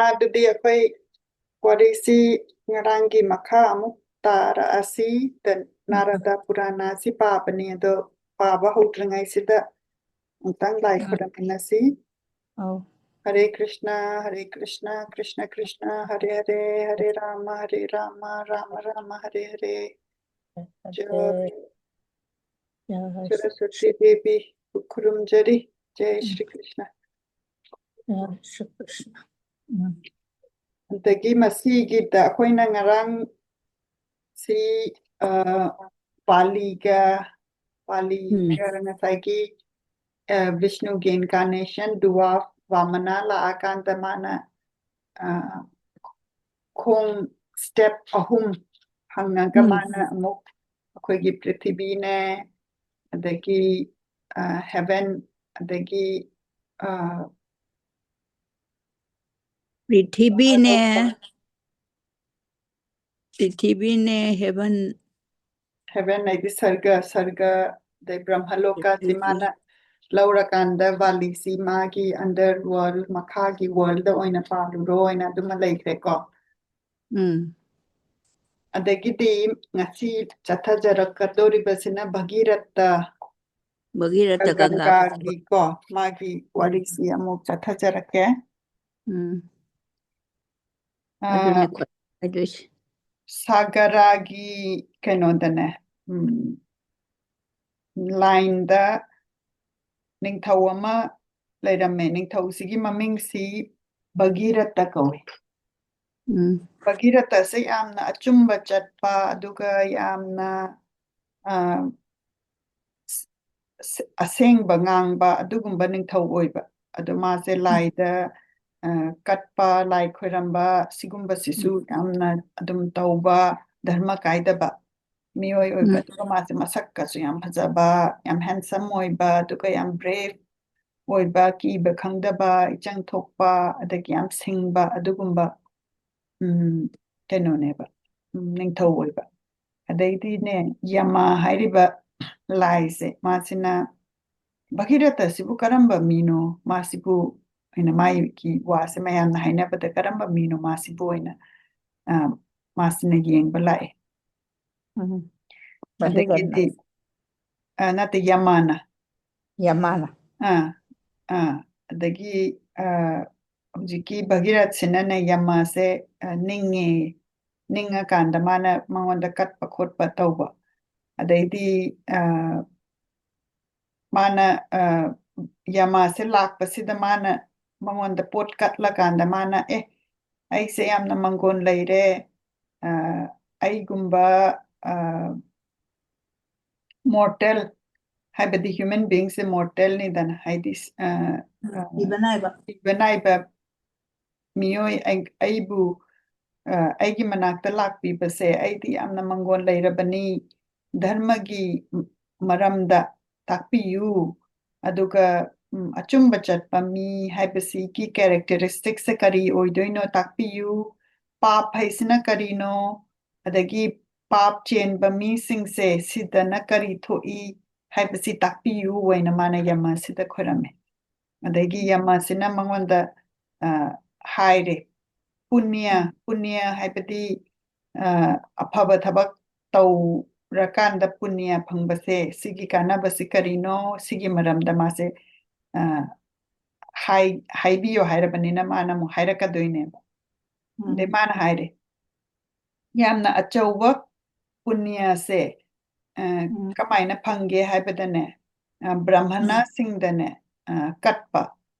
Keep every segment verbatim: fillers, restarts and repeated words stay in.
ꯑꯗꯨꯗꯤ ꯑꯩꯈꯣꯏ ꯋꯥꯔꯤꯁꯤ ꯉꯔꯥꯡꯒꯤ ꯃꯈꯥ ꯑꯃꯨꯛ ꯇꯥꯔꯛꯑꯁꯤ꯫ ꯗ-, ꯅꯥꯔꯗ ꯄꯨꯔꯥꯅꯥ ꯑꯁꯤ ꯄꯥꯕꯅꯤ, ꯑꯗꯣ ꯄꯥꯕ ꯍꯧꯗ꯭ꯔꯤꯉꯩꯁꯤꯗ ꯑꯃꯨꯛꯇꯪ ꯂꯥꯏ ꯎꯝ꯫ ꯈꯨꯔꯨꯝꯃꯤꯟꯅꯁꯤ꯫ ꯑꯧ꯫ ꯍꯔꯦ ꯀ꯭ꯔꯤꯁꯅ, ꯍꯔꯦ ꯀ꯭ꯔꯤꯁꯅ, ꯀ꯭ꯔꯤꯁꯅ ꯀ꯭ꯔꯤꯁꯅ, ꯍꯔꯦ ꯍꯔꯦ, ꯍꯔꯦ ꯔꯥꯃ, ꯍꯔꯦ ꯔꯥꯃ, ꯔꯥꯃ ꯔꯥꯃ, ꯍꯔꯦ ꯍꯔꯦ꯫ ꯖꯣꯏ꯫ ꯖꯣꯏ꯫ ꯁꯔꯁ꯭ꯋꯇꯤ ꯗꯦꯕꯤ ꯈꯨꯔꯨꯝꯖꯔꯤ꯫ ꯖꯩ ꯎꯝ꯫ ꯁ꯭ꯔꯤ ꯀ꯭ꯔꯤꯁꯅ꯫ ꯖꯩ ꯁ꯭ꯔꯤ ꯀ꯭ꯔꯤꯁꯅ꯫ ꯎꯝ꯫ ꯑꯗꯒꯤ ꯃꯁꯤꯒꯤꯗ ꯑꯩꯈꯣꯏꯅ ꯉꯔꯥꯡ ꯁꯤ, ꯑ, ꯄꯥꯂꯤꯒ, ꯄꯥꯂꯤꯒ ꯎꯝ꯫ ꯉꯁꯥꯏꯒꯤ, ꯑ, ꯕꯤꯁꯅꯨꯒꯤ incarnation dwarf ꯋꯥꯃꯅ ꯂꯥꯛꯑꯀꯥꯟꯗ ꯃꯥꯅ, ꯑ, ꯈꯣꯡ step ꯑꯍꯨꯝ ꯍꯪꯉꯒ ꯎꯝ꯫ ꯃꯥꯅ ꯑꯃꯨꯛ ꯑꯩꯈꯣꯏꯒꯤ ꯄ꯭ꯔꯤꯊꯤꯕꯤꯅꯦ, ꯑꯗꯒꯤ, ꯑ, heaven, ꯑꯗꯒꯤ, ꯑ, ꯄ꯭ꯔꯤꯊꯤꯕꯤꯅꯦ, ꯑꯇꯣꯞꯄ ꯄ꯭ꯔꯤꯊꯤꯕꯤꯅꯦ, heaven, heaven ꯍꯥꯏꯗꯤ ꯁꯔꯒ, ꯁꯔꯒ, ꯑꯗꯩ ꯕ꯭ꯔꯍ꯭ꯃꯂꯣꯀꯁꯤ ꯄ꯭ꯔꯤꯊꯤꯕꯤ꯫ ꯃꯥꯅ ꯂꯧꯔꯀꯥꯟꯗ ꯕꯥꯂꯤꯁꯤ ꯃꯥꯒꯤ under world, ꯃꯈꯥꯒꯤ world ꯑꯣꯏꯅ ꯄꯥꯜꯂꯨꯔꯣ ꯍꯥꯏꯅ ꯑꯗꯨꯃ ꯂꯩꯈ꯭ꯔꯦꯀꯣ꯫ ꯎꯝ꯫ ꯑꯗꯒꯤꯗꯤ ꯉꯁꯤ ꯆꯠꯊꯖꯔꯛꯀꯗꯧꯔꯤꯕꯁꯤꯅ ꯚꯒꯤꯔꯠꯇ, ꯚꯒꯤꯔꯠꯇ ꯒꯪꯒꯥ꯫ ꯒꯪꯒꯥꯒꯤꯀꯣ, ꯃꯥꯒꯤ ꯋꯥꯔꯤꯁꯤ ꯑꯃꯨꯛ ꯆꯠꯊꯖꯔꯛꯀꯦ꯫ ꯎꯝ꯫ ꯑꯗꯨꯅꯦ ꯑꯥ, ꯈ꯭ꯋꯥꯏ ꯍꯥꯏꯗꯣꯏꯁꯦ꯫ ꯁꯥꯒꯔꯥꯒꯤ ꯀꯩꯅꯣꯗꯅꯦ, ꯎꯝ, line ꯗ ꯅꯤꯡꯊꯧ ꯑꯃ ꯂꯩꯔꯝꯃꯦ꯫ ꯅꯤꯡꯊꯧꯁꯤꯒꯤ ꯃꯃꯤꯡꯁꯤ ꯚꯒꯤꯔꯠꯇ ꯀꯧꯏ꯫ ꯎꯝ꯫ ꯚꯒꯤꯔꯠꯇꯁꯦ ꯌꯥꯝꯅ ꯑꯆꯨꯝꯕ ꯆꯠꯄ, ꯑꯗꯨꯒ ꯌꯥꯝꯅ, ꯑ, ꯑꯁ-, ꯑꯁꯦꯡꯕ ꯉꯥꯡꯕ ꯑꯗꯨꯒꯨꯝꯕ ꯅꯤꯡꯊꯧ ꯑꯣꯏꯕ꯫ ꯑꯗꯣ ꯃꯥꯁꯦ ꯎꯝ꯫ ꯂꯥꯏꯗ, ꯑ, ꯀꯠꯄ, ꯂꯥꯏ ꯈꯣꯏꯔꯝꯕ ꯁꯤꯒꯨꯝꯕꯁꯤꯁꯨ ꯎꯝ꯫ ꯌꯥꯝꯅ ꯑꯗꯨꯝ ꯇꯧꯕ, ꯙꯔꯃ ꯀꯥꯏꯗꯕ ꯃꯤꯑꯣꯏ ꯑꯣꯏꯕ꯫ ꯎꯝ꯫ ꯑꯗꯨꯒ ꯃꯥꯁꯦ ꯃꯁꯛꯀꯁꯨ ꯌꯥꯝ ꯐꯖꯕ, ꯌꯥꯝ handsome ꯑꯣꯏꯕ, ꯑꯗꯨꯒ ꯌꯥꯝ brave ꯑꯣꯏꯕ, ꯀꯤꯕ ꯈꯪꯗꯕ, ꯏꯆꯪ ꯊꯣꯛꯄ, ꯑꯗꯒꯤ ꯌꯥꯝ ꯁꯤꯡꯕ ꯑꯗꯨꯒꯨꯝꯕ, ꯎꯝ, ꯀꯩꯅꯣꯅꯦꯕ, ꯎꯝ, ꯅꯤꯡꯊꯧ ꯑꯣꯏꯕ꯫ ꯑꯗꯩꯗꯤꯅꯦ, ꯌꯃ ꯍꯥꯏꯔꯤꯕ ꯂꯥꯏꯁꯦ, ꯃꯥꯁꯤꯅ ꯚꯒꯤꯔꯊꯁꯤꯕꯨ ꯀꯔꯝꯕ ꯃꯤꯅꯣ? ꯃꯥꯁꯤꯕꯨ ꯑꯩꯅ ꯃꯥꯒꯤ ꯋꯥꯁꯦ ꯃꯌꯥꯝꯅ ꯍꯥꯏꯅꯕꯗ ꯀꯔꯝꯕ ꯃꯤꯅꯣ ꯃꯥꯁꯤꯕꯨ ꯑꯣꯏꯅ, ꯑ, ꯃꯥꯁꯤꯅ ꯌꯦꯡꯕ ꯂꯥꯛꯑꯦ꯫ ꯎꯝ. ꯑꯗꯒꯤꯗꯤ, ꯑ, ꯅꯠꯇꯦ, ꯌꯃꯥꯅ꯫ ꯌꯃꯥꯅ꯫ ꯑꯥ, ꯑꯥ, ꯑꯗꯒꯤ, ꯑ, ꯍꯧꯖꯤꯛꯀꯤ ꯚꯒꯤꯔꯊꯁꯤꯅꯅꯦ ꯌꯃꯥꯁꯦ, ꯑ, ꯅꯤꯡꯉꯦ, ꯅꯤꯡꯉꯀꯥꯟꯗ ꯃꯥꯅ ꯃꯉꯣꯟꯗ ꯀꯠꯄ ꯈꯣꯠꯄ ꯇꯧꯕ꯫ ꯑꯗꯩꯗꯤ, ꯑ, ꯃꯥꯅ, ꯑ, ꯌꯃꯥꯁꯦ ꯂꯥꯛꯄꯁꯤꯗ ꯃꯥꯅ ꯃꯉꯣꯟꯗ ꯄꯣꯠ ꯀꯠꯂꯀꯥꯟꯗ ꯃꯥꯅ, "ꯑꯦ, ꯑꯩꯁꯦ ꯌꯥꯝꯅ ꯃꯪꯒꯣꯟ ꯂꯩꯔꯦ, ꯑ, ꯑꯩꯒꯨꯝꯕ, ꯑ, mortal", ꯍꯥꯏꯕꯗꯤ human beingꯁꯦ mortalꯅꯤꯗꯅ, ꯍꯥꯏꯗꯤ, ꯑ, ꯑ, ꯁꯤꯕ ꯅꯥꯏꯕ꯫ ꯁꯤꯕ ꯅꯥꯏꯕ ꯃꯤꯑꯣꯏ ꯑꯩ-, ꯑꯩꯕꯨ, ꯑ, ꯑꯩꯒꯤ ꯃꯅꯥꯛꯇ ꯂꯥꯛꯄꯤꯕꯁꯦ ꯑꯩꯗꯤ ꯌꯥꯝꯅ ꯃꯪꯒꯣꯟ ꯂꯩꯔꯕꯅꯤ, ꯙꯔꯃꯒꯤ ꯃꯔꯝꯗ ꯇꯥꯛꯄꯤꯌꯨ, ꯑꯗꯨꯒ, ꯎꯝ, ꯑꯆꯨꯝꯕ ꯆꯠꯄ ꯃꯤ ꯍꯥꯏꯕꯁꯤꯒꯤ characteristicꯁꯁꯦ ꯀꯔꯤ ꯑꯣꯏꯗꯣꯏꯅꯣ ꯇꯥꯛꯄꯤꯌꯨ, ꯄꯥꯞ ꯍꯥꯏꯁꯤꯅ ꯀꯔꯤꯅꯣ, ꯑꯗꯒꯤ ꯄꯥꯞ ꯆꯦꯟꯕ ꯃꯤꯁꯤꯡꯁꯦ ꯁꯤꯗꯅ ꯀꯔꯤ ꯊꯣꯛꯏ ꯍꯥꯏꯕꯁꯤ ꯇꯥꯛꯄꯤꯌꯨ ꯑꯣꯏꯅ ꯃꯥꯅ ꯌꯃꯁꯤꯗ ꯈꯣꯏꯔꯝꯃꯦ꯫ ꯑꯗꯒꯤ ꯌꯃꯁꯤꯅ ꯃꯉꯣꯟꯗ, ꯑ, ꯍꯥꯏꯔꯦ, ꯄꯨꯅ꯭ꯌ, ꯄꯨꯅ꯭ꯌ ꯍꯥꯏꯕꯗꯤ, ꯑ, ꯑꯐꯕ ꯊꯕꯛ ꯇꯧꯔꯀꯥꯟꯗ ꯄꯨꯅ꯭ꯌ ꯐꯪꯕꯁꯦ, ꯁꯤꯒꯤ ꯀꯥꯟꯅꯕꯁꯤ ꯀꯔꯤꯅꯣ, ꯁꯤꯒꯤ ꯃꯔꯝꯗ ꯃꯥꯁꯦ, ꯑ, ꯍꯥꯏ-, ꯍꯥꯏꯕꯤꯌꯣ ꯍꯥꯏꯔꯕꯅꯤꯅ ꯃꯥꯅ ꯑꯃꯨꯛ ꯍꯥꯏꯔꯛꯀꯗꯣꯏꯅꯦꯕ꯫ ꯑꯗꯩ ꯃꯥꯅ ꯍꯥꯏꯔꯦ, "ꯌꯥꯝꯅ ꯑꯆꯧꯕ ꯄꯨꯅ꯭ꯌꯁꯦ, ꯑ, ꯎꯝ꯫ ꯀꯃꯥꯏꯅ ꯐꯪꯒꯦ ꯍꯥꯏꯕꯗꯅꯦ, ꯑ, ꯕ꯭ꯔꯥꯍꯃꯅꯁꯤꯡꯗꯅꯦ, ꯑ, ꯀꯠꯄ,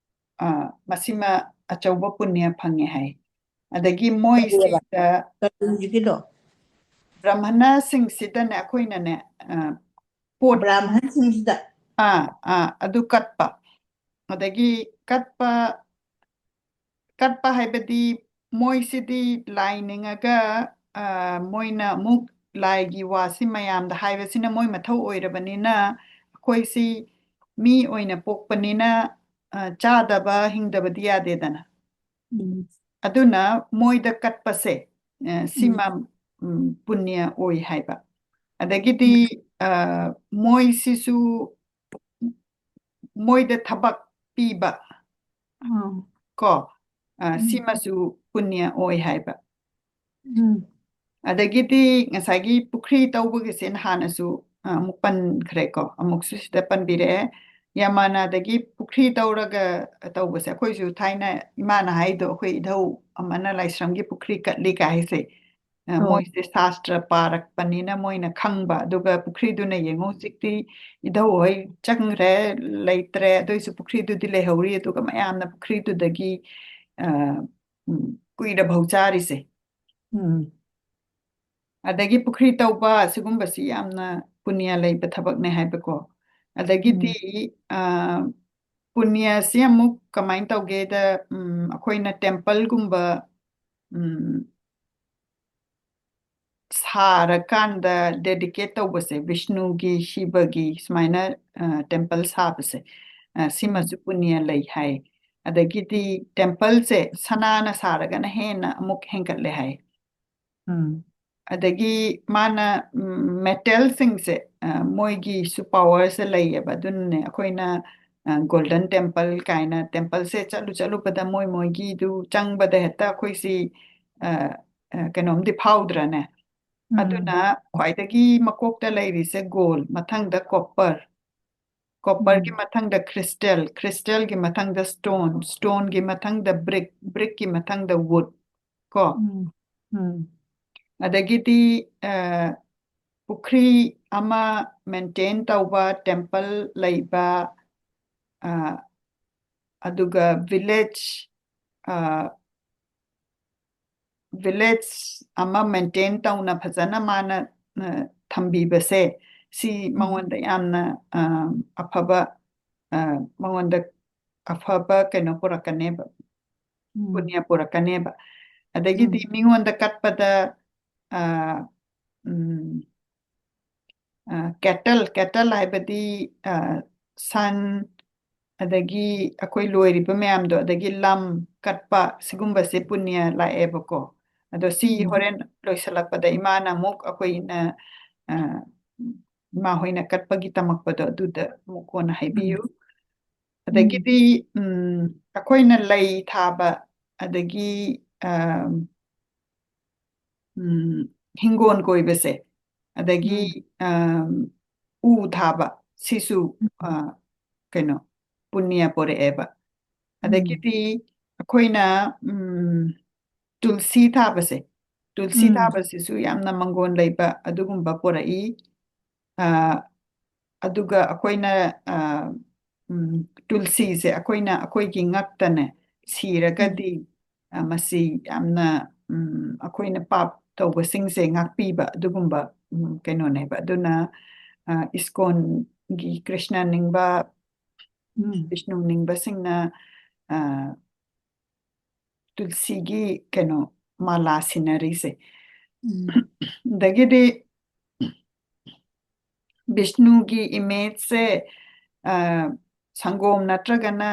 ꯑ, ꯃꯁꯤꯃ ꯑꯆꯧꯕ ꯄꯨꯅ꯭ꯌ ꯐꯪꯉꯦ" ꯍꯥꯏ꯫ ꯑꯗꯒꯤ ꯃꯣꯏꯁꯤꯗ ꯀꯔꯤꯑꯕ? ꯀꯔꯤ ꯍꯧꯖꯤꯛꯀꯤꯗꯣ? ꯕ꯭ꯔꯥꯍꯃꯅꯁꯤꯡꯁꯤꯗꯅꯦ ꯑꯩꯈꯣꯏꯅꯅꯦ, ꯑ, ꯄꯣꯠ ꯕ꯭ꯔꯥꯍꯃꯟꯁꯤꯡꯁꯤꯗ꯫ ꯑꯥ, ꯑꯥ, ꯑꯗꯨ ꯀꯠꯄ꯫ ꯑꯗꯒꯤ ꯀꯠꯄ, ꯀꯠꯄ ꯍꯥꯏꯕꯗꯤ ꯃꯣꯏꯁꯤꯗꯤ ꯂꯥꯏ ꯅꯤꯡꯉꯒ, ꯑ, ꯃꯣꯏꯅ ꯑꯃꯨꯛ ꯂꯥꯏꯒꯤ ꯋꯥꯁꯤ ꯃꯌꯥꯝꯗ ꯍꯥꯏꯕꯁꯤꯅ ꯃꯣꯏ ꯃꯊꯧ ꯑꯣꯏꯔꯕꯅꯤꯅ, ꯑꯩꯈꯣꯏꯁꯤ ꯃꯤ ꯑꯣꯏꯅ ꯄꯣꯛꯄꯅꯤꯅ, ꯑ, ꯆꯥꯗꯕ ꯍꯤꯡꯗꯕꯗꯤ ꯌꯥꯗꯦꯗꯅ꯫ ꯎꯝ꯫ ꯑꯗꯨꯅ ꯃꯣꯏꯗ ꯀꯠꯄꯁꯦ, ꯑ, ꯁꯤꯃ, ꯎꯝ, ꯄꯨꯅ꯭ꯌ ꯑꯣꯏ ꯍꯥꯏꯕ꯫ ꯑꯗꯒꯤꯗꯤ, ꯎꯝ꯫ ꯑ, ꯃꯣꯏꯁꯤꯁꯨ ꯃꯣꯏꯗ ꯊꯕꯛ ꯄꯤꯕ, ꯎꯝ, ꯀꯣ, ꯑ, ꯎꯝ, ꯁꯤꯃꯁꯨ ꯄꯨꯅ꯭ꯌ ꯑꯣꯏ ꯍꯥꯏꯕ꯫ ꯎꯝ, ꯑꯗꯒꯤꯗꯤ ꯉꯁꯥꯏꯒꯤ ꯄꯨꯈ꯭ꯔꯤ ꯇꯧꯕꯒꯤꯁꯦ ꯅꯍꯥꯟꯅꯁꯨ, ꯑ, ꯑꯃꯨꯛ ꯄꯟꯈ꯭ꯔꯦꯀꯣ, ꯑꯃꯨꯛꯁꯨ ꯁꯤꯗ ꯄꯟꯕꯤꯔꯛꯑꯦ꯫ ꯌꯥꯝ ꯃꯥꯟꯅ ꯑꯗꯒꯤ ꯄꯨꯈ꯭ꯔꯤ ꯇꯧꯔꯒ ꯇꯧꯕꯁꯦ, ꯑꯩꯈꯣꯏꯁꯨ ꯊꯥꯏꯅ ꯏꯃꯥꯅ ꯍꯥꯏꯗꯣ, ꯑꯩꯈꯣꯏ ꯏꯙꯧ ꯑꯃꯅ ꯂꯥꯏꯁ꯭ꯔꯝꯒꯤ ꯄꯨꯈ꯭ꯔꯤ ꯀꯠꯂꯤ ꯀꯥꯏ ꯍꯥꯏꯁꯦ, ꯑ, ꯑꯣ, ꯃꯣꯏꯁꯦ ꯁꯥꯁꯇ꯭ꯔ ꯄꯥꯔꯛꯄꯅꯤꯅ ꯃꯣꯏꯅ ꯈꯪꯕ꯫ ꯑꯗꯨꯒ ꯄꯨꯈ꯭ꯔꯤꯗꯨꯅ ꯌꯦꯡꯉꯨ, ꯍꯧꯖꯤꯛꯇꯤ ꯏꯙꯧ ꯍꯣꯏ ꯆꯪꯈ꯭ꯔꯦ, ꯂꯩꯇ꯭ꯔꯦ, ꯑꯗꯨꯏꯁꯨ ꯄꯨꯈ꯭ꯔꯤꯗꯨꯗꯤ ꯂꯩꯍꯧꯔꯤ꯫ ꯑꯗꯨꯒ ꯃꯌꯥꯝꯅ ꯄꯨꯈ꯭ꯔꯤꯗꯨꯗꯒꯤ, ꯑ, ꯎꯝ, ꯀꯨꯏꯔꯐꯧ ꯆꯥꯔꯤꯁꯦ꯫ ꯎꯝ, ꯑꯗꯒꯤ ꯄꯨꯈ꯭ꯔꯤ ꯇꯧꯕ ꯁꯤꯒꯨꯝꯕꯁꯤ ꯌꯥꯝꯅ ꯄꯨꯅ꯭ꯌ ꯂꯩꯕ ꯊꯕꯛꯅꯦ ꯍꯥꯏꯕꯀꯣ꯫ ꯑꯗꯒꯤꯗꯤ, ꯎꯝ, ꯑ, ꯄꯨꯅ꯭ꯌꯁꯤ ꯑꯃꯨꯛ ꯀꯃꯥꯏꯅ ꯇꯧꯒꯦꯗ, ꯎꯝ, ꯑꯩꯈꯣꯏꯅ templeꯒꯨꯝꯕ, ꯎꯝ, ꯁꯥꯔꯀꯥꯟꯗ dedicate ꯇꯧꯕꯁꯦ, ꯕꯤꯁꯅꯨꯒꯤ, ꯁꯤꯕꯒꯤ ꯁꯨꯃꯥꯏꯅ, ꯑ, temple ꯁꯥꯕꯁꯦ, ꯑ, ꯎꯝ, ꯁꯤꯃꯁꯨ ꯄꯨꯅ꯭ꯌ ꯂꯩ ꯍꯥꯏ꯫ ꯑꯗꯒꯤꯗꯤ templeꯁꯦ ꯁꯅꯥꯅ ꯁꯥꯔꯒꯅ ꯍꯦꯟꯅ ꯑꯃꯨꯛ ꯍꯦꯟꯒꯠꯂꯦ ꯍꯥꯏ꯫ ꯎꯝ, ꯑꯗꯒꯤ ꯃꯥꯅ, ꯎꯝ, metalꯁꯤꯡꯁꯦ, ꯑ, ꯃꯣꯏꯒꯤꯁꯨ powerꯁꯦ ꯂꯩꯌꯦꯕ꯫ ꯑꯗꯨꯅꯅꯦ ꯑꯩꯈꯣꯏꯅ, ꯑ, Golden Temple ꯀꯥꯏꯅ templeꯁꯦ ꯆꯠꯂꯨ ꯆꯠꯂꯨꯕꯗ ꯃꯣꯏ ꯃꯣꯏꯒꯤꯗꯨ ꯆꯪꯕꯗ ꯍꯦꯛꯇ ꯑꯩꯈꯣꯏꯁꯤ, ꯑ, ꯑ, ꯀꯩꯅꯣꯝꯗꯤ ꯐꯥꯎꯗ꯭ꯔꯅꯦ? ꯎꯝ, ꯑꯗꯨꯅ ꯈ꯭ꯋꯥꯏꯗꯒꯤ ꯃꯀꯣꯛꯇ ꯂꯩꯔꯤꯁꯦ gold, ꯃꯊꯪꯗ copper, copperꯒꯤ ꯎꯝ, ꯃꯊꯪꯗ crystal, crystalꯒꯤ ꯃꯊꯪꯗ stone, stoneꯒꯤ ꯃꯊꯪꯗ brick, brickꯀꯤ ꯃꯊꯪꯗ wood, ꯀꯣ꯫ ꯎꯝ, ꯎꯝ, ꯑꯗꯒꯤꯗꯤ, ꯑ, ꯄꯨꯈ꯭ꯔꯤ ꯑꯃ maintain ꯇꯧꯕ, temple ꯂꯩꯕ, ꯑ, ꯑꯗꯨꯒ village, ꯑ, village ꯑꯃ maintain ꯇꯧꯅ ꯐꯖꯅ ꯃꯥꯅ, ꯑ, ꯊꯝꯕꯤꯕꯁꯦ, ꯁꯤ ꯎꯝ, ꯃꯉꯣꯟꯗ ꯌꯥꯝꯅ, ꯑ, ꯑꯐꯕ, ꯑ, ꯃꯉꯣꯟꯗ ꯑꯐꯕ ꯀꯩꯅꯣ ꯄꯨꯔꯛꯀꯅꯦꯕ, ꯎꯝ, ꯄꯨꯅ꯭ꯌ ꯄꯨꯔꯛꯀꯅꯦꯕ꯫ ꯑꯗꯒꯤꯗꯤ ꯎꯝ, ꯃꯤꯉꯣꯟꯗ ꯀꯠꯄꯗ, ꯑ, ꯎꯝ, ꯑ, cattle, cattle ꯍꯥꯏꯕꯗꯤ, ꯑ, ꯁꯟ, ꯑꯗꯒꯤ ꯑꯩꯈꯣꯏ ꯂꯣꯏꯔꯤꯕ ꯃꯌꯥꯝꯗꯣ, ꯑꯗꯒꯤ ꯂꯝ ꯀꯠꯄ, ꯁꯤꯒꯨꯝꯕꯁꯦ ꯄꯨꯅ꯭ꯌ ꯂꯥꯛꯑꯦꯕꯀꯣ꯫ ꯑꯗꯣ ꯁꯤ ꯎꯝ, ꯍꯣꯔꯦꯟ ꯂꯣꯏꯁꯤꯜꯂꯛꯄꯗ ꯏꯃꯥꯅ ꯑꯃꯨꯛ ꯑꯩꯈꯣꯏꯅ, ꯑ, ꯏꯃꯥ ꯍꯣꯏꯅ ꯀꯠꯄꯒꯤ ꯇꯝꯃꯛꯄꯗꯣ ꯑꯗꯨꯗ ꯑꯃꯨꯛ ꯀꯣꯟꯅ ꯎꯝ, ꯍꯥꯏꯕꯤꯌꯨ꯫ ꯑꯗꯒꯤꯗꯤ ꯎꯝ, ꯑꯩꯈꯣꯏꯅ ꯂꯩ ꯊꯥꯕ, ꯑꯗꯒꯤ ꯑꯝ, ꯎꯝ, ꯍꯤꯡꯒꯣꯜ ꯀꯣꯏꯕꯁꯦ, ꯑꯗꯒꯤ ꯎꯝ, ꯑꯝ, ꯎ ꯊꯥꯕ, ꯁꯤꯁꯨ ꯎꯝ, ꯑ, ꯀꯩꯅꯣ, ꯄꯨꯅ꯭ꯌ ꯄꯣꯔꯛꯑꯦꯕ꯫ ꯎꯝ, ꯑꯗꯒꯤꯗꯤ ꯑꯩꯈꯣꯏꯅ ꯎꯝ, ꯇꯨꯜꯁꯤ ꯊꯥꯕꯁꯦ, ꯇꯨꯜꯁꯤ ꯎꯝ, ꯊꯥꯕꯁꯤꯁꯨ ꯌꯥꯝꯅ ꯃꯪꯒꯣꯟ ꯂꯩꯕ ꯑꯗꯨꯒꯨꯝꯕ ꯄꯣꯔꯛꯏ꯫ ꯑ, ꯑꯗꯨꯒ ꯑꯩꯈꯣꯏꯅ ꯑ, ꯎꯝ, ꯇꯨꯜꯁꯤꯁꯦ ꯑꯩꯈꯣꯏꯅ ꯑꯩꯈꯣꯏꯒꯤ ꯉꯛꯇꯅꯦ ꯎꯝ, ꯁꯤꯔꯒꯗꯤ ꯑ, ꯃꯁꯤ ꯌꯥꯝꯅ ꯎꯝ, ꯑꯩꯈꯣꯏꯅ ꯄꯥꯞ ꯇꯧꯕꯁꯤꯡꯁꯦ ꯉꯥꯛꯄꯤꯕ ꯑꯗꯨꯒꯨꯝꯕ ꯎꯝ, ꯀꯩꯅꯣꯅꯦꯕ꯫ ꯑꯗꯨꯅ ꯑ, ꯏꯁꯀꯣꯟꯒꯤ ꯀ꯭ꯔꯤꯁꯅ ꯅꯤꯡꯕ, ꯎꯝ, ꯕꯤꯁꯅꯨ ꯅꯤꯡꯕꯁꯤꯡꯅ ꯑ, ꯇꯨꯜꯁꯤꯒꯤ ꯀꯩꯅꯣ ꯃꯥꯂꯥ ꯁꯤꯟꯅꯔꯤꯁꯦ꯫ ꯎꯝ, ꯑꯗꯒꯤꯗꯤ ꯕꯤꯁꯅꯨꯒꯤ ꯏꯃꯦꯖꯁꯦ ꯑ, ꯁꯪꯒꯣꯝ ꯅꯠꯇ꯭ꯔꯒꯅ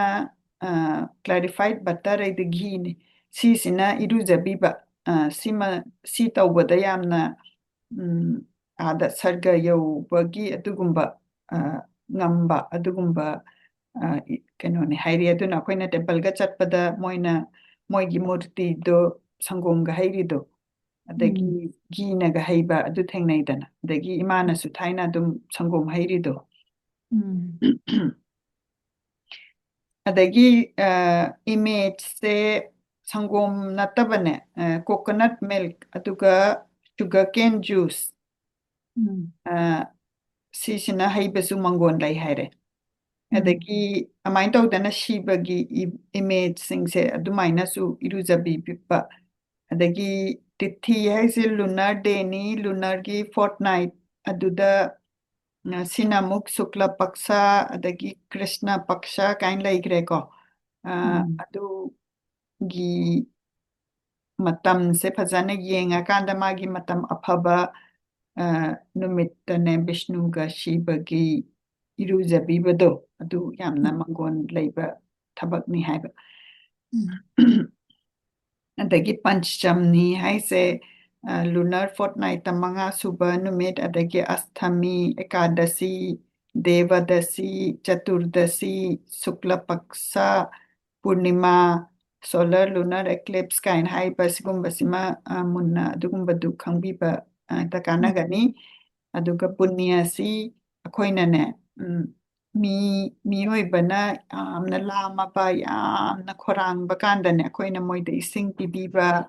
ꯀ꯭ꯂꯦꯔꯤꯐꯥꯏꯠ ꯕꯇꯔ, ꯑꯗꯩ ꯘꯤꯅꯤ꯫ ꯁꯤꯁꯤꯅ ꯏꯔꯨꯖꯕꯤꯕ, ꯑ, ꯁꯤꯃ ꯁꯤ ꯇꯧꯕꯗ ꯌꯥꯝꯅ ꯎꯝ, ꯑꯥꯗ ꯁꯔꯒ ꯌꯧꯕꯒꯤ ꯑꯗꯨꯒꯨꯝꯕ ꯑ, ꯉꯝꯕ ꯑꯗꯨꯒꯨꯝꯕ ꯑ, ꯏ- ꯀꯩꯅꯣꯅꯦ ꯍꯥꯏꯔꯤ꯫ ꯑꯗꯨꯅ ꯑꯩꯈꯣꯏꯅ ꯇꯦꯝꯄꯜꯒ ꯆꯠꯄꯗ ꯃꯣꯏꯅ ꯃꯣꯏꯒꯤ ꯃꯨꯔꯇꯤꯗꯣ ꯁꯪꯒꯣꯝꯒ ꯍꯩꯔꯤꯗꯣ, ꯑꯗꯒꯤ ꯎꯝ, ꯘꯤꯅꯒ ꯍꯩꯕ ꯑꯗꯨ ꯊꯦꯡꯅꯩꯗꯅ, ꯑꯗꯒꯤ ꯏꯃꯥꯅꯁꯨ ꯊꯥꯏꯅ ꯑꯗꯨꯝ ꯁꯪꯒꯣꯝ ꯍꯩꯔꯤꯗꯣ꯫ ꯎꯝ, ꯑꯗꯒꯤ ꯏꯃꯦꯖꯁꯦ ꯁꯪꯒꯣꯝ ꯅꯠꯇꯕꯅꯦ, ꯀꯣꯀꯣꯅꯠ ꯃꯤꯜꯛ ꯑꯗꯨꯒ ꯁꯨꯒꯔ ꯀꯦꯟ ꯖꯨꯁ, ꯎꯝ, ꯁꯤꯁꯤꯅ ꯍꯩꯕꯁꯨ ꯃꯪꯒꯣꯟ ꯂꯩ ꯍꯥꯏꯔꯦ꯫ ꯎꯝ, ꯑꯗꯒꯤ ꯑꯗꯨꯃꯥꯏꯅ ꯇꯧꯗꯅ ꯁꯤꯕꯒꯤ ꯏꯃꯦꯖꯁꯤꯡꯁꯦ ꯑꯗꯨꯃꯥꯏꯅꯁꯨ ꯏꯔꯨꯖꯕꯤꯕ꯫ ꯑꯗꯒꯤ ꯇꯤꯊꯤ ꯍꯥꯏꯁꯦ ꯂꯨꯅꯔ ꯗꯦꯅꯤ, ꯂꯨꯅꯔꯒꯤ ꯐꯣꯔꯠ ꯅꯥꯏꯠ ꯑꯗꯨꯗ, ꯑ, ꯁꯤꯅ ꯑꯃꯨꯛ ꯁꯨꯛꯂ ꯄꯛꯁ ꯑꯗꯒꯤ ꯀ꯭ꯔꯤꯁꯅ ꯄꯛꯁ ꯀꯥꯏꯅ ꯂꯩꯈ꯭ꯔꯦꯀꯣ꯫ ꯑ, ꯎꯝ, ꯑꯗꯨꯒꯤ ꯃꯇꯝꯁꯦ ꯐꯖꯅ ꯌꯦꯡꯉꯀꯥꯟꯗ ꯃꯥꯒꯤ ꯃꯇꯝ ꯑꯐꯕ ꯑ, ꯅꯨꯃꯤꯠꯇꯅꯦ ꯕꯤꯁꯅꯨꯒ ꯁꯤꯕꯒꯤ ꯏꯔꯨꯖꯕꯤꯕꯗꯣ, ꯑꯗꯨ ꯌꯥꯝꯅ ꯎꯝ, ꯃꯪꯒꯣꯟ ꯂꯩꯕ ꯊꯕꯛꯅꯤ ꯍꯥꯏꯕ꯫ ꯎꯝ, ꯑꯗꯒꯤ ꯄꯟꯆꯝꯅꯤ ꯍꯥꯏꯁꯦ ꯂꯨꯅꯔ ꯐꯣꯔꯠꯅꯥꯏꯠꯇ ꯃꯉꯥ ꯁꯨꯕ ꯅꯨꯃꯤꯠ, ꯑꯗꯒꯤ ꯑꯁꯊꯃꯤ, ꯑꯦꯀꯥꯗꯁꯤ, ꯗꯦꯕꯗꯁꯤ, ꯆꯇꯨꯔꯗꯁꯤ, ꯁꯨꯛꯂ ꯄꯛꯁ ꯄꯨꯔꯅꯤꯃꯥ, solar lunar eclipse ꯀꯥꯏꯅ ꯍꯥꯏꯕ ꯁꯤꯒꯨꯝꯕꯁꯤꯃ, ꯑ, ꯃꯨꯟꯅ ꯑꯗꯨꯒꯨꯝꯕꯗꯨ ꯈꯪꯕꯤꯕ, ꯑ, ꯗ ꯀꯥꯟꯅꯒꯅꯤ꯫ ꯑꯗꯨꯒ ꯄꯨꯅ꯭ꯌꯁꯤ ꯑꯩꯈꯣꯏꯅꯅꯦ, ꯎꯝ, ꯃꯤ, ꯃꯤꯑꯣꯏꯕꯅ ꯌꯥꯝꯅ ꯂꯥꯝꯃꯕ, ꯌꯥꯝꯅ ꯈꯣꯔꯥꯡꯕ ꯀꯥꯟꯗꯅꯦ, ꯑꯩꯈꯣꯏꯅ ꯃꯣꯏꯗ ꯏꯁꯤꯡ ꯄꯤꯕꯤꯕ,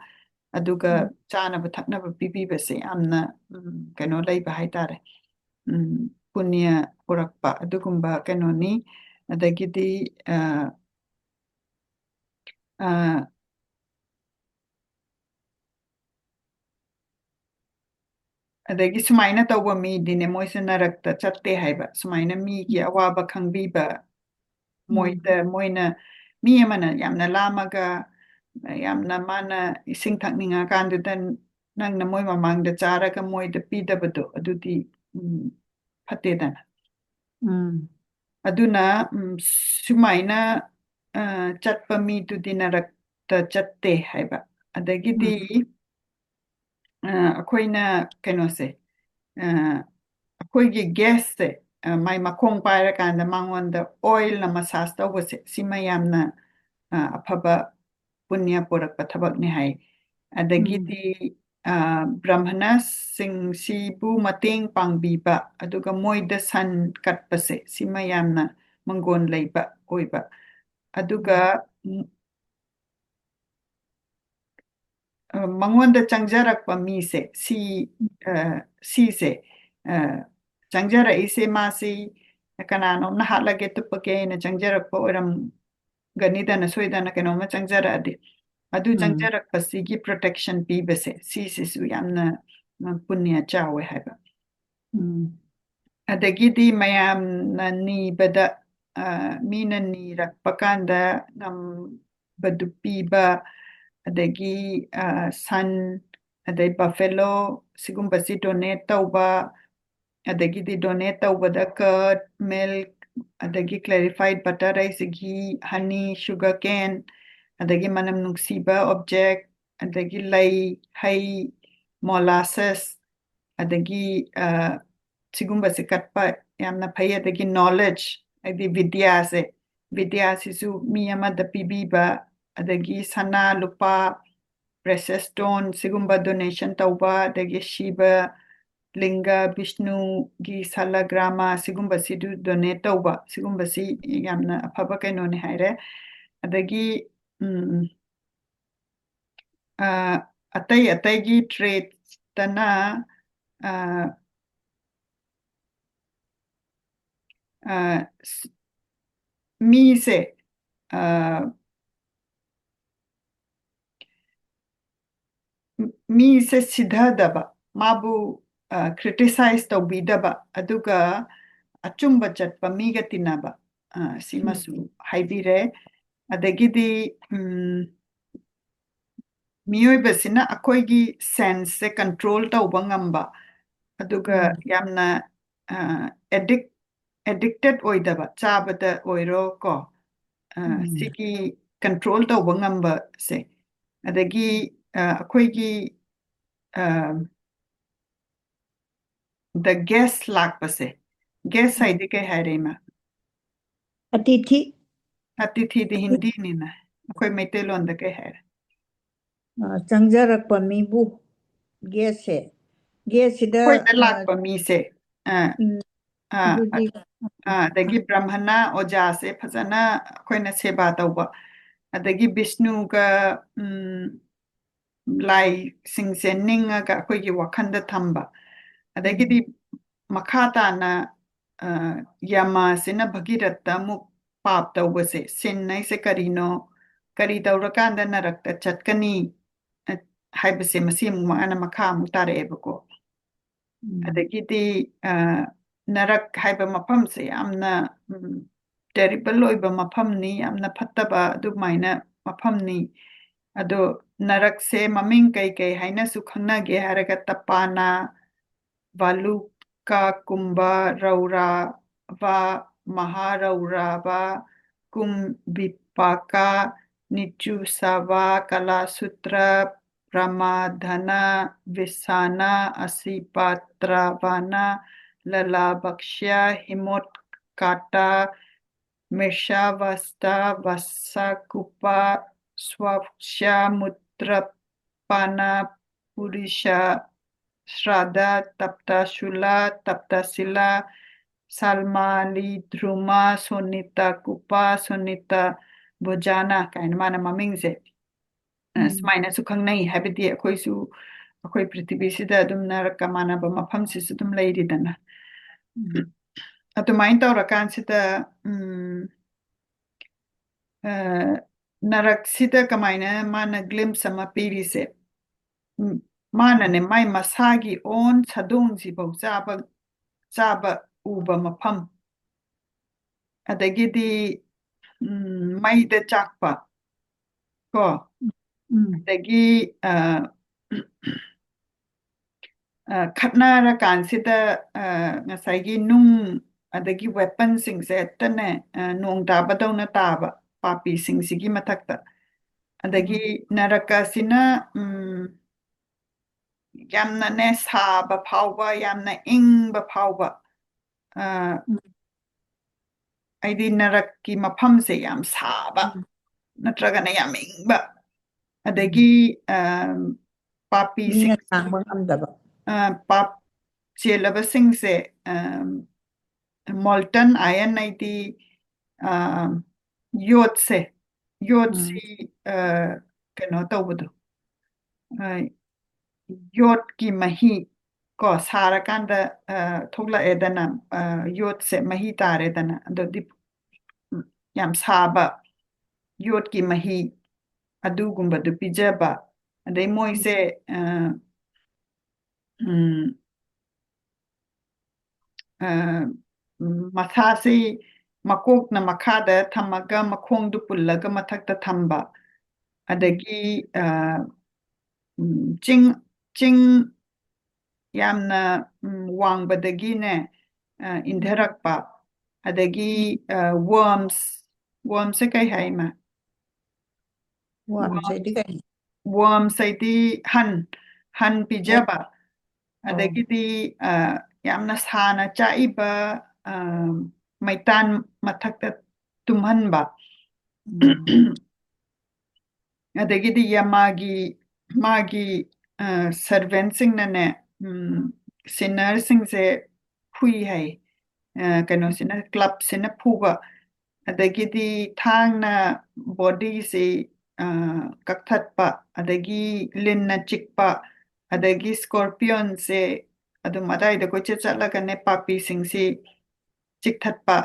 ꯑꯗꯨꯒ ꯎꯝ꯫ ꯆꯥꯅꯕ ꯊꯛꯅꯕ ꯄꯤꯕꯤꯕꯁꯦ ꯌꯥꯝꯅ, ꯎꯝ, ꯀꯩꯅꯣ ꯂꯩꯕ ꯍꯥꯏꯇꯥꯔꯦ꯫ ꯎꯝ, ꯄꯨꯅ꯭ꯌ ꯄꯨꯔꯛꯄ ꯑꯗꯨꯒꯨꯝꯕ ꯀꯩꯅꯣꯅꯤ꯫ ꯑꯗꯒꯤꯗꯤ, ꯑ, ꯑ, ꯑꯗꯒꯤ ꯁꯨꯃꯥꯏꯅ ꯇꯧꯕ ꯃꯤꯗꯤꯅꯦ, ꯃꯣꯏꯁꯦ ꯅꯔꯛꯇ ꯆꯠꯇꯦ ꯍꯥꯏꯕ꯫ ꯁꯨꯃꯥꯏꯅ ꯃꯤꯒꯤ ꯎꯝ꯫ ꯑꯋꯥꯕ ꯈꯪꯕꯤꯕ, ꯎꯝ꯫ ꯃꯣꯏꯗ, ꯃꯣꯏꯅ, ꯃꯤ ꯑꯃꯅ ꯌꯥꯝꯅ ꯂꯥꯝꯃꯒ, ꯌꯥꯝꯅ ꯃꯥꯅ ꯏꯁꯤꯡ ꯊꯛꯅꯤꯡꯉꯀꯥꯟꯗꯨꯗ ꯅꯪꯅ ꯃꯣꯏ ꯃꯃꯥꯡꯗ ꯆꯥꯔꯒ ꯃꯣꯏꯗ ꯄꯤꯗꯕꯗꯣ, ꯑꯗꯨꯗꯤ, ꯎꯝ, ꯐꯠꯇꯦꯗꯅ꯫ ꯎꯝ꯫ ꯑꯗꯨꯅ, ꯎꯝ, ꯁꯨꯃꯥꯏꯅ, ꯑ, ꯆꯠꯄ ꯃꯤꯗꯨꯗꯤ ꯅꯔꯛꯇ ꯆꯠꯇꯦ ꯍꯥꯏꯕ꯫ ꯑꯗꯒꯤꯗꯤ, ꯎꯝ꯫ ꯑ, ꯑꯩꯈꯣꯏꯅ ꯀꯩꯅꯣꯁꯦ, ꯑ, ꯑꯩꯈꯣꯏꯒꯤ ꯒꯦꯁꯁꯦ, ꯑ, ꯃꯥꯏ ꯃꯈꯣꯡ ꯄꯥꯏꯔꯀꯥꯟꯗ ꯃꯉꯣꯟꯗ oilꯅ massage ꯇꯧꯕꯁꯦ, ꯁꯤꯃ ꯌꯥꯝꯅ, ꯑ, ꯑꯐꯕ ꯄꯨꯅ꯭ꯌ ꯄꯨꯔꯛꯄ ꯊꯕꯛꯅꯤ ꯍꯥꯏ꯫ ꯎꯝ꯫ ꯑꯗꯒꯤꯗꯤ, ꯑ, ꯕ꯭ꯔꯥꯍꯃꯅꯁꯤꯡ ꯁꯤꯕꯨ ꯃꯇꯦꯡ ꯄꯥꯡꯕꯤꯕ, ꯑꯗꯨꯒ ꯃꯣꯏꯗ ꯁꯟ ꯀꯠꯄꯁꯦ, ꯁꯤꯃ ꯌꯥꯝꯅ ꯃꯪꯒꯣꯟ ꯂꯩꯕ ꯑꯣꯏꯕ꯫ ꯑꯗꯨꯒ, ꯎꯝ꯫ ꯎꯝ, ꯑ, ꯃꯉꯣꯟꯗ ꯆꯪꯖꯔꯛꯄ ꯃꯤꯁꯦ, ꯁꯤ, ꯑ, ꯁꯤꯁꯦ, ꯑ, ꯆꯪꯖꯔꯛꯏꯁꯦ ꯃꯥꯁꯤ ꯀꯅꯥꯅꯣꯝꯅ ꯍꯥꯠꯂꯒꯦ ꯇꯨꯞꯄꯒꯦꯅ ꯆꯪꯖꯔꯛꯄ ꯑꯣꯏꯔꯝꯒꯅꯤꯗꯅ, ꯁꯣꯏꯗꯅ ꯀꯩꯅꯣꯝꯃ ꯆꯪꯖꯔꯛꯑꯗꯤ꯫ ꯑꯗꯨ ꯎꯝ꯫ ꯆꯪꯖꯔꯛꯄꯁꯤꯒꯤ protection ꯄꯤꯕꯁꯦ, ꯁꯤꯁꯤꯁꯨ ꯌꯥꯝꯅ, ꯑ, ꯄꯨꯅ꯭ꯌ ꯆꯥꯎꯋꯦ ꯍꯥꯏꯕ꯫ ꯎꯝ꯫ ꯑꯗꯒꯤꯗꯤ ꯃꯌꯥꯝꯅ ꯅꯤꯕꯗ, ꯑ, ꯃꯤꯅ ꯅꯤꯔꯛꯄ ꯀꯥꯟꯗ ꯉꯝꯕꯗꯨ ꯄꯤꯕ, ꯑꯗꯒꯤ, ꯑ, ꯁꯟ, ꯑꯗꯩ buffalo, ꯁꯤꯒꯨꯝꯕꯁꯤ donate ꯇꯧꯕ, ꯑꯗꯒꯤꯗꯤ donate ꯇꯧꯕꯗ curd, milk, ꯑꯗꯒꯤ clarified butter ꯍꯥꯏꯁꯦ ghee, honey, sugar cane, ꯑꯗꯒꯤ ꯃꯅꯝ ꯅꯨꯡꯁꯤꯕ object, ꯑꯗꯒꯤ ꯂꯩ, ꯍꯩ, molasses, ꯑꯗꯒꯤ, ꯑ, ꯁꯤꯒꯨꯝꯕꯁꯦ ꯀꯠꯄ ꯌꯥꯝꯅ ꯐꯩ꯫ ꯑꯗꯒꯤ knowledge, ꯍꯥꯏꯗꯤ ꯕꯤꯗ꯭ꯌꯥꯁꯦ, ꯕꯤꯗ꯭ꯌꯥꯁꯤꯁꯨ ꯃꯤ ꯑꯃꯗ ꯄꯤꯕꯤꯕ, ꯑꯗꯒꯤ ꯁꯅꯥ ꯂꯨꯄꯥ, precious stone ꯁꯤꯒꯨꯝꯕ donation ꯇꯧꯕ, ꯑꯗꯒꯤ ꯁꯤꯕ ꯂꯤꯡꯒ, ꯕꯤꯁꯅꯨꯒꯤ ꯁꯥꯂꯒ꯭ꯔꯥꯃ ꯁꯤꯒꯨꯝꯕꯁꯤꯗꯨ donate ꯇꯧꯕ, ꯁꯤꯒꯨꯝꯕꯁꯤ ꯌꯥꯝꯅ ꯑꯐꯕ ꯀꯩꯅꯣꯅꯤ ꯍꯥꯏꯔꯦ꯫ ꯑꯗꯒꯤ ꯎꯝ, ꯑ, ꯑꯇꯩ ꯑꯇꯩꯒꯤ tradeꯇꯅ, ꯑ, ꯑ, ꯁ- ꯃꯤꯁꯦ, ꯑ, ꯃ- ꯃꯤꯁꯦ ꯁꯤꯊꯗꯕ, ꯃꯥꯕꯨ ꯑ, criticize ꯇꯧꯕꯤꯗꯕ, ꯑꯗꯨꯒ ꯑꯆꯨꯝꯕ ꯆꯠꯄ ꯃꯤꯒ ꯇꯤꯟꯅꯕ, ꯑ, ꯁꯤꯃꯁꯨ ꯍꯥꯏꯕꯤꯔꯦ꯫ ꯑꯗꯒꯤꯗꯤ ꯎꯝ, ꯃꯤꯑꯣꯏꯕꯁꯤꯅ ꯑꯩꯈꯣꯏꯒꯤ senseꯁꯦ control ꯇꯧꯕ ꯉꯝꯕ, ꯑꯗꯨꯒ ꯎꯝ꯫ ꯌꯥꯝꯅ ꯑ, addict addicted ꯑꯣꯏꯗꯕ, ꯆꯥꯕꯗ ꯑꯣꯏꯔꯣ ꯀꯣ, ꯑ, ꯎꯝ꯫ ꯁꯤꯒꯤ control ꯇꯧꯕ ꯉꯝꯕꯁꯦ, ꯑꯗꯒꯤ ꯑ, ꯑꯩꯈꯣꯏꯒꯤ ꯑ, the guest ꯂꯥꯛꯄꯁꯦ, guest ꯎꯝ꯫ ꯍꯥꯏꯗꯤ ꯀꯩ ꯍꯥꯏꯔꯦ, ꯏꯃꯥ? ꯑꯇꯤꯊꯤ꯫ ꯑꯇꯤꯊꯤꯗꯤ ꯍꯤꯟꯗꯤꯅꯤꯅ, ꯑꯩꯈꯣꯏ ꯃꯩꯇꯩꯂꯣꯟꯗ ꯀꯩ ꯍꯥꯏꯔꯦ? ꯑ, ꯆꯪꯖꯔꯛꯄ ꯃꯤꯕꯨ, guestꯁꯦ, guestꯁꯤꯗ, ꯑꯩꯈꯣꯏꯗ ꯑ, ꯂꯥꯛꯄ ꯃꯤꯁꯦ, ꯑ, ꯎꯝ, ꯑ, ꯑꯗꯨꯗꯤ ꯑ, ꯑꯗꯒꯤ ꯕ꯭ꯔꯥꯍꯃꯅ ꯑꯣꯖꯥꯁꯦ ꯐꯖꯅ ꯑꯩꯈꯣꯏꯅ ꯁꯦꯕꯥ ꯇꯧꯕ, ꯑꯗꯒꯤ ꯕꯤꯁꯅꯨꯒ ꯎꯝ, ꯂꯥꯏꯁꯤꯡꯁꯦ ꯅꯤꯡꯉꯒ ꯑꯩꯈꯣꯏꯒꯤ ꯋꯥꯈꯜꯗ ꯊꯝꯕ, ꯑꯗꯒꯤꯗꯤ ꯎꯝ꯫ ꯃꯈꯥ ꯇꯥꯅ ꯑ, ꯌꯃꯁꯤꯅ ꯚꯒꯤꯔꯊꯇ ꯑꯃꯨꯛ ꯄꯥꯞ ꯇꯧꯕꯁꯦ, ꯁꯤꯟ ꯍꯥꯏꯁꯦ ꯀꯔꯤꯅꯣ, ꯀꯔꯤ ꯇꯧꯔꯀꯥꯟꯗ ꯅꯔꯛꯇ ꯆꯠꯀꯅꯤ, ꯑ, ꯍꯥꯏꯕꯁꯦ, ꯃꯁꯤ ꯑꯃꯨꯛ ꯃꯥꯅ ꯃꯈꯥ ꯑꯃꯨꯛ ꯇꯥꯔꯛꯑꯦꯕꯀꯣ꯫ ꯎꯝ꯫ ꯑꯗꯒꯤꯗꯤ ꯑ, ꯅꯔꯛ ꯍꯥꯏꯕ ꯃꯐꯝꯁꯦ ꯌꯥꯝꯅ ꯎꯝ, terrible ꯑꯣꯏꯕ ꯃꯐꯝꯅꯤ, ꯌꯥꯝꯅ ꯐꯠꯇꯕ ꯑꯗꯨꯃꯥꯏꯅ ꯃꯐꯝꯅꯤ꯫ ꯑꯗꯣ ꯅꯔꯛꯁꯦ ꯃꯃꯤꯡ ꯀꯩ ꯀꯩ ꯍꯥꯏꯅꯁꯨ ꯈꯪꯅꯒꯦ ꯍꯥꯏꯔꯒ ꯇꯄꯥꯅ, ꯚꯥꯂꯨꯀꯥ ꯀꯨꯝꯚ ꯔꯧꯔꯥꯚ, ꯃꯍꯥꯔꯧꯔꯥꯚ, ꯀꯨꯝꯚꯤꯄꯥꯀꯥ, ꯅꯤꯆꯨꯁꯥꯚꯥ, ꯀꯥꯂꯥꯁꯨꯇ꯭ꯔ, ꯄ꯭ꯔꯃꯥꯙꯅ, ꯚꯤꯁꯥꯅ, ꯑꯁꯤꯄꯥꯇ꯭ꯔꯥꯚꯥꯅ, ꯂꯂꯥꯕꯛꯁ꯭ꯌ, ꯍꯤꯃꯣꯠꯀꯥꯇꯥ, ꯃꯤꯔꯁꯥꯚꯥꯁꯇꯥ, ꯚꯥꯁꯥꯀꯨꯄꯥ, ꯁ꯭ꯋꯥꯛꯁ꯭ꯌ, ꯃꯨꯇ꯭ꯔꯄꯥꯅꯥ, ꯄꯨꯔꯤꯁꯥ, ꯁ꯭ꯔꯥꯗꯥ, ꯇꯞꯇꯥꯁꯨꯂꯥ, ꯇꯞꯇꯥꯁꯤꯂꯥ, ꯁꯥꯜꯃꯥꯂꯤ, ꯙ꯭ꯔꯨꯃꯥ, ꯁꯣꯅꯤꯇꯥ ꯀꯨꯄꯥ, ꯁꯣꯅꯤꯇꯥ ꯚꯣꯖꯥꯅꯥ ꯀꯥꯏꯅ ꯃꯥꯅ ꯃꯃꯤꯡꯁꯦ ꯑ, ꯎꯝ꯫ ꯁꯨꯃꯥꯏꯅꯁꯨ ꯈꯪꯅꯩ꯫ ꯍꯥꯏꯕꯗꯤ ꯑꯩꯈꯣꯏꯁꯨ, ꯑꯩꯈꯣꯏ ꯄ꯭ꯔꯤꯊꯤꯕꯤꯁꯤꯗ ꯑꯗꯨꯝ ꯅꯔꯛꯀ ꯃꯥꯟꯅꯕ ꯃꯐꯝꯁꯤꯁꯨ ꯑꯗꯨꯝ ꯂꯩꯔꯤꯗꯅ꯫ ꯎꯝ꯫ ꯑꯗꯨꯃꯥꯏꯅ ꯇꯧꯔꯀꯥꯟꯁꯤꯗ, ꯎꯝ, ꯑ, ꯅꯔꯛꯁꯤꯗ ꯀꯃꯥꯏꯅ ꯃꯥꯅ glimpse ꯑꯃ ꯄꯤꯔꯤꯁꯦ? ꯎꯝ, ꯃꯥꯅꯅꯦ ꯃꯥꯏ ꯃꯁꯥꯒꯤ own ꯁꯥꯗꯣꯡꯁꯤꯐꯧ ꯆꯥꯕ, ꯆꯥꯕ ꯎꯕ ꯃꯐꯝ꯫ ꯑꯗꯒꯤꯗꯤ, ꯎꯝ, ꯃꯩꯗ ꯆꯥꯛꯄ, ꯀꯣ? ꯎꯝ꯫ ꯑꯗꯒꯤ, ꯑ, ꯑ, ꯈꯠꯅꯔꯀꯥꯟꯁꯤꯗ, ꯑ, ꯉꯁꯥꯏꯒꯤ ꯅꯨꯡ ꯑꯗꯒꯤ weaponꯁꯤꯡꯁꯦ ꯍꯦꯛꯇꯅꯦ, ꯑ, ꯅꯣꯡ ꯇꯥꯕꯗꯧꯅ ꯇꯥꯕ ꯄꯥꯄꯤꯁꯤꯡꯁꯤꯒꯤ ꯃꯊꯛꯇ꯫ ꯑꯗꯒꯤ ꯎꯝ꯫ ꯅꯔꯀꯁꯤꯅ, ꯎꯝ, ꯌꯥꯝꯅꯅꯦ ꯁꯥꯕ ꯐꯥꯎꯕ, ꯌꯥꯝꯅ ꯏꯪꯕ ꯐꯥꯎꯕ, ꯑ, ꯎꯝ꯫ ꯍꯥꯏꯗꯤ ꯅꯔꯛꯀꯤ ꯃꯐꯝꯁꯦ ꯌꯥꯝ ꯁꯥꯕ, ꯎꯝ꯫ ꯅꯠꯇ꯭ꯔꯒꯅ ꯌꯥꯝ ꯏꯪꯕ, ꯑꯗꯒꯤ, ꯎꯝ꯫ ꯑ, ꯄꯥꯄꯤꯁꯤꯡ-, ꯃꯤꯅ ꯈꯥꯡꯕ ꯉꯝꯗꯕ꯫ ꯑ, ꯄꯥꯞ ꯆꯦꯜꯂꯕꯁꯤꯡꯁꯦ, ꯑ, molten iron ꯍꯥꯏꯗꯤ, ꯑ, ꯌꯣꯠꯁꯦ, ꯌꯣꯠꯁꯤ, ꯎꯝ꯫ ꯑ, ꯀꯩꯅꯣ ꯇꯧꯕꯗꯣ, ꯑ, ꯌꯣꯠꯀꯤ ꯃꯍꯤ ꯀꯣ, ꯁꯥꯔꯀꯥꯟꯗ, ꯑ, ꯊꯣꯛꯂꯛꯑꯦꯗꯅ, ꯑ, ꯌꯣꯠꯁꯦ ꯃꯍꯤ ꯇꯥꯔꯦꯗꯅ, ꯑꯗꯨꯗꯤ, ꯎꯝ, ꯌꯥꯝ ꯁꯥꯕ ꯌꯣꯠꯀꯤ ꯃꯍꯤ ꯑꯗꯨꯒꯨꯝꯕꯗꯨ ꯄꯤꯖꯕ꯫ ꯑꯗꯩ ꯃꯣꯏꯁꯦ, ꯑ, ꯎꯝ, ꯑ, ꯎꯝ, ꯃꯁꯥꯁꯤ ꯃꯀꯣꯛꯅ ꯃꯈꯥꯗ ꯊꯝꯃꯒ ꯃꯈꯣꯡꯗꯨ ꯄꯨꯜꯂꯒ ꯃꯊꯛꯇ ꯊꯝꯕ꯫ ꯑꯗꯒꯤ, ꯑ, ꯎꯝ, ꯆꯤꯡ, ꯆꯤꯡ ꯌꯥꯝꯅ, ꯎꯝ, ꯋꯥꯡꯕꯗꯒꯤꯅꯦ, ꯑ, ꯏꯟꯊꯔꯛꯄ꯫ ꯑꯗꯒꯤ, ꯑ, worms, wormꯁꯦ ꯀꯩ ꯍꯥꯏ, ꯏꯃꯥ? Worms ꯍꯥꯏꯗꯤ ꯀꯩꯅꯣ? Worms ꯍꯥꯏꯗꯤ ꯍꯟ, ꯍꯟ ꯄꯤꯖꯕ꯫ ꯑꯣ꯫ ꯑꯗꯒꯤꯗꯤ, ꯑ, ꯌꯥꯝꯅ ꯁꯥꯅ ꯆꯥꯛꯏꯕ, ꯑ, ꯃꯩꯇꯥꯟ ꯃꯊꯛꯇ ꯇꯨꯝꯍꯟꯕ꯫ ꯎꯝ꯫ ꯑꯗꯒꯤꯗꯤ ꯌꯃꯥꯒꯤ, ꯃꯥꯒꯤ, ꯑ, servantꯁꯤꯡꯅꯅꯦ, ꯎꯝ, sinnerꯁꯤꯡꯁꯦ ꯐꯨꯏ ꯍꯥꯏ꯫ ꯑ, ꯀꯩꯅꯣꯁꯤꯅ, clubꯁꯤꯅ ꯐꯨꯕ꯫ ꯑꯗꯒꯤꯗꯤ ꯊꯥꯡꯅ bodyꯁꯤ, ꯑ, ꯀꯛꯊꯠꯄ, ꯑꯗꯒꯤ ꯂꯤꯟꯅ ꯆꯤꯛꯄ, ꯑꯗꯒꯤ scorpionꯁꯦ ꯑꯗꯨꯝ ꯑꯗꯥꯏꯗ ꯀꯣꯏꯆꯠ ꯆꯠꯂꯒꯅꯦ ꯄꯥꯄꯤꯁꯤꯡꯁꯤ ꯆꯤꯛꯊꯠꯄ,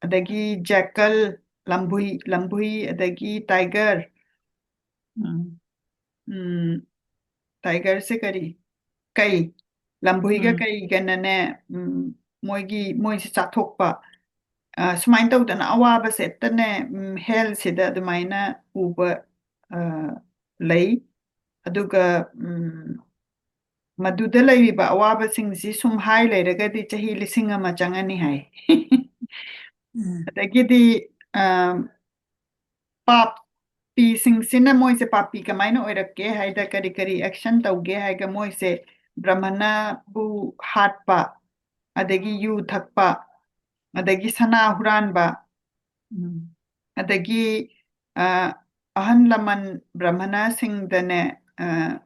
ꯑꯗꯒꯤ jackal, ꯂꯝꯕꯨꯏ, ꯂꯝꯕꯨꯏ, ꯑꯗꯒꯤ tiger, ꯎꯝ꯫ ꯎꯝ, tigerꯁꯦ ꯀꯔꯤ? ꯀꯩ, ꯂꯝꯕꯨꯏꯒ ꯎꯝ꯫ ꯀꯩꯒꯅꯅꯦ, ꯎꯝ, ꯃꯣꯏꯒꯤ, ꯃꯣꯏꯁꯦ ꯆꯥꯊꯣꯛꯄ꯫ ꯑ, ꯁꯨꯃꯥꯏꯅ ꯇꯧꯗꯅ ꯑꯋꯥꯕꯁꯦ ꯍꯦꯛꯇꯅꯦ, ꯎꯝ, hellꯁꯤꯗ ꯑꯗꯨꯃꯥꯏꯅ ꯎꯕ, ꯑ, ꯂꯩ꯫ ꯑꯗꯨꯒ, ꯎꯝ, ꯃꯗꯨꯗ ꯂꯩꯔꯤꯕ ꯑꯋꯥꯕꯁꯤꯡꯁꯤ ꯁꯨꯝ ꯍꯥꯏ ꯂꯩꯔꯒꯗꯤ ꯆꯍꯤ ꯂꯤꯁꯤꯡ ꯑꯃ ꯆꯪꯉꯅꯤ ꯍꯥꯏ꯫ ꯎꯝ꯫ ꯑꯗꯒꯤꯗꯤ, ꯑ, ꯄꯥꯞ ꯄꯤꯁꯤꯡꯁꯤꯅ ꯃꯣꯏꯁꯦ ꯄꯥꯄꯤ ꯀꯃꯥꯏꯅ ꯑꯣꯏꯔꯛꯀꯦ ꯍꯥꯏꯗ, ꯀꯔꯤ ꯀꯔꯤ action ꯇꯧꯒꯦ ꯍꯥꯏꯒ, ꯃꯣꯏꯁꯦ ꯕ꯭ꯔꯍꯃꯅꯕꯨ ꯍꯥꯠꯄ, ꯑꯗꯒꯤ ꯌꯨ ꯊꯛꯄ, ꯑꯗꯒꯤ ꯁꯅꯥ ꯍꯨꯔꯥꯟꯕ, ꯎꯝ꯫ ꯑꯗꯒꯤ, ꯑ, ꯑꯍꯜ ꯂꯃꯟ ꯕ꯭ꯔꯍꯃꯅꯁꯤꯡꯗꯅꯦ, ꯑ,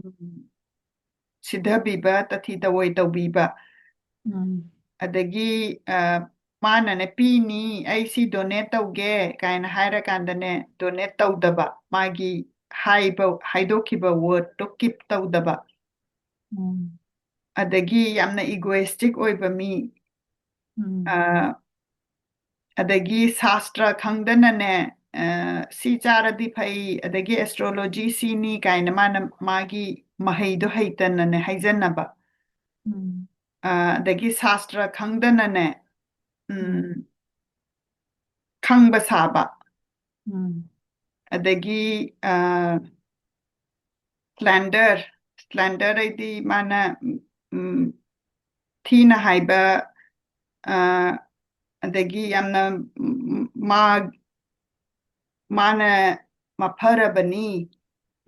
ꯎꯝ, ꯁꯤꯊꯕꯤꯕ, ꯇꯊꯤ ꯇꯑꯣꯏ ꯇꯧꯕꯤꯕ꯫ ꯎꯝ꯫ ꯑꯗꯒꯤ, ꯑ, ꯃꯥꯅꯅꯦ, "ꯄꯤꯅꯤ, ꯑꯩ ꯁꯤ donate ꯇꯧꯒꯦ" ꯀꯥꯏꯅ ꯍꯥꯏꯔꯀꯥꯟꯗꯅꯦ, donate ꯇꯧꯗꯕ, ꯃꯥꯒꯤ ꯍꯥꯏꯕ, ꯍꯥꯏꯗꯣꯛꯈꯤꯕ wordꯇꯣ keep ꯇꯧꯗꯕ꯫ ꯎꯝ꯫ ꯑꯗꯒꯤ ꯌꯥꯝꯅ egoistic ꯑꯣꯏꯕ ꯃꯤ, ꯎꯝ꯫ ꯑ, ꯑꯗꯒꯤ ꯁꯥꯁꯇ꯭ꯔ ꯈꯪꯗꯅꯅꯦ, ꯑ, "ꯁꯤ ꯆꯥꯔꯗꯤ ꯐꯩ", ꯑꯗꯒꯤ astrology ꯁꯤꯅꯤ ꯀꯥꯏꯅ ꯃꯥꯅ ꯃꯥꯒꯤ ꯃꯍꯩꯗꯣ ꯍꯩꯇꯅꯅꯦ ꯍꯥꯏꯖꯟꯅꯕ꯫ ꯎꯝ꯫ ꯑ, ꯑꯗꯒꯤ ꯁꯥꯁꯇ꯭ꯔ ꯈꯪꯗꯅꯅꯦ, ꯎꯝ, ꯎꯝ꯫ ꯈꯪꯕ ꯁꯥꯕ꯫ ꯎꯝ꯫ ꯑꯗꯒꯤ, ꯑ, slander, slander ꯍꯥꯏꯗꯤ ꯃꯥꯅ, ꯎꯝ, ꯊꯤꯅ ꯍꯥꯏꯕ, ꯑ, ꯑꯗꯒꯤ ꯌꯥꯝꯅ, ꯎꯝ, ꯃꯥ-, ꯃꯥꯅ ꯃꯐꯔꯕꯅꯤ,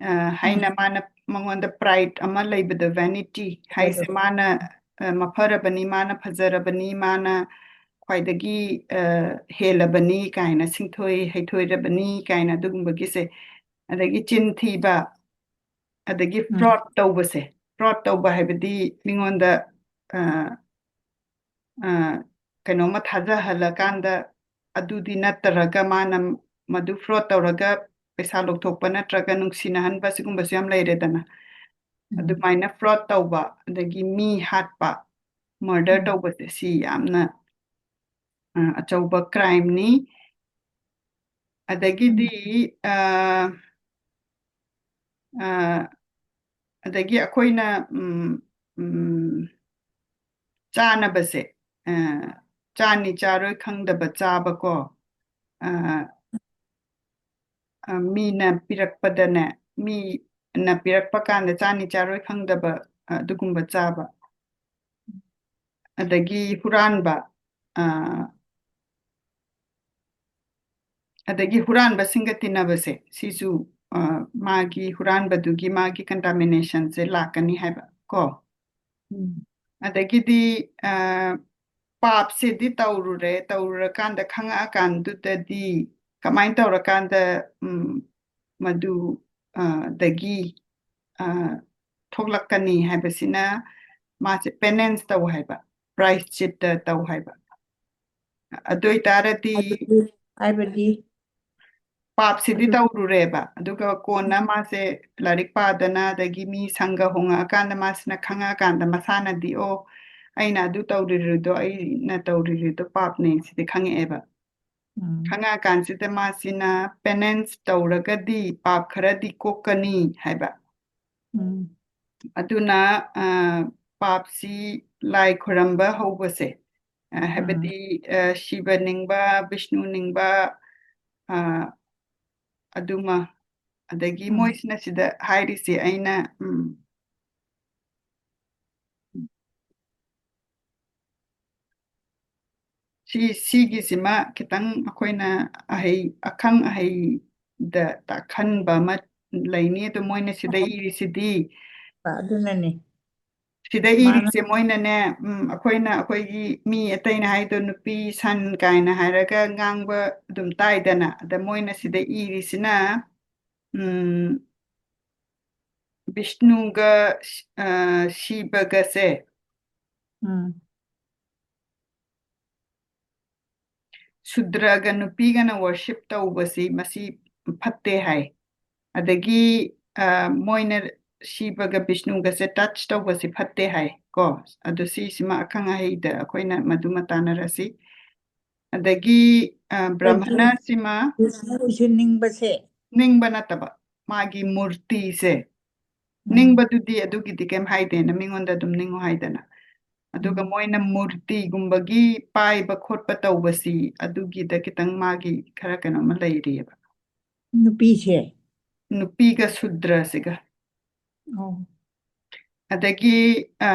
ꯑ, ꯍꯥꯏꯅ ꯎꯝ꯫ ꯃꯥꯅ, ꯃꯉꯣꯟꯗ pride ꯑꯃ ꯂꯩꯕꯗꯣ, vanity ꯍꯥꯏꯁꯦ, ꯍꯣꯏ, ꯍꯣꯏ꯫ ꯃꯥꯅ ꯑ, ꯃꯐꯔꯕꯅꯤ, ꯃꯥꯅ ꯐꯖꯔꯕꯅꯤ, ꯃꯥꯅ ꯈ꯭ꯋꯥꯏꯗꯒꯤ, ꯑ, ꯍꯦꯜꯂꯕꯅꯤ ꯀꯥꯏꯅ, ꯁꯤꯡꯊꯣꯏ ꯍꯩꯊꯣꯏꯔꯕꯅꯤ ꯀꯥꯏꯅ ꯑꯗꯨꯒꯨꯝꯕꯒꯤꯁꯦ꯫ ꯑꯗꯒꯤ ꯆꯤꯟ ꯊꯤꯕ, ꯑꯗꯒꯤ ꯎꯝ꯫ Fraud ꯇꯧꯕꯁꯦ꯫ Fraud ꯇꯧꯕ ꯍꯥꯏꯕꯗꯤ ꯃꯤꯉꯣꯟꯗ, ꯑ, ꯑ, ꯀꯩꯅꯣꯝꯃ ꯊꯥꯖꯍꯜꯂꯀꯥꯟꯗ ꯑꯗꯨꯗꯤ ꯅꯠꯇ꯭ꯔꯒ ꯃꯥꯅ ꯃꯗꯨ fraud ꯇꯧꯔꯒ ꯄꯩꯁꯥ ꯂꯧꯊꯣꯛꯄ ꯅꯠꯇ꯭ꯔꯒ ꯅꯨꯡꯁꯤꯅꯍꯟꯕ, ꯁꯤꯒꯨꯝꯕꯁꯨ ꯌꯥꯝ ꯂꯩꯔꯦꯗꯅ꯫ ꯎꯝ꯫ ꯑꯗꯨꯃꯥꯏꯅ fraud ꯇꯧꯕ, ꯑꯗꯒꯤ ꯃꯤ ꯍꯥꯠꯄ, murder ꯎꯝ꯫ ꯇꯧꯕꯁꯦ, ꯁꯤ ꯌꯥꯝꯅ, ꯑ, ꯑꯆꯧꯕ crimeꯅꯤ꯫ ꯑꯗꯒꯤꯗꯤ, ꯎꯝ꯫ ꯑ, ꯑ, ꯑꯗꯒꯤ ꯑꯩꯈꯣꯏꯅ, ꯎꯝ, ꯎꯝ, ꯆꯥꯅꯕꯁꯦ, ꯑ, ꯆꯥꯅꯤ ꯆꯥꯔꯣꯏ ꯈꯪꯗꯕ ꯆꯥꯕꯀꯣ, ꯑ, ꯑ, ꯃꯤꯅ ꯄꯤꯔꯛꯄꯗꯅꯦ, ꯃꯤꯅ ꯄꯤꯔꯛꯄ ꯀꯥꯟꯗ ꯆꯥꯅꯤ ꯆꯥꯔꯣꯏ ꯈꯪꯗꯕ, ꯑ, ꯑꯗꯨꯒꯨꯝꯕ ꯆꯥꯕ꯫ ꯑꯗꯒꯤ ꯍꯨꯔꯥꯟꯕ, ꯑ, ꯑꯗꯒꯤ ꯍꯨꯔꯥꯟꯕꯁꯤꯡꯒ ꯇꯤꯟꯅꯕꯁꯦ, ꯁꯤꯁꯨ, ꯑ, ꯃꯥꯒꯤ ꯍꯨꯔꯥꯟꯕꯗꯨꯒꯤ ꯃꯥꯒꯤ contaminationꯁꯦ ꯂꯥꯛꯀꯅꯤ ꯍꯥꯏꯕ ꯀꯣ꯫ ꯎꯝ꯫ ꯑꯗꯒꯤꯗꯤ, ꯑ, ꯄꯥꯞꯁꯤꯗꯤ ꯇꯧꯔꯨꯔꯦ, ꯇꯧꯔꯨꯔꯀꯥꯟꯗ ꯈꯪꯉꯛꯑꯀꯥꯟꯗꯨꯗꯗꯤ ꯀꯃꯥꯏꯅ ꯇꯧꯔꯀꯥꯟꯗ, ꯎꯝ, ꯃꯗꯨ, ꯑ, ꯗꯒꯤ, ꯑ, ꯊꯣꯛꯂꯛꯀꯅꯤ ꯍꯥꯏꯕꯁꯤꯅ ꯃꯥꯁꯦ penance ꯇꯧ ꯍꯥꯏꯕ, ꯄ꯭ꯔꯥꯏꯁꯆꯤꯠꯇ ꯇꯧ ꯍꯥꯏꯕ꯫ ꯑꯗꯨ ꯑꯣꯏꯇꯥꯔꯗꯤ ꯍꯥꯏꯕꯗꯤ, ꯍꯥꯏꯕꯗꯤ? ꯄꯥꯞꯁꯤꯗꯤ ꯎꯝ꯫ ꯇꯧꯔꯨꯔꯦꯕ, ꯑꯗꯨꯒ ꯀꯣꯟꯅ ꯎꯝ꯫ ꯃꯥꯁꯦ ꯂꯥꯏꯔꯤꯛ ꯄꯥꯗꯅ, ꯑꯗꯒꯤ ꯃꯤ ꯁꯪꯒ ꯍꯣꯡꯉꯛꯑꯀꯥꯟꯗ ꯃꯥꯁꯤꯅ ꯈꯪꯉꯛꯑꯀꯥꯟꯗ ꯃꯁꯥꯅꯗꯤ, "ꯑꯣ, ꯑꯩꯅ ꯑꯗꯨ ꯇꯧꯔꯤꯔꯤꯗꯣ, ꯑꯩꯅ ꯇꯧꯔꯤꯔꯤꯗꯣ ꯄꯥꯞꯅꯦ" ꯁꯤꯗꯤ ꯈꯪꯉꯛꯑꯦꯕ꯫ ꯎꯝ꯫ ꯈꯪꯉꯛꯑꯀꯥꯟꯁꯤꯗ ꯃꯥꯁꯤꯅ penance ꯇꯧꯔꯒꯗꯤ ꯄꯥꯞ ꯈꯔꯗꯤ ꯀꯣꯛꯀꯅꯤ ꯍꯥꯏꯕ꯫ ꯎꯝ꯫ ꯑꯗꯨꯅ, ꯑ, ꯄꯥꯞꯁꯤ ꯂꯥꯏ ꯈꯣꯏꯔꯝꯕ ꯍꯧꯕꯁꯦ, ꯑ, ꯎꯝ꯫ ꯍꯥꯏꯕꯗꯤ, ꯑ, ꯁꯤꯕ ꯅꯤꯡꯕ, ꯕꯤꯁꯅꯨ ꯅꯤꯡꯕ, ꯑ, ꯑꯗꯨꯃ, ꯑꯗꯒꯤ ꯎꯝ꯫ ꯃꯣꯏꯁꯤꯅ ꯁꯤꯗ ꯍꯥꯏꯔꯤꯁꯦ ꯑꯩꯅ, ꯎꯝ, ꯁꯤ, ꯁꯤꯒꯤꯁꯤꯃ ꯈꯤꯇꯪ ꯑꯩꯈꯣꯏꯅ ꯑꯍꯩ, ꯑꯈꯪ ꯑꯍꯩꯗ ꯇꯥꯛꯍꯟꯕ ꯑꯃ ꯂꯩꯅꯤ꯫ ꯑꯗꯣ ꯃꯣꯏꯅ ꯁꯤꯗ ꯏꯔꯤꯁꯤꯗꯤ ꯑꯗꯨꯅꯅꯦ꯫ ꯁꯤꯗ ꯏꯔꯤꯁꯦ ꯃꯣꯏꯅꯅꯦ, ꯎꯝ, ꯑꯩꯈꯣꯏꯅ, ꯑꯩꯈꯣꯏꯒꯤ ꯃꯤ ꯑꯇꯩꯅ ꯍꯥꯏꯗꯣ ꯅꯨꯄꯤ ꯁꯟ ꯀꯥꯏꯅ ꯍꯥꯏꯔꯒ ꯉꯥꯡꯕ ꯑꯗꯨꯝ ꯇꯥꯏꯗꯅ, ꯑꯗ ꯃꯣꯏꯅ ꯁꯤꯗ ꯏꯔꯤꯁꯤꯅ, ꯎꯝ, ꯕꯤꯁꯅꯨꯒ, ꯑ, ꯁꯤꯕꯒꯁꯦ, ꯎꯝ꯫ ꯁꯨꯗ꯭ꯔꯒ ꯅꯨꯄꯤꯒꯅ worship ꯇꯧꯕꯁꯤ ꯃꯁꯤ ꯐꯠꯇꯦ ꯍꯥꯏ꯫ ꯑꯗꯒꯤ, ꯑ, ꯃꯣꯏꯅ ꯁꯤꯕꯒ ꯕꯤꯁꯅꯨꯒꯁꯦ touch ꯇꯧꯕꯁꯤ ꯐꯠꯇꯦ ꯍꯥꯏ ꯀꯣ꯫ ꯑꯗꯨ ꯁꯤꯁꯤꯃ ꯑꯈꯪ ꯑꯍꯩꯗ ꯑꯩꯈꯣꯏꯅ ꯃꯗꯨꯃ ꯇꯥꯟꯅꯔꯁꯤ꯫ ꯑꯗꯒꯤ, ꯑ, ꯕ꯭ꯔꯥꯍꯃꯅꯁꯤꯃ ꯕꯤꯁꯅꯨꯁꯨ ꯅꯤꯡꯕꯁꯦ? ꯅꯤꯡꯕ ꯅꯠꯇꯕ, ꯃꯥꯒꯤ ꯃꯨꯔꯇꯤꯁꯦ꯫ ꯎꯝ꯫ ꯅꯤꯡꯕꯗꯨꯗꯤ ꯑꯗꯨꯒꯤꯗꯤ ꯀꯩꯝ ꯍꯥꯏꯗꯦꯅ, ꯃꯤꯉꯣꯟꯗ ꯑꯗꯨꯝ ꯅꯤꯡꯉꯨ ꯍꯥꯏꯗꯅ꯫ ꯑꯗꯨꯒ ꯎꯝ꯫ ꯃꯣꯏꯅ ꯃꯨꯔꯇꯤꯒꯨꯝꯕꯒꯤ ꯄꯥꯏꯕ ꯈꯣꯠꯄ ꯇꯧꯕꯁꯤ, ꯑꯗꯨꯒꯤꯗ ꯈꯤꯇꯪ ꯃꯥꯒꯤ ꯈꯔ ꯀꯩꯅꯣꯝꯃ ꯂꯩꯔꯤꯑꯕ꯫ ꯅꯨꯄꯤꯁꯦ? ꯅꯨꯄꯤꯒ ꯁꯨꯗ꯭ꯔꯁꯤꯒ꯫ ꯑꯣ꯫ ꯑꯗꯒꯤ, ꯑ,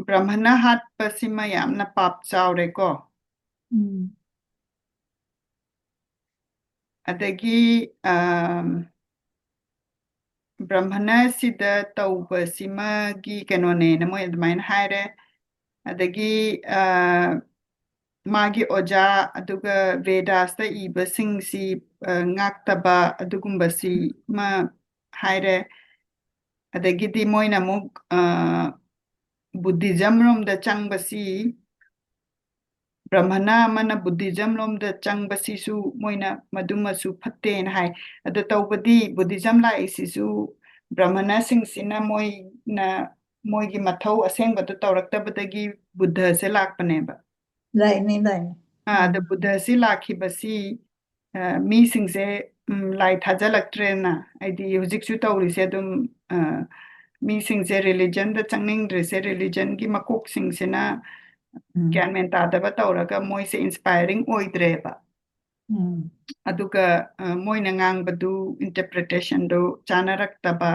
ꯕ꯭ꯔꯥꯍꯃꯅ ꯍꯥꯠꯄꯁꯤꯃ ꯌꯥꯝꯅ ꯄꯥꯞ ꯆꯥꯎꯔꯦꯀꯣ꯫ ꯎꯝ꯫ ꯑꯗꯒꯤ, ꯑꯝ, ꯕ꯭ꯔꯥꯍꯃꯅꯁꯤꯗ ꯇꯧꯕꯁꯤꯃꯒꯤ ꯀꯩꯅꯣꯅꯦꯅ ꯃꯣꯏ ꯑꯗꯨꯃꯥꯏꯅ ꯍꯥꯏꯔꯦ꯫ ꯑꯗꯒꯤ, ꯑ, ꯃꯥꯒꯤ ꯑꯣꯖꯥ, ꯑꯗꯨꯒ ꯚꯦꯗꯥꯁꯇ ꯏꯕꯁꯤꯡꯁꯤ, ꯑ, ꯉꯥꯛꯇꯕ ꯑꯗꯨꯒꯨꯝꯕꯁꯤ ꯑꯃ ꯍꯥꯏꯔꯦ꯫ ꯑꯗꯒꯤꯗꯤ ꯃꯣꯏꯅ ꯑꯃꯨꯛ, ꯑ, ꯕꯨꯙꯤꯖꯝ ꯔꯣꯝꯗ ꯆꯪꯕꯁꯤ, ꯕ꯭ꯔꯥꯍꯃꯅ ꯑꯃꯅ ꯕꯨꯙꯤꯖꯝ ꯂꯣꯝꯗ ꯆꯪꯕꯁꯤꯁꯨ ꯃꯣꯏꯅ ꯃꯗꯨꯃꯁꯨ ꯐꯠꯇꯦꯅ ꯍꯥꯏ꯫ ꯑꯗ ꯇꯧꯕꯗꯤ ꯕꯨꯙꯤꯖꯝ ꯂꯥꯛꯏꯁꯤꯁꯨ ꯕ꯭ꯔꯥꯍꯃꯅꯁꯤꯡꯁꯤꯅ ꯃꯣꯏꯅ, ꯃꯣꯏꯒꯤ ꯃꯊꯧ ꯑꯁꯦꯡꯕꯗꯨ ꯇꯧꯔꯛꯇꯕꯗꯒꯤ ꯕꯨꯙꯁꯦ ꯂꯥꯛꯄꯅꯦꯕ꯫ ꯂꯥꯛꯏꯅꯤ, ꯂꯥꯛꯏꯅꯤ꯫ ꯑꯥ, ꯑꯗ ꯎꯝ꯫ ꯕꯨꯙꯁꯤ ꯂꯥꯛꯈꯤꯕꯁꯤ, ꯑ, ꯃꯤꯁꯤꯡꯁꯦ, ꯎꯝ, ꯂꯥꯏ ꯊꯥꯖꯜꯂꯛꯇ꯭ꯔꯦꯅ, ꯍꯥꯏꯗꯤ ꯍꯧꯖꯤꯛꯁꯨ ꯇꯧꯔꯤꯁꯦ ꯑꯗꯨꯝ, ꯑ, ꯃꯤꯁꯤꯡꯁꯦ ꯔꯤꯂꯤꯖꯟꯗ ꯆꯪꯅꯤꯡꯗ꯭ꯔꯤꯁꯦ, ꯔꯤꯂꯤꯖꯟꯒꯤ ꯃꯀꯣꯛꯁꯤꯡꯁꯤꯅ ꯎꯝ꯫ ꯒ꯭ꯌꯥꯟ ꯃꯦꯟ ꯇꯥꯗꯕ ꯇꯧꯔꯒ ꯃꯣꯏꯁꯦ inspiring ꯑꯣꯏꯗ꯭ꯔꯦꯕ꯫ ꯎꯝ꯫ ꯑꯗꯨꯒ, ꯑ, ꯃꯣꯏꯅ ꯉꯥꯡꯕꯗꯨ, interpretationꯗꯨ ꯆꯥꯅꯔꯛꯇꯕ꯫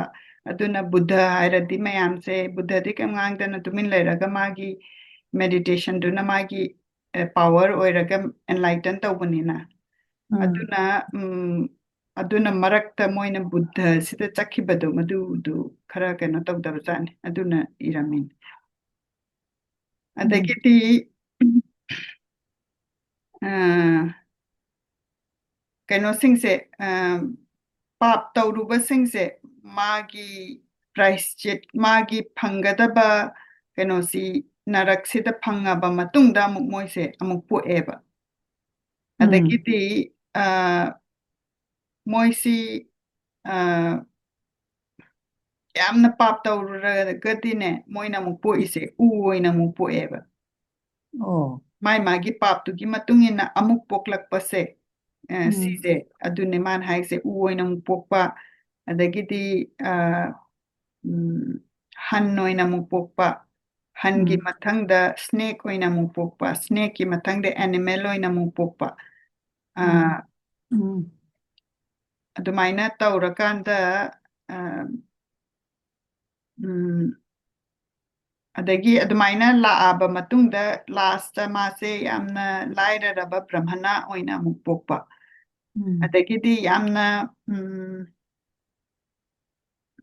ꯑꯗꯨꯅ ꯕꯨꯙ ꯍꯥꯏꯔꯗꯤ ꯃꯌꯥꯝꯁꯦ, ꯕꯨꯙꯗꯤ ꯀꯩꯝ ꯉꯥꯡꯗꯅ ꯇꯨꯃꯤꯟ ꯂꯩꯔꯒ ꯃꯥꯒꯤ meditationꯗꯨꯅ ꯃꯥꯒꯤ, ꯑ, power ꯑꯣꯏꯔꯒ enlighten ꯇꯧꯕꯅꯤꯅ꯫ ꯎꯝ꯫ ꯑꯗꯨꯅ, ꯎꯝ, ꯑꯗꯨꯅ ꯃꯔꯛꯇ ꯃꯣꯏꯅ ꯕꯨꯗ꯭ꯙꯁꯤꯗ ꯆꯠꯈꯤꯕꯗꯣ, ꯃꯗꯨꯗꯨ ꯈꯔ ꯀꯩꯅꯣ ꯇꯧꯗꯕꯖꯥꯠꯅꯤ, ꯑꯗꯨꯅ ꯏꯔꯝꯃꯤꯅꯤ꯫ ꯑꯗꯒꯤꯗꯤ ꯑ, ꯀꯩꯅꯣꯁꯤꯡꯁꯦ, ꯑ, ꯄꯥꯞ ꯇꯧꯔꯨꯕꯁꯤꯡꯁꯦ ꯃꯥꯒꯤ ꯄ꯭ꯔꯥꯏꯁꯆꯤꯠ, ꯃꯥꯒꯤ ꯐꯪꯒꯗꯕ ꯀꯩꯅꯣꯁꯤ ꯅꯔꯛꯁꯤꯗ ꯐꯪꯉꯕ ꯃꯇꯨꯡꯗ ꯑꯃꯨꯛ ꯃꯣꯏꯁꯦ ꯑꯃꯨꯛ ꯄꯣꯛꯑꯦꯕ꯫ ꯑꯗꯒꯤꯗꯤ ꯑ, ꯃꯣꯏꯁꯤ ꯑ, ꯌꯥꯝꯅ ꯄꯥꯞ ꯇꯧꯔꯨꯔꯒꯗꯤꯅꯦ, ꯃꯣꯏꯅ ꯑꯃꯨꯛ ꯄꯣꯛꯏꯁꯦ ꯎ ꯑꯣꯏꯅ ꯑꯃꯨꯛ ꯄꯣꯛꯑꯦꯕ꯫ ꯑꯣ ꯃꯥꯏ ꯃꯥꯒꯤ ꯄꯥꯞꯇꯨꯒꯤ ꯃꯇꯨꯡ ꯏꯟꯅ ꯑꯃꯨꯛ ꯄꯣꯛꯂꯛꯄꯁꯦ, ꯑ, ꯎꯝ ꯁꯤꯁꯦ ꯑꯗꯨꯅꯦ ꯃꯥꯅ ꯍꯥꯏꯁꯦ, ꯎ ꯑꯣꯏꯅ ꯑꯃꯨꯛ ꯄꯣꯛꯄ, ꯑꯗꯒꯤꯗꯤ ꯑ, ꯎꯝ, ꯍꯟ ꯑꯣꯏꯅ ꯑꯃꯨꯛ ꯄꯣꯛꯄ, ꯍꯟꯒꯤ ꯎꯝ ꯃꯊꯪꯗ ꯁ꯭ꯅꯦꯛ ꯑꯣꯏꯅ ꯑꯃꯨꯛ ꯄꯣꯛꯄ, ꯁ꯭ꯅꯦꯛꯀꯤ ꯃꯊꯪꯗ ꯑꯦꯅꯤꯃꯦꯜ ꯑꯣꯏꯅ ꯑꯃꯨꯛ ꯄꯣꯛꯄ꯫ ꯑ, ꯎꯝ ꯎꯝ ꯑꯗꯨꯃꯥꯏꯅ ꯇꯧꯔꯀꯥꯟꯗ ꯑ, ꯎꯝ, ꯑꯗꯒꯤ ꯑꯗꯨꯃꯥꯏꯅ ꯂꯥꯛꯑꯕ ꯃꯇꯨꯡꯗ ꯂꯥꯁꯇ ꯃꯥꯁꯦ ꯌꯥꯝꯅ ꯂꯥꯏꯔꯔꯕ ꯕ꯭ꯔꯍꯃꯅ ꯑꯣꯏꯅ ꯑꯃꯨꯛ ꯄꯣꯛꯄ꯫ ꯎꯝ ꯑꯗꯒꯤꯗꯤ ꯌꯥꯝꯅ ꯎꯝ,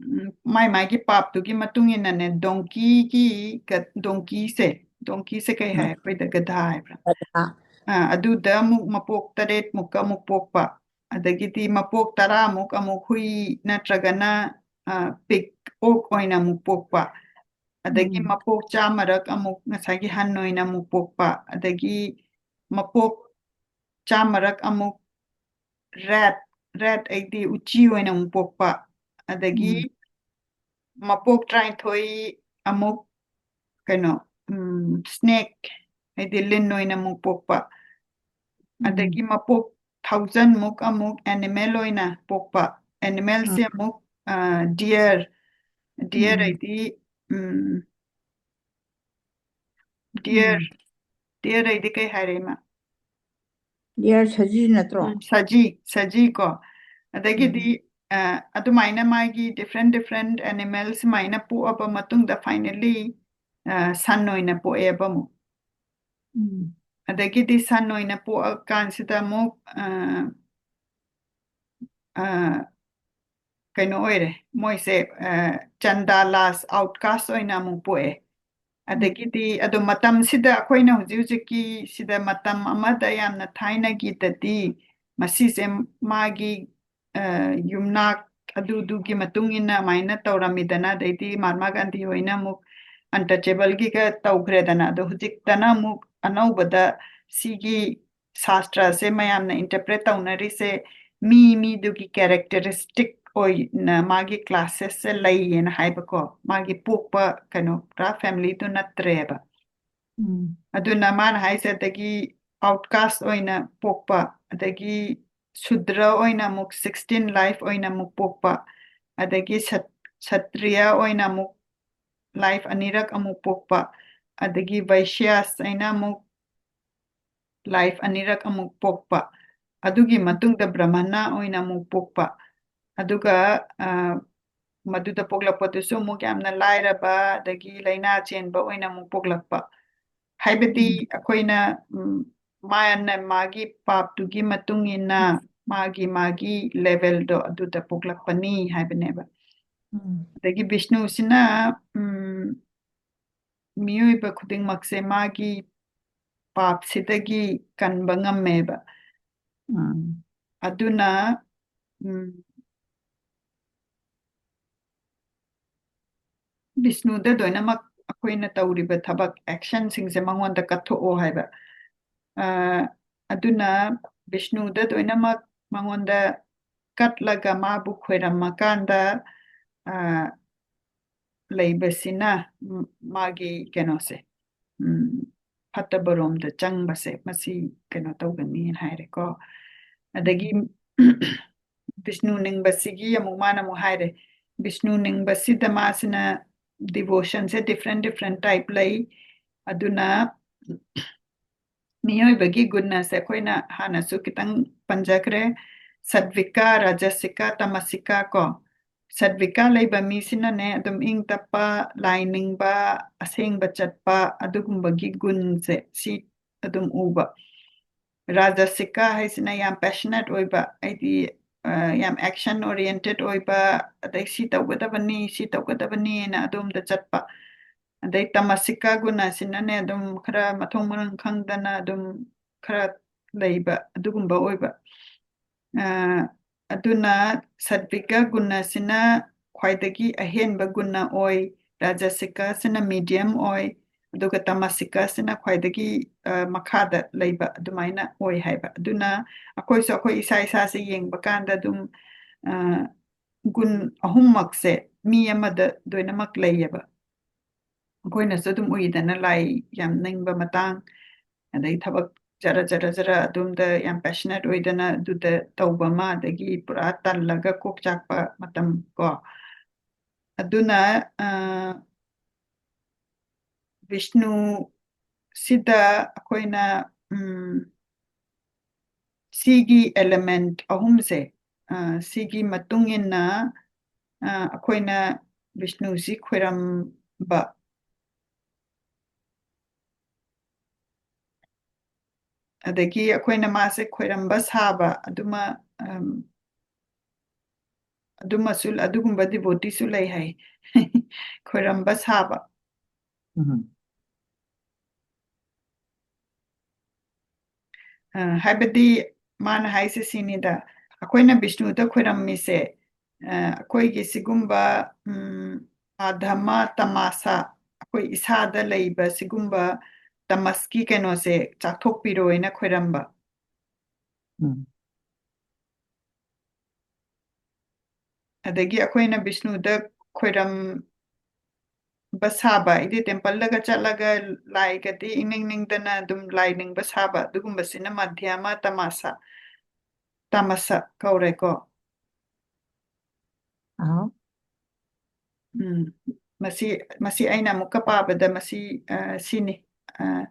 ꯎꯝ, ꯃꯥꯏ ꯃꯥꯏꯒꯤ ꯄꯥꯞꯇꯨꯒꯤ ꯃꯇꯨꯡ ꯏꯟꯅꯅꯦ ꯗꯣꯡꯀꯤꯒꯤ ꯒ- ꯗꯣꯡꯀꯤꯁꯦ, ꯗꯣꯡꯀꯤꯁꯦ ꯀꯩ ꯍꯥꯏ? ꯎꯝ ꯑꯩꯈꯣꯏꯗ ꯒꯙꯥ ꯍꯥꯏꯕ꯭ꯔꯥ? ꯒꯙꯥ ꯑ, ꯑꯗꯨꯗ ꯑꯃꯨꯛ ꯃꯄꯣꯛ ꯇꯔꯦꯠꯃꯨꯛꯀ ꯑꯃꯨꯛ ꯄꯣꯛꯄ, ꯑꯗꯒꯤꯗꯤ ꯃꯄꯣꯛ ꯇꯔꯥꯃꯨꯛ ꯑꯃꯨꯛ ꯍꯨꯏ ꯅꯠꯇ꯭ꯔꯒꯅ ꯑ, ꯄꯤꯛ ꯑꯣꯛ ꯑꯣꯏꯅ ꯑꯃꯨꯛ ꯄꯣꯛꯄ, ꯑꯗꯒꯤ ꯎꯝ ꯃꯄꯣꯛ ꯆꯥꯝꯃꯔꯛ ꯑꯃꯨꯛ ꯉꯁꯥꯏꯒꯤ ꯍꯟ ꯑꯣꯏꯅ ꯑꯃꯨꯛ ꯄꯣꯛꯄ, ꯑꯗꯒꯤ ꯃꯄꯣꯛ ꯆꯥꯝꯃꯔꯛ ꯑꯃꯨꯛ ꯔꯦꯠ, ꯔꯦꯠ ꯑꯩꯗꯤ ꯎꯆꯤ ꯑꯣꯏꯅ ꯑꯃꯨꯛ ꯄꯣꯛꯄ, ꯑꯗꯒꯤ ꯎꯝ ꯃꯄꯣꯛ ꯇꯔꯥꯅꯤꯊꯣꯏ ꯑꯃꯨꯛ ꯀꯩꯅꯣ, ꯎꯝ, ꯁ꯭ꯅꯦꯛ ꯍꯥꯏꯗꯤ ꯂꯤꯟ ꯑꯣꯏꯅ ꯑꯃꯨꯛ ꯄꯣꯛꯄ, ꯎꯝ ꯑꯗꯒꯤ ꯃꯄꯣꯛ ꯊꯥꯎꯖꯟꯃꯨꯛ ꯑꯃꯨꯛ ꯑꯦꯅꯤꯃꯦꯜ ꯑꯣꯏꯅ ꯄꯣꯛꯄ, ꯎꯝ ꯑꯦꯅꯤꯃꯦꯜꯁꯦ ꯑꯃꯨꯛ ꯗꯤꯌꯔ, ꯗꯤꯌꯔ ꯎꯝ ꯍꯥꯏꯗꯤ ꯎꯝ, ꯗꯤꯌꯔ, ꯎꯝ ꯗꯤꯌꯔ ꯍꯥꯏꯗꯤ ꯀꯩ ꯍꯥꯏꯔꯦ, ꯏꯃꯥ? ꯗꯤꯌꯔ ꯁꯖꯤ ꯅꯠꯇ꯭ꯔꯣ? ꯎꯝ, ꯁꯖꯤ, ꯁꯖꯤ ꯀꯣ꯫ ꯑꯗꯒꯤꯗꯤ ꯎꯝ ꯑ, ꯑꯗꯨꯃꯥꯏꯅ ꯃꯥꯒꯤ different different animal ꯁꯨꯃꯥꯏꯅ ꯄꯣꯛꯑꯕ ꯃꯇꯨꯡꯗ finally ꯑ, ꯁꯟ ꯑꯣꯏꯅ ꯄꯣꯛꯑꯦꯕ ꯑꯃꯨꯛ꯫ ꯎꯝ ꯑꯗꯒꯤꯗꯤ ꯁꯟ ꯑꯣꯏꯅ ꯄꯣꯛꯑꯀꯥꯟꯁꯤꯗ ꯑꯃꯨꯛ ꯑ, ꯑ, ꯀꯩꯅꯣ ꯑꯣꯏꯔꯦ, ꯃꯣꯏꯁꯦ, ꯑ, ꯆꯟꯗꯥꯂꯥꯁ, ꯑꯥꯎꯠꯀꯥꯁ ꯑꯣꯏꯅ ꯑꯃꯨꯛ ꯄꯣꯛꯑꯦ꯫ ꯑꯗꯒꯤꯗꯤ ꯑꯗꯣ ꯃꯇꯝꯁꯤꯗ ꯑꯩꯈꯣꯏꯅ ꯍꯧꯖꯤꯛ ꯍꯧꯖꯤꯛꯀꯤ ꯁꯤꯗ ꯃꯇꯝ ꯑꯃꯗ ꯌꯥꯝꯅ ꯊꯥꯏꯅꯒꯤꯗꯗꯤ ꯃꯁꯤꯁꯦ ꯃꯥꯒꯤ, ꯑ, ꯌꯨꯝꯅꯥꯛ ꯑꯗꯨꯗꯨꯒꯤ ꯃꯇꯨꯡ ꯏꯟꯅ ꯑꯗꯨꯃꯥꯏꯅ ꯇꯧꯔꯝꯃꯤꯗꯅ, ꯑꯗꯩꯗꯤ ꯃꯍꯥꯠꯃꯥ ꯒꯥꯟꯙꯤ ꯍꯣꯏꯅ ꯑꯃꯨꯛ ꯑꯟꯇꯆꯦꯕꯜꯒꯤꯒ ꯇꯧꯈ꯭ꯔꯦꯗꯅ꯫ ꯑꯗꯣ ꯍꯧꯖꯤꯛꯇꯅ ꯑꯃꯨꯛ ꯑꯅꯧꯕꯗ ꯁꯤꯒꯤ ꯁꯥꯁꯇ꯭ꯔꯁꯦ ꯃꯌꯥꯝꯅ ꯏꯟꯇꯔꯄ꯭ꯔꯦꯠ ꯇꯧꯅꯔꯤꯁꯦ ꯃꯤ ꯃꯤꯗꯨꯒꯤ ꯀꯦꯔꯦꯛꯇꯔꯤꯁꯇꯤꯛ ꯑꯣꯏꯅ ꯃꯥꯒꯤ ꯀ꯭ꯂꯥꯁꯦꯁꯁꯦ ꯂꯩꯌꯦꯅ ꯍꯥꯏꯕꯀꯣ, ꯃꯥꯒꯤ ꯄꯣꯛꯄ ꯀꯩꯅꯣ ꯄꯨꯔꯥ ꯐꯦꯃꯤꯂꯤꯗꯨ ꯅꯠꯇ꯭ꯔꯦꯕ꯫ ꯎꯝ꯫ ꯑꯗꯨꯅ ꯃꯥꯅ ꯍꯥꯏꯁꯦ ꯑꯗꯒꯤ ꯑꯥꯎꯠꯀꯥꯁ ꯑꯣꯏꯅ ꯄꯣꯛꯄ, ꯑꯗꯒꯤ ꯁꯨꯗ꯭ꯔ ꯑꯣꯏꯅ ꯑꯃꯨꯛ ꯁꯤꯛꯁꯇꯤꯟ ꯂꯥꯏꯐ ꯑꯣꯏꯅ ꯑꯃꯨꯛ ꯄꯣꯛꯄ, ꯑꯗꯒꯤ ꯁꯠ-, ꯁꯇ꯭ꯔꯤꯌꯥ ꯑꯣꯏꯅ ꯑꯃꯨꯛ ꯂꯥꯏꯐ ꯑꯅꯤꯔꯛ ꯑꯃꯨꯛ ꯄꯣꯛꯄ, ꯑꯗꯒꯤ ꯚꯩꯁ꯭ꯌꯥꯁ ꯍꯥꯏꯅ ꯑꯃꯨꯛ ꯂꯥꯏꯐ ꯑꯅꯤꯔꯛ ꯑꯃꯨꯛ ꯄꯣꯛꯄ, ꯑꯗꯨꯒꯤ ꯃꯇꯨꯡꯗ ꯕ꯭ꯔꯍꯃꯅ ꯑꯣꯏꯅ ꯑꯃꯨꯛ ꯄꯣꯛꯄ, ꯑꯗꯨꯒ, ꯑ, ꯃꯗꯨꯗ ꯄꯣꯛꯂꯛꯄꯗꯨꯁꯨ ꯑꯃꯨꯛ ꯌꯥꯝꯅ ꯂꯥꯏꯔꯕ ꯑꯗꯒꯤ ꯂꯥꯏꯅꯥ ꯆꯦꯟꯕ ꯑꯣꯏꯅ ꯑꯃꯨꯛ ꯄꯣꯛꯂꯛꯄ꯫ ꯍꯥꯏꯕꯗꯤ ꯎꯝ꯫ ꯑꯩꯈꯣꯏꯅ, ꯎꯝ, ꯃꯥꯅ ꯃꯥꯒꯤ ꯄꯥꯞꯇꯨꯒꯤ ꯃꯇꯨꯡ ꯏꯟꯅ ꯃꯥꯒꯤ, ꯃꯥꯒꯤ ꯂꯦꯚꯦꯜꯗꯣ ꯑꯗꯨꯗ ꯄꯣꯛꯂꯛꯄꯅꯤ ꯍꯥꯏꯕꯅꯦꯕ꯫ ꯎꯝ꯫ ꯑꯗꯒꯤ ꯕꯤꯁꯅꯨꯁꯤꯅ, ꯎꯝ, ꯃꯤꯑꯣꯏꯕ ꯈꯨꯗꯤꯡꯃꯛꯁꯦ ꯃꯥꯒꯤ ꯄꯥꯞꯁꯤꯗꯒꯤ ꯀꯟꯕ ꯉꯝꯃꯦꯕ꯫ ꯎꯝ꯫ ꯑꯗꯨꯅ, ꯎꯝ, ꯕꯤꯁꯅꯨꯗ ꯂꯣꯏꯅꯃꯛ ꯑꯩꯈꯣꯏꯅ ꯇꯧꯔꯤꯕ ꯊꯕꯛ, ꯑꯦꯛꯁꯟꯁꯤꯡꯁꯦ ꯃꯉꯣꯟꯗ ꯀꯠꯊꯣꯛꯑꯣ ꯍꯥꯏꯕ꯫ ꯑ, ꯑꯗꯨꯅ ꯕꯤꯁꯅꯨꯗ ꯂꯣꯏꯅꯃꯛ ꯃꯉꯣꯟꯗ ꯀꯠꯂꯒ ꯃꯥꯕꯨ ꯈꯣꯏꯔꯝꯃꯀꯥꯟꯗ, ꯑ, ꯂꯩꯕꯁꯤꯅ, ꯎꯝ, ꯃꯥꯒꯤ ꯀꯩꯅꯣꯁꯦ, ꯎꯝ, ꯐꯠꯇꯕꯔꯣꯝꯗ ꯆꯪꯕꯁꯦ, ꯃꯁꯤ ꯀꯩꯅꯣ ꯇꯧꯒꯅꯤꯅ ꯍꯥꯏꯔꯦꯀꯣ꯫ ꯑꯗꯒꯤ ꯕꯤꯁꯅꯨ ꯅꯤꯡꯕꯁꯤꯒꯤ ꯑꯃꯨꯛ ꯃꯥꯅ ꯑꯃꯨꯛ ꯍꯥꯏꯔꯦ, ꯕꯤꯁꯅꯨ ꯅꯤꯡꯕꯁꯤꯗ ꯃꯥꯁꯤꯅ ꯗꯤꯚꯣꯁꯟꯁꯦ ꯗꯤꯐ꯭ꯔꯦꯟ ꯗꯤꯐ꯭ꯔꯦꯟ ꯇꯥꯏꯞ ꯂꯩ꯫ ꯑꯗꯨꯅ ꯃꯤꯑꯣꯏꯕꯒꯤ ꯒꯨꯟ ꯑꯁꯦ ꯑꯩꯈꯣꯏꯅ ꯍꯥꯟꯅꯁꯨ ꯈꯤꯇꯪ ꯄꯟꯖꯈ꯭ꯔꯦ, ꯁꯠꯚꯤꯀꯥ, ꯔꯥꯖꯁꯤꯀꯥ, ꯇꯃꯁꯤꯀꯥ ꯀꯣ꯫ ꯁꯠꯚꯤꯀꯥ ꯂꯩꯕ ꯃꯤꯁꯤꯅꯅꯦ ꯑꯗꯨꯝ ꯏꯪ ꯇꯞꯄ, ꯂꯥꯏ ꯅꯤꯡꯕ, ꯑꯁꯦꯡꯕ ꯆꯠꯄ, ꯑꯗꯨꯒꯨꯝꯕꯒꯤ ꯒꯨꯟꯁꯦ ꯁꯤ ꯑꯗꯨꯝ ꯎꯕ꯫ ꯔꯥꯖꯁꯤꯀꯥ ꯍꯥꯏꯁꯤꯅ ꯌꯥꯝ ꯄꯦꯁꯅꯦꯠ ꯑꯣꯏꯕ, ꯍꯥꯏꯗꯤ ꯑ, ꯌꯥꯝ action oriented ꯑꯣꯏꯕ, ꯑꯗꯩ ꯁꯤ ꯇꯧꯒꯗꯕꯅꯤ, ꯁꯤ ꯇꯧꯒꯗꯕꯅꯤꯅ ꯑꯗꯣꯝꯗ ꯆꯠꯄ꯫ ꯑꯗꯩ ꯇꯃꯁꯤꯀꯥ ꯒꯨꯅꯁꯤꯅꯅꯦ, ꯑꯗꯨꯝ ꯈꯔ ꯃꯊꯣꯡ ꯃꯔꯝ ꯈꯪꯗꯅ ꯑꯗꯨꯝ ꯈꯔ ꯂꯩꯕ ꯑꯗꯨꯒꯨꯝꯕ ꯑꯣꯏꯕ꯫ ꯑ, ꯑꯗꯨꯅ ꯁꯠꯕꯤꯀ ꯒꯨꯅꯁꯤꯅ ꯈ꯭ꯋꯥꯏꯗꯒꯤ ꯑꯍꯦꯟꯕ ꯒꯨꯅ ꯑꯣꯏ, ꯔꯥꯖꯁꯤꯀꯁꯤꯅ medium ꯑꯣꯏ, ꯑꯗꯨꯒ ꯇꯃꯁꯤꯀꯁꯤꯅ ꯈ꯭ꯋꯥꯏꯗꯒꯤ, ꯑ, ꯃꯈꯥꯗ ꯂꯩꯕ ꯑꯗꯨꯃꯥꯏꯅ ꯑꯣꯏ ꯍꯥꯏꯕ꯫ ꯑꯗꯨꯅ ꯑꯩꯈꯣꯏꯁꯨ ꯑꯩꯈꯣꯏ ꯏꯁꯥ ꯏꯁꯥꯁꯦ ꯌꯦꯡꯕ ꯀꯥꯟꯗ ꯑꯗꯨꯝ, ꯑ, ꯒꯨꯟ ꯑꯍꯨꯝꯃꯛꯁꯦ ꯃꯤ ꯑꯃꯗ ꯂꯣꯏꯅꯃꯛ ꯂꯩꯌꯦꯕ꯫ ꯑꯩꯈꯣꯏꯅꯁꯨ ꯑꯗꯨꯝ ꯎꯏꯗꯅ, ꯂꯥꯏ ꯌꯥꯝ ꯅꯤꯡꯕ ꯃꯇꯥꯡ, ꯑꯗꯩ ꯊꯕꯛ ꯖꯔ ꯖꯔ ꯖꯔ ꯑꯗꯣꯝꯗ ꯌꯥꯝ passionate ꯑꯣꯏꯗꯅ ꯑꯗꯨꯗ ꯇꯧꯕ ꯑꯃ, ꯑꯗꯒꯤ ꯄꯨꯔꯥ ꯇꯜꯂꯒ ꯀꯣꯛ ꯆꯥꯛꯄ ꯃꯇꯝ ꯀꯣ꯫ ꯑꯗꯨꯅ, ꯑ, ꯕꯤꯁꯅꯨ ꯁꯤꯗ ꯑꯩꯈꯣꯏꯅ, ꯎꯝ, ꯁꯤꯒꯤ element ꯑꯍꯨꯝꯁꯦ, ꯑ, ꯁꯤꯒꯤ ꯃꯇꯨꯡ ꯏꯟꯅ, ꯑ, ꯑꯩꯈꯣꯏꯅ ꯕꯤꯁꯅꯨꯁꯤ ꯈꯣꯏꯔꯝꯕ, ꯑꯗꯒꯤ ꯑꯩꯈꯣꯏꯅ ꯃꯥꯁꯦ ꯈꯣꯏꯔꯝꯕ ꯁꯥꯕ, ꯑꯗꯨꯃ, ꯑꯝ, ꯑꯗꯨꯃꯁꯨ, ꯑꯗꯨꯒꯨꯝꯕ devoteeꯁꯨ ꯂꯩ ꯍꯥꯏ꯫ ꯈꯣꯏꯔꯝꯕ ꯁꯥꯕ꯫ ꯎꯝ꯫ ꯑ, ꯍꯥꯏꯕꯗꯤ ꯃꯥꯅ ꯍꯥꯏꯁꯦ ꯁꯤꯅꯤꯗ, ꯑꯩꯈꯣꯏꯅ ꯕꯤꯁꯅꯨꯗ ꯈꯣꯏꯔꯝꯃꯤꯁꯦ, ꯑ, ꯑꯩꯈꯣꯏꯒꯤ ꯁꯤꯒꯨꯝꯕ, ꯎꯝ, ꯑꯙꯃ ꯇꯃꯥꯁꯥ, ꯑꯩꯈꯣꯏ ꯏꯁꯥꯗ ꯂꯩꯕ ꯁꯤꯒꯨꯝꯕ ꯇꯃꯁꯀꯤ ꯀꯩꯅꯣꯁꯦ ꯆꯥꯊꯣꯛꯄꯤꯔꯣꯅ ꯈꯣꯏꯔꯝꯕ꯫ ꯎꯝ꯫ ꯑꯗꯒꯤ ꯑꯩꯈꯣꯏꯅ ꯕꯤꯁꯅꯨꯗ ꯈꯣꯏꯔꯝꯕ ꯁꯥꯕ, ꯍꯥꯏꯗꯤ templeꯗꯒ ꯆꯠꯂꯒ ꯂꯥꯏꯒꯗꯤ ꯏꯅꯤꯡ ꯅꯤꯡꯗꯅ ꯑꯗꯨꯝ ꯂꯥꯏ ꯅꯤꯡꯕ ꯁꯥꯕ, ꯑꯗꯨꯒꯨꯝꯕꯁꯤꯅ ꯃꯙ꯭ꯌꯃ ꯇꯃꯥꯁꯥ, ꯇꯥꯃꯁ ꯀꯧꯔꯦꯀꯣ꯫ ꯑꯍꯥ꯫ ꯎꯝ, ꯃꯁꯤ, ꯃꯁꯤ ꯑꯩꯅ ꯑꯃꯨꯛꯀ ꯄꯥꯕꯗ ꯃꯁꯤ, ꯑ, ꯁꯤꯅꯤ꯫ ꯑ,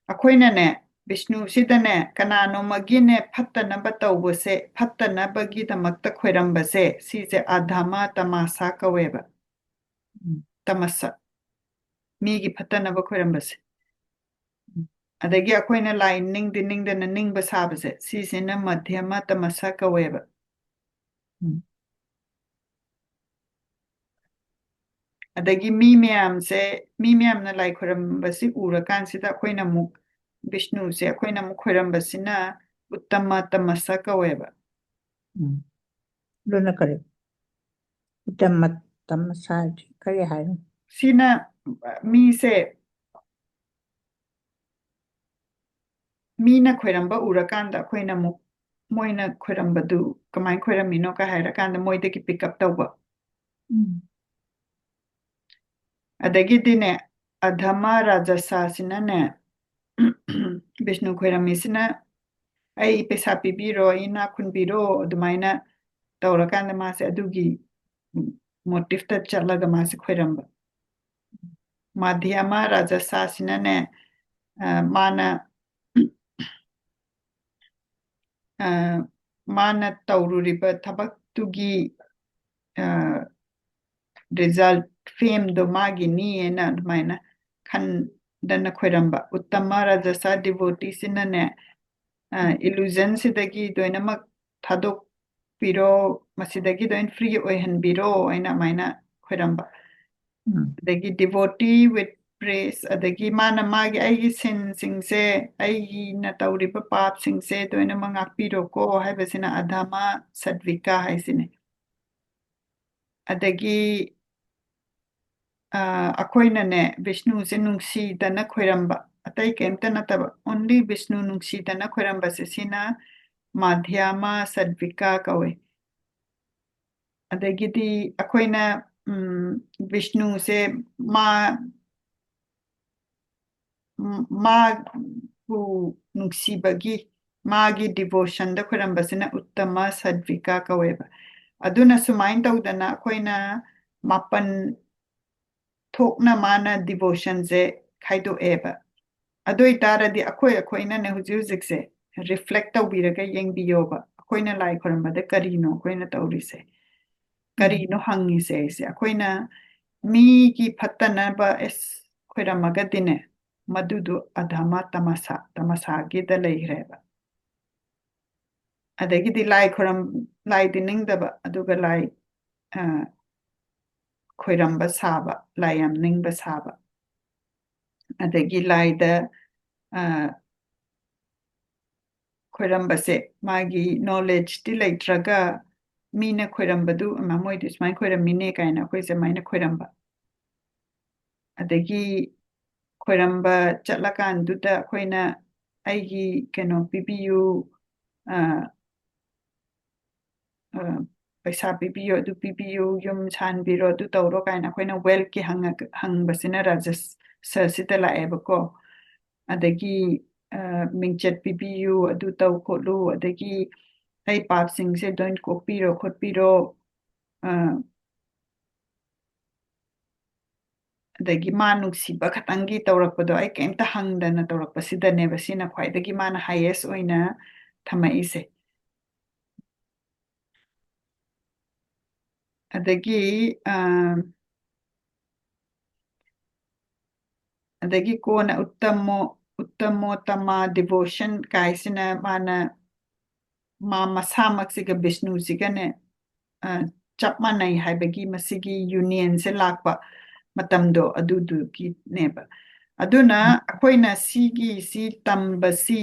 ꯑꯩꯈꯣꯏꯅꯅꯦ, ꯕꯤꯁꯅꯨꯁꯤꯗꯅꯦ, ꯀꯅꯥꯅꯣꯃꯒꯤꯅꯦ ꯐꯠꯇꯅꯕ ꯇꯧꯕꯁꯦ, ꯐꯠꯇꯅꯕꯒꯤꯗꯃꯛꯇ ꯈꯣꯏꯔꯝꯕꯁꯦ, ꯁꯤꯁꯦ ꯑꯙꯃ ꯇꯃꯥꯁꯥ ꯀꯧꯋꯦꯕ꯫ ꯎꯝ꯫ ꯇꯃꯁ꯫ ꯃꯤꯒꯤ ꯐꯠꯇꯅꯕ ꯈꯣꯏꯔꯝꯕꯁꯦ꯫ ꯎꯝ꯫ ꯑꯗꯒꯤ ꯑꯩꯈꯣꯏꯅ ꯂꯥꯏ ꯅꯤꯡꯗꯤ ꯅꯤꯡꯗꯅ ꯅꯤꯡꯕ ꯁꯥꯕꯁꯦ, ꯁꯤꯁꯤꯅ ꯃꯙ꯭ꯌꯃ ꯇꯃꯁ ꯀꯧꯋꯦꯕ꯫ ꯎꯝ꯫ ꯑꯗꯒꯤ ꯃꯤ ꯃꯌꯥꯝꯁꯦ, ꯃꯤ ꯃꯌꯥꯝꯅ ꯂꯥꯏ ꯈꯣꯏꯔꯝꯕꯁꯤ ꯎꯔꯀꯥꯟꯁꯤꯗ ꯑꯩꯈꯣꯏꯅ ꯑꯃꯨꯛ ꯕꯤꯁꯅꯨꯁꯦ ꯑꯩꯈꯣꯏꯅ ꯑꯃꯨꯛ ꯈꯣꯏꯔꯝꯕꯁꯤꯅ ꯎꯠꯇꯃ ꯇꯃꯁ ꯀꯧꯋꯦꯕ꯫ ꯎꯝ꯫ ꯑꯗꯨꯅ ꯀꯔꯤ? ꯎꯠꯇꯃ ꯇꯃꯁ ꯍꯥꯏꯗꯤ ꯀꯔꯤ ꯍꯥꯏꯅꯣ? ꯁꯤꯅ, ꯑ, ꯃꯤꯁꯦ, ꯃꯤꯅ ꯈꯣꯏꯔꯝꯕ ꯎꯔꯀꯥꯟꯗ ꯑꯩꯈꯣꯏꯅ ꯑꯃꯨꯛ ꯃꯣꯏꯅ ꯈꯣꯏꯔꯝꯕꯗꯨ ꯀꯃꯥꯏꯅ ꯈꯣꯏꯔꯝꯃꯤꯅꯣ ꯀ ꯍꯥꯏꯔꯀꯥꯟꯗ ꯃꯣꯏꯗꯒꯤ pick up ꯇꯧꯕ꯫ ꯎꯝ꯫ ꯑꯗꯒꯤꯗꯤꯅꯦ, ꯑꯙꯃ ꯔꯥꯖꯁꯥꯁꯤꯅꯅꯦ, ꯕꯤꯁꯅꯨ ꯈꯣꯏꯔꯝꯃꯤꯁꯤꯅ, "ꯑꯩ ꯄꯩꯁꯥ ꯄꯤꯕꯤꯔꯣ, ꯑꯩ ꯏꯅꯥꯛ ꯈꯨꯟꯕꯤꯔꯣ", ꯑꯗꯨꯃꯥꯏꯅ ꯇꯧꯔꯀꯥꯟꯗ ꯃꯥꯁꯦ ꯑꯗꯨꯒꯤ motiveꯇ ꯆꯠꯂꯒ ꯃꯥꯁꯦ ꯈꯣꯏꯔꯝꯕ꯫ ꯃꯙ꯭ꯌꯃ ꯔꯥꯖꯁꯥꯁꯤꯅꯅꯦ, ꯑ, ꯃꯥꯅ, ꯑ, ꯃꯥꯅ ꯇꯧꯔꯨꯔꯤꯕ ꯊꯕꯛꯇꯨꯒꯤ, ꯑ, result, fameꯗꯣ ꯃꯥꯒꯤꯅꯤ ꯍꯥꯏꯅ ꯑꯗꯨꯃꯥꯏꯅ ꯈꯟꯗꯅ ꯈꯣꯏꯔꯝꯕ꯫ ꯎꯠꯇꯃ ꯔꯥꯖꯁꯥ devoteeꯁꯤꯅꯅꯦ, ꯑ, illusionꯁꯤꯗꯒꯤ ꯂꯣꯏꯅꯃꯛ ꯊꯥꯗꯣꯛꯄꯤꯔꯣ, ꯃꯁꯤꯗꯒꯤ ꯂꯣꯏꯅ free ꯑꯣꯏꯍꯟꯕꯤꯔꯣ ꯍꯥꯏꯅ ꯑꯗꯨꯃꯥꯏꯅ ꯈꯣꯏꯔꯝꯕ꯫ ꯎꯝ꯫ ꯑꯗꯒꯤ devotee with praise, ꯑꯗꯒꯤ ꯃꯥꯅ ꯃꯥꯒꯤ, "ꯑꯩꯒꯤ sinꯁꯤꯡꯁꯦ, ꯑꯩꯒꯤꯅ ꯇꯧꯔꯤꯕ ꯄꯥꯞꯁꯤꯡꯁꯦ ꯂꯣꯏꯅꯃꯛ ꯉꯥꯛꯄꯤꯔꯣꯀꯣ" ꯍꯥꯏꯕꯁꯤꯅ ꯑꯙꯃ ꯁꯠꯚꯤꯀꯥ ꯍꯥꯏꯁꯤꯅꯦ꯫ ꯑꯗꯒꯤ, ꯑ, ꯑꯩꯈꯣꯏꯅꯅꯦ, ꯕꯤꯁꯅꯨꯁꯦ ꯅꯨꯡꯁꯤꯗꯅ ꯈꯣꯏꯔꯝꯕ, ꯑꯇꯩ ꯀꯩꯝꯇ ꯅꯠꯇꯕ, only ꯕꯤꯁꯅꯨ ꯅꯨꯡꯁꯤꯗꯅ ꯈꯣꯏꯔꯝꯕꯁꯦ, ꯁꯤꯅ ꯃꯙ꯭ꯌꯃ ꯁꯠꯚꯤꯀꯥ ꯀꯧꯋꯦ꯫ ꯑꯗꯒꯤꯗꯤ ꯑꯩꯈꯣꯏꯅ, ꯎꯝ, ꯕꯤꯁꯅꯨꯁꯦ ꯃꯥ, ꯎꯝ, ꯃꯥꯕꯨ ꯅꯨꯡꯁꯤꯕꯒꯤ, ꯃꯥꯒꯤ devotionꯗ ꯈꯣꯏꯔꯝꯕꯁꯤꯅ ꯎꯠꯇꯃ ꯁꯠꯚꯤꯀꯥ ꯀꯧꯋꯦꯕ꯫ ꯑꯗꯨꯅ ꯁꯨꯃꯥꯏꯅ ꯇꯧꯗꯅ ꯑꯩꯈꯣꯏꯅ ꯃꯥꯄꯟ ꯊꯣꯛꯅ ꯃꯥꯅ devotionꯁꯦ ꯈꯥꯏꯗꯣꯛꯑꯦꯕ꯫ ꯑꯗꯨ ꯑꯣꯏꯇꯥꯔꯗꯤ ꯑꯩꯈꯣꯏ ꯑꯩꯈꯣꯏꯅꯅꯦ ꯍꯧꯖꯤꯛ ꯍꯧꯖꯤꯛꯁꯦ reflect ꯇꯧꯕꯤꯔꯒ ꯌꯦꯡꯕꯤꯌꯣꯕ꯫ ꯑꯩꯈꯣꯏꯅ ꯂꯥꯏ ꯈꯣꯏꯔꯝꯕꯗ ꯀꯔꯤꯅꯣ ꯑꯩꯈꯣꯏꯅ ꯇꯧꯔꯤꯁꯦ? ꯎꯝ꯫ ꯀꯔꯤꯅꯣ ꯍꯪꯉꯤꯁꯦ ꯑꯩꯁꯦ? ꯑꯩꯈꯣꯏꯅ ꯃꯤꯒꯤ ꯐꯠꯇꯅꯕ ꯑꯦꯁ ꯈꯣꯏꯔꯝꯃꯒꯗꯤꯅꯦ, ꯃꯗꯨꯗꯣ ꯑꯙꯃ ꯇꯃꯁꯥ, ꯇꯃꯁꯥꯒꯤꯗ ꯂꯩꯈ꯭ꯔꯦꯕ꯫ ꯑꯗꯒꯤꯗꯤ ꯂꯥꯏ ꯈꯣꯏꯔꯝ-, ꯂꯥꯏꯗꯤ ꯅꯤꯡꯗꯕ, ꯑꯗꯨꯒ ꯂꯥꯏ, ꯑ, ꯈꯣꯏꯔꯝꯕ ꯁꯥꯕ, ꯂꯥꯏ ꯌꯥꯝ ꯅꯤꯡꯕ ꯁꯥꯕ꯫ ꯑꯗꯒꯤ ꯂꯥꯏꯗ, ꯑ, ꯈꯣꯏꯔꯝꯕꯁꯦ ꯃꯥꯒꯤ knowledgeꯇꯤ ꯂꯩꯇ꯭ꯔꯒ ꯃꯤꯅ ꯈꯣꯏꯔꯝꯕꯗꯨ, "ꯑꯃ, ꯃꯣꯏꯗꯤ ꯁꯨꯃꯥꯏꯅ ꯈꯣꯏꯔꯝꯃꯤꯅꯦ" ꯀꯥꯏꯅ ꯑꯩꯈꯣꯏꯁꯦ ꯑꯗꯨꯃꯥꯏꯅ ꯈꯣꯏꯔꯝꯕ꯫ ꯑꯗꯒꯤ ꯈꯣꯏꯔꯝꯕ ꯆꯠꯂꯀꯥꯟꯗꯨꯗ ꯑꯩꯈꯣꯏꯅ "ꯑꯩꯒꯤ ꯀꯩꯅꯣ ꯄꯤꯕꯤꯌꯨ, ꯑ, ꯑ, ꯄꯩꯁꯥ ꯄꯤꯕꯤꯌꯨ, ꯑꯗꯨ ꯄꯤꯕꯤꯌꯨ, ꯌꯨꯝ ꯁꯥꯟꯕꯤꯔꯣ, ꯑꯗꯨ ꯇꯧꯔꯣ" ꯀꯥꯏꯅ ꯑꯩꯈꯣꯏꯅ wealthꯀꯤ ꯍꯪꯉ-, ꯍꯪꯕꯁꯤꯅ ꯔꯥꯖꯁ-, ꯁꯍꯁꯤꯗ ꯂꯥꯛꯑꯦꯕꯀꯣ꯫ ꯑꯗꯒꯤ, ꯑ, "ꯃꯤꯡꯆꯠ ꯄꯤꯕꯤꯌꯨ, ꯑꯗꯨ ꯇꯧ ꯈꯣꯠꯂꯨ", ꯑꯗꯒꯤ "ꯑꯩ ꯄꯥꯞꯁꯤꯡꯁꯦ ꯂꯣꯏ ꯀꯣꯛꯄꯤꯔꯣ ꯈꯣꯠꯄꯤꯔꯣ", ꯑ, ꯑꯗꯒꯤ ꯃꯥ ꯅꯨꯡꯁꯤꯕ ꯈꯇꯪꯒꯤ ꯇꯧꯔꯛꯄꯗꯣ, ꯑꯩ ꯀꯩꯝꯇ ꯍꯪꯗꯅ ꯇꯧꯔꯛꯄꯁꯤꯗꯅꯦꯕ ꯁꯤꯅ ꯈ꯭ꯋꯥꯏꯗꯒꯤ ꯃꯥꯅ highest ꯑꯣꯏꯅ ꯊꯝꯃꯛꯏꯁꯦ꯫ ꯑꯗꯒꯤ, ꯑ, ꯑꯗꯒꯤ ꯀꯣꯟꯅ ꯎꯠꯇꯃꯣ-, ꯎꯠꯇꯃꯣꯇꯃꯥ devotion ꯀꯥꯏꯁꯤꯅ ꯃꯥꯅ ꯃꯥ ꯃꯁꯥꯃꯛꯁꯤꯒ ꯕꯤꯁꯅꯨꯁꯤꯒꯅꯦ, ꯑ, ꯆꯞ ꯃꯥꯟꯅꯩ ꯍꯥꯏꯕꯒꯤ ꯃꯁꯤꯒꯤ unionꯁꯦ ꯂꯥꯛꯄ ꯃꯇꯝꯗꯣ ꯑꯗꯨꯗꯨꯒꯤꯅꯦꯕ꯫ ꯑꯗꯨꯅ ꯑꯩꯈꯣꯏꯅ ꯁꯤꯒꯤ, ꯁꯤ ꯇꯝꯕꯁꯤ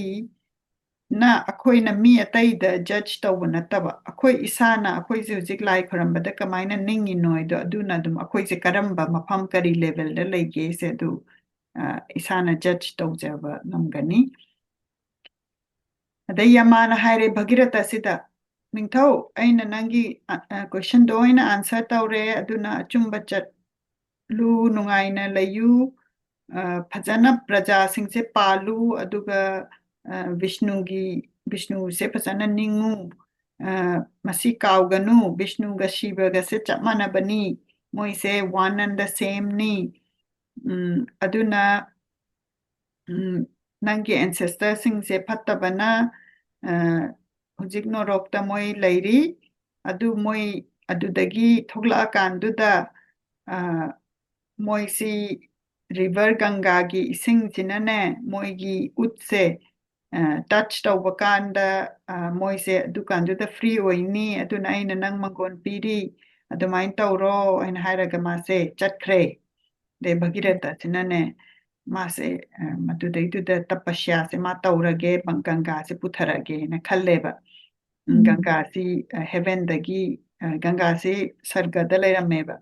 ꯅ ꯑꯩꯈꯣꯏꯅ ꯃꯤ ꯑꯇꯩꯗ judge ꯇꯧꯕ ꯅꯠꯇꯕ, ꯑꯩꯈꯣꯏ ꯏꯁꯥꯅ ꯑꯩꯈꯣꯏꯁꯦ ꯍꯧꯖꯤꯛ ꯂꯥꯏ ꯈꯣꯏꯔꯝꯕꯗ ꯀꯃꯥꯏꯅ ꯅꯤꯡꯉꯤꯅꯣ ꯍꯥꯏꯗꯣ, ꯑꯗꯨꯅ ꯑꯗꯨꯝ ꯑꯩꯈꯣꯏꯁꯦ ꯀꯔꯝꯕ ꯃꯐꯝ, ꯀꯔꯤ levelꯗ ꯂꯩꯒꯦꯁꯦ ꯑꯗꯨ, ꯑ, ꯏꯁꯥꯅ judge ꯇꯧꯖꯕ ꯉꯝꯒꯅꯤ꯫ ꯑꯗꯩ ꯌꯃꯥꯅ ꯍꯥꯏꯔꯦ ꯚꯒꯤꯔꯊꯁꯤꯗ, "ꯅꯤꯡꯊꯧ, ꯑꯩꯅ ꯅꯪꯒꯤ, ꯑ, ꯑ, questionꯗꯣ ꯑꯩꯅ answer ꯇꯧꯔꯦ, ꯑꯗꯨꯅ ꯑꯆꯨꯝꯕ ꯆꯠꯂꯨ, ꯅꯨꯡꯉꯥꯏꯅ ꯂꯩꯌꯨ, ꯑ, ꯐꯖꯅ ꯄ꯭ꯔꯖꯥꯁꯤꯡꯁꯦ ꯄꯥꯜꯂꯨ, ꯑꯗꯨꯒ, ꯑ, ꯕꯤꯁꯅꯨꯒꯤ, ꯕꯤꯁꯅꯨꯁꯦ ꯐꯖꯅ ꯅꯤꯡꯉꯨ, ꯑ, ꯃꯁꯤ ꯀꯥꯎꯒꯅꯨ, ꯕꯤꯁꯅꯨꯒ ꯁꯤꯕꯒꯁꯦ ꯆꯞ ꯃꯥꯟꯅꯕꯅꯤ, ꯃꯣꯏꯁꯦ one and the sameꯅꯤ꯫ ꯎꯝ, ꯑꯗꯨꯅ, ꯎꯝ, ꯅꯪꯒꯤ ancestorꯁꯤꯡꯁꯦ ꯐꯠꯇꯕꯅ, ꯑ, ꯍꯧꯖꯤꯛ ꯅꯣꯔꯣꯛꯇ ꯃꯣꯏ ꯂꯩꯔꯤ꯫ ꯑꯗꯨ ꯃꯣꯏ ꯑꯗꯨꯗꯒꯤ ꯊꯣꯛꯂꯛꯑꯀꯥꯟꯗꯨꯗ, ꯑ, ꯃꯣꯏꯁꯤ river ꯒꯪꯒꯥꯒꯤ ꯏꯁꯤꯡꯁꯤꯅꯅꯦ, ꯃꯣꯏꯒꯤ ꯎꯠꯁꯦ, ꯇꯆ ꯇꯧꯕ ꯀꯥꯟꯗ, ꯑ, ꯃꯣꯏꯁꯦ ꯑꯗꯨꯀꯥꯟꯗꯨꯗ ꯐ꯭ꯔꯤ ꯑꯣꯏꯅꯤ, ꯑꯗꯨꯅ ꯑꯩꯅ ꯅꯪ ꯃꯪꯒꯣꯟ ꯄꯤꯔꯤ, ꯑꯗꯨꯃꯥꯏꯅ ꯇꯧꯔꯣ ꯍꯥꯏꯅ ꯍꯥꯏꯔꯒ ꯃꯥꯁꯦ ꯆꯠꯈ꯭ꯔꯦ꯫ ꯑꯗꯩ ꯚꯒꯤꯔꯊꯁꯤꯅꯅꯦ, ꯃꯥꯁꯦ, ꯑ, ꯃꯗꯨꯗꯩꯗꯨꯗ ꯇꯄꯁ꯭ꯌꯥꯁꯦ ꯃꯥ ꯇꯧꯔꯒꯦ, ꯕꯪ-, ꯒꯪꯒꯥꯁꯦ ꯄꯨꯊꯔꯛꯑꯒꯦꯅ ꯈꯜꯂꯦꯕ꯫ ꯎꯝ, ꯎꯝ꯫ ꯒꯪꯒꯥꯁꯤ, ꯑ, ꯍꯦꯚꯦꯟꯗꯒꯤ, ꯑ, ꯒꯪꯒꯥꯁꯤ ꯁꯔꯒꯗ ꯂꯩꯔꯝꯃꯦꯕ꯫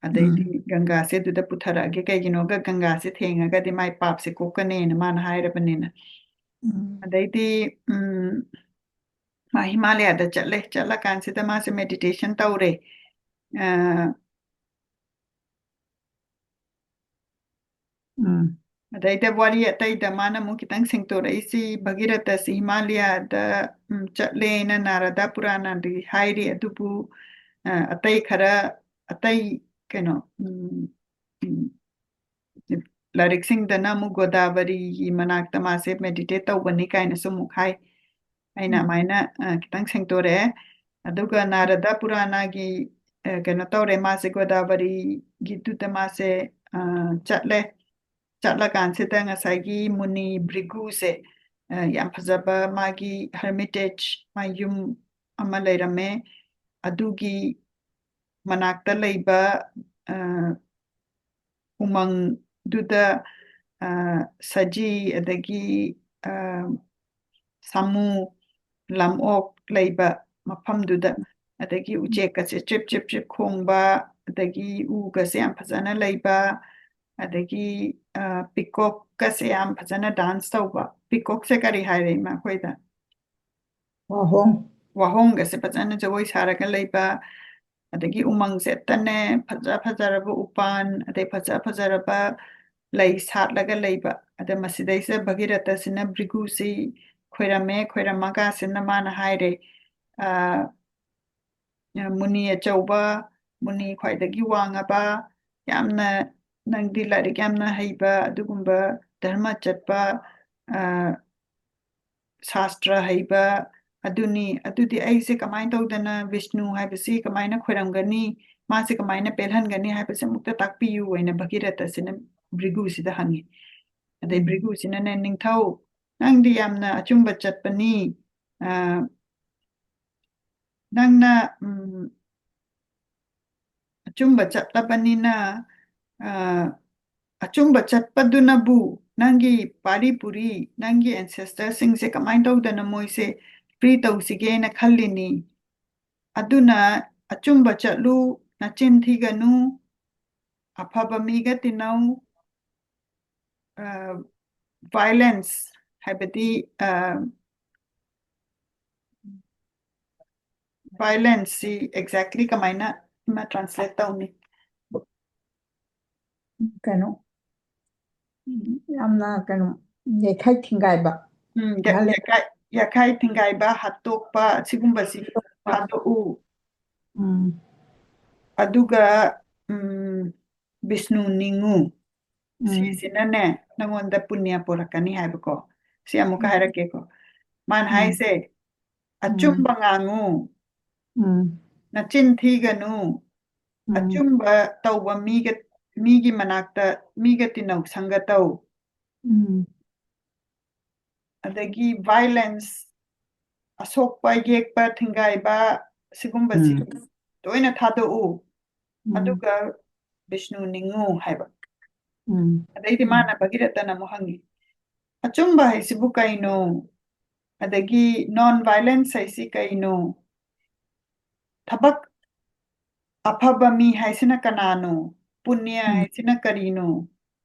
ꯑꯗꯩꯗꯤ ꯎꯝ꯫ ꯒꯪꯒꯥꯁꯦ ꯑꯗꯨꯗ ꯄꯨꯊꯔꯛꯑꯒꯦ, ꯀꯩꯒꯤꯅꯣꯒ ꯒꯪꯒꯥꯁꯦ ꯊꯦꯡꯉꯒꯗꯤ ꯃꯥꯏ ꯄꯥꯞꯁꯦ ꯀꯣꯛꯀꯅꯦꯅ ꯃꯥꯅ ꯍꯥꯏꯔꯕꯅꯤꯅ꯫ ꯎꯝ꯫ ꯑꯗꯩꯗꯤ, ꯎꯝ, ꯃꯥ ꯍꯤꯃꯥꯂꯌꯥꯗ ꯆꯠꯂꯦ꯫ ꯆꯠꯂꯀꯥꯟꯁꯤꯗ ꯃꯥꯁꯦ ꯃꯦꯗꯤꯇꯦꯁꯟ ꯇꯧꯔꯦ꯫ ꯑ, ꯎꯝ꯫ ꯑꯗꯩꯗ ꯋꯥꯔꯤ ꯑꯇꯩꯗ ꯃꯥꯅ ꯑꯃꯨꯛ ꯈꯤꯇꯪ ꯁꯦꯡꯇꯣꯔꯛꯏꯁꯤ, ꯚꯒꯤꯔꯊꯁꯤ ꯍꯤꯃꯥꯂꯌꯥꯗ, ꯎꯝ, ꯆꯠꯂꯦꯅ ꯅꯥꯔꯗ ꯄꯨꯔꯥꯅꯗꯤ ꯍꯥꯏꯔꯤ, ꯑꯗꯨꯕꯨ, ꯑ, ꯑꯇꯩ ꯈꯔ, ꯑꯇꯩ ꯀꯩꯅꯣ, ꯎꯝ, ꯎꯝ, ꯂꯥꯏꯔꯤꯛꯁꯤꯡꯗꯅ ꯑꯃꯨꯛ ꯒꯣꯗꯥꯕꯔꯤꯒꯤ ꯃꯅꯥꯛꯇ ꯃꯥꯁꯦ ꯃꯦꯗꯤꯇꯦꯠ ꯇꯧꯕꯅꯤ ꯀꯥꯏꯅꯁꯨ ꯑꯃꯨꯛ ꯍꯥꯏ꯫ ꯑꯩꯅ ꯎꯝ꯫ ꯑꯗꯨꯃꯥꯏꯅ, ꯑ, ꯈꯤꯇꯪ ꯁꯦꯡꯇꯣꯔꯛꯑꯦ꯫ ꯑꯗꯨꯒ ꯅꯥꯔꯗ ꯄꯨꯔꯥꯅꯥꯒꯤ, ꯑ, ꯀꯩꯅꯣ ꯇꯧꯔꯦ, ꯃꯥꯁꯦ ꯒꯣꯗꯥꯕꯔꯤꯒꯤꯗꯨꯗ ꯃꯥꯁꯦ, ꯑ, ꯆꯠꯂꯦ꯫ ꯆꯠꯂꯀꯥꯟꯁꯤꯗ ꯉꯁꯥꯏꯒꯤ ꯃꯨꯅꯤ ꯚ꯭ꯔꯤꯒꯨꯁꯦ, ꯑ, ꯌꯥꯝ ꯐꯖꯕ ꯃꯥꯒꯤ ꯍꯔꯃꯤꯇꯦꯖ, ꯃꯥ ꯌꯨꯝ ꯑꯃ ꯂꯩꯔꯝꯃꯦ꯫ ꯑꯗꯨꯒꯤ ꯃꯅꯥꯛꯇ ꯂꯩꯕ, ꯑ, ꯎꯃꯪꯗꯨꯗ, ꯑ, ꯁꯖꯤ, ꯑꯗꯒꯤ, ꯑ, ꯁꯥꯃꯨ, ꯂꯝꯑꯣꯛ ꯂꯩꯕ ꯃꯐꯝꯗꯨꯗ, ꯑꯗꯒꯤ ꯎꯆꯦꯛꯀꯁꯦ ꯆ꯭ꯔꯤꯞ ꯆ꯭ꯔꯤꯞ ꯆ꯭ꯔꯤꯞ ꯈꯣꯡꯕ, ꯑꯗꯒꯤ ꯎꯒꯁꯦ ꯌꯥꯝ ꯐꯖꯅ ꯂꯩꯕ, ꯑꯗꯒꯤ, ꯑ, ꯄꯤꯀꯣꯛꯀꯁꯦ ꯌꯥꯝ ꯐꯖꯅ ꯗꯥꯟꯁ ꯇꯧꯕ꯫ ꯄꯤꯀꯣꯛꯁꯦ ꯀꯔꯤ ꯍꯥꯏꯔꯦ, ꯏꯃꯥ, ꯑꯩꯈꯣꯏꯗ? ꯋꯥꯍꯣꯡ꯫ ꯋꯥꯍꯣꯡꯒꯁꯦ ꯐꯖꯅ ꯖꯒꯣꯏ ꯁꯥꯔꯒ ꯂꯩꯕ, ꯑꯗꯒꯤ ꯎꯃꯪꯁꯦ ꯍꯦꯛꯇꯅꯦ, ꯐꯖ ꯐꯖꯔꯕ ꯎꯄꯥꯟ, ꯑꯗꯩ ꯐꯖ ꯐꯖꯔꯕ ꯂꯩ ꯁꯥꯠꯂꯒ ꯂꯩꯕ꯫ ꯑꯗ ꯃꯁꯤꯗꯩꯁꯤꯗ ꯚꯒꯤꯔꯊꯁꯤꯅ ꯚ꯭ꯔꯤꯒꯨꯁꯤ ꯈꯣꯏꯔꯝꯃꯦ, ꯈꯣꯏꯔꯝꯃꯀꯥꯟꯁꯤꯗ ꯃꯥꯅ ꯍꯥꯏꯔꯦ, ꯑ, ꯃꯨꯅꯤ ꯑꯆꯧꯕ, ꯃꯨꯅꯤ ꯈ꯭ꯋꯥꯏꯗꯒꯤ ꯋꯥꯡꯉꯕ, ꯌꯥꯝꯅ ꯅꯪꯗꯤ ꯂꯥꯏꯔꯤꯛ ꯌꯥꯝꯅ ꯍꯩꯕ, ꯑꯗꯨꯒꯨꯝꯕ ꯙꯔꯃ ꯆꯠꯄ, ꯑ, ꯁꯥꯁꯇ꯭ꯔ ꯍꯩꯕ ꯑꯗꯨꯅꯤ꯫ ꯑꯗꯨꯗꯤ ꯑꯩꯁꯦ ꯀꯃꯥꯏꯅ ꯇꯧꯗꯅ ꯕꯤꯁꯅꯨ ꯍꯥꯏꯕꯁꯤ ꯀꯃꯥꯏꯅ ꯈꯣꯏꯔꯝꯒꯅꯤ, ꯃꯥꯁꯦ ꯀꯃꯥꯏꯅ ꯄꯦꯜꯍꯟꯒꯅꯤ ꯍꯥꯏꯕꯁꯦ ꯑꯃꯨꯛꯇ ꯇꯥꯛꯄꯤꯌꯨ ꯍꯥꯏꯅ ꯚꯒꯤꯔꯊꯁꯤꯅ ꯚ꯭ꯔꯤꯒꯨꯁꯤꯗ ꯍꯪꯉꯤ꯫ ꯑꯗꯩ ꯎꯝ꯫ ꯚ꯭ꯔꯤꯒꯨꯁꯤꯅꯅꯦ, "ꯅꯤꯡꯊꯧ, ꯅꯪꯗꯤ ꯌꯥꯝꯅ ꯑꯆꯨꯝꯕ ꯆꯠꯄꯅꯤ, ꯑ, ꯅꯪꯅ, ꯎꯝ, ꯑꯆꯨꯝꯕ ꯆꯠꯂꯕꯅꯤꯅ, ꯑ, ꯑꯆꯨꯝꯕ ꯆꯠꯄꯗꯨꯅꯕꯨ ꯅꯪꯒꯤ ꯄꯥꯔꯤ ꯄꯨꯔꯤ, ꯅꯪꯒꯤ ancestorꯁꯤꯡꯁꯦ ꯀꯃꯥꯏꯅ ꯇꯧꯗꯅ ꯃꯣꯏꯁꯦ free ꯇꯧꯁꯤꯒꯦꯅ ꯈꯜꯂꯤꯅꯤ? ꯑꯗꯨꯅ ꯑꯆꯨꯝꯕ ꯆꯠꯂꯨ, ꯅꯆꯤꯟ ꯊꯤꯒꯅꯨ, ꯑꯐꯕ ꯃꯤꯒ ꯇꯤꯟꯅꯧ, ꯑ, violence ꯍꯥꯏꯕꯗꯤ, ꯑ, violenceꯁꯤ exactly ꯀꯃꯥꯏꯅ ꯏꯃꯥ translate ꯇꯧꯅꯤ? ꯀꯩꯅꯣ, ꯎꯝ, ꯌꯥꯝꯅ ꯀꯩꯅꯣ, ꯌꯩꯈꯥꯏ ꯊꯤꯡꯒꯥꯏꯕ꯫ ꯎꯝ, ꯌ-, ꯚꯥꯏꯂꯦꯟ- ꯌꯩꯈꯥꯏ, ꯌꯩꯈꯥꯏ ꯊꯤꯡꯒꯥꯏꯕ, ꯍꯥꯠꯇꯣꯛꯄ, ꯁꯤꯒꯨꯝꯕꯁꯤ ꯊꯥꯗꯣꯛꯎ꯫ ꯎꯝ, ꯑꯗꯨꯒ, ꯎꯝ, ꯕꯤꯁꯅꯨ ꯅꯤꯡꯉꯨ꯫ ꯎꯝ, ꯁꯤꯁꯤꯅꯅꯦ, ꯅꯪꯉꯣꯟꯗ ꯄꯨꯅ꯭ꯌ ꯄꯨꯔꯛꯀꯅꯤ ꯍꯥꯏꯕꯀꯣ꯫ ꯁꯤ ꯑꯃꯨꯛꯀ ꯎꯝ, ꯍꯥꯏꯔꯛꯀꯦꯀꯣ꯫ ꯃꯥꯅ ꯎꯝ, ꯍꯥꯏꯁꯦ, ꯎꯝ, "ꯑꯆꯨꯝꯕ ꯉꯥꯡꯉꯨ, ꯎꯝ, ꯅꯆꯤꯟ ꯊꯤꯒꯅꯨ, ꯎꯝ, ꯑꯆꯨꯝꯕ ꯇꯧꯕ ꯃꯤꯒ, ꯃꯤꯒꯤ ꯃꯅꯥꯛꯇ, ꯃꯤꯒ ꯇꯤꯟꯅꯧ ꯁꯪꯒ ꯇꯧ꯫ ꯎꯝ, ꯑꯗꯒꯤ violence, ꯑꯁꯣꯛꯄ, ꯌꯦꯛꯄ, ꯊꯤꯡꯒꯥꯏꯕ, ꯁꯤꯒꯨꯝꯕꯁꯤ ꯎꯝ, ꯇꯣꯏꯅ ꯊꯥꯗꯣꯛꯎ꯫ ꯎꯝ, ꯑꯗꯨꯒ ꯕꯤꯁꯅꯨ ꯅꯤꯡꯉꯨ" ꯍꯥꯏꯕ꯫ ꯎꯝ, ꯑꯗꯩꯗꯤ ꯎꯝ, ꯃꯥꯅ ꯚꯒꯤꯔꯊꯅ ꯑꯃꯨꯛ ꯍꯪꯉꯤ, "ꯑꯆꯨꯝꯕ ꯍꯥꯏꯁꯤꯕꯨ ꯀꯩꯅꯣ? ꯑꯗꯒꯤ non violence ꯍꯥꯏꯁꯤ ꯀꯩꯅꯣ? ꯊꯕꯛ ꯑꯐꯕ ꯃꯤ ꯍꯥꯏꯁꯤꯅ ꯀꯅꯥꯅꯣ? ꯄꯨꯅ꯭ꯌ ꯎꯝ, ꯍꯥꯏꯁꯤꯅ ꯀꯔꯤꯅꯣ?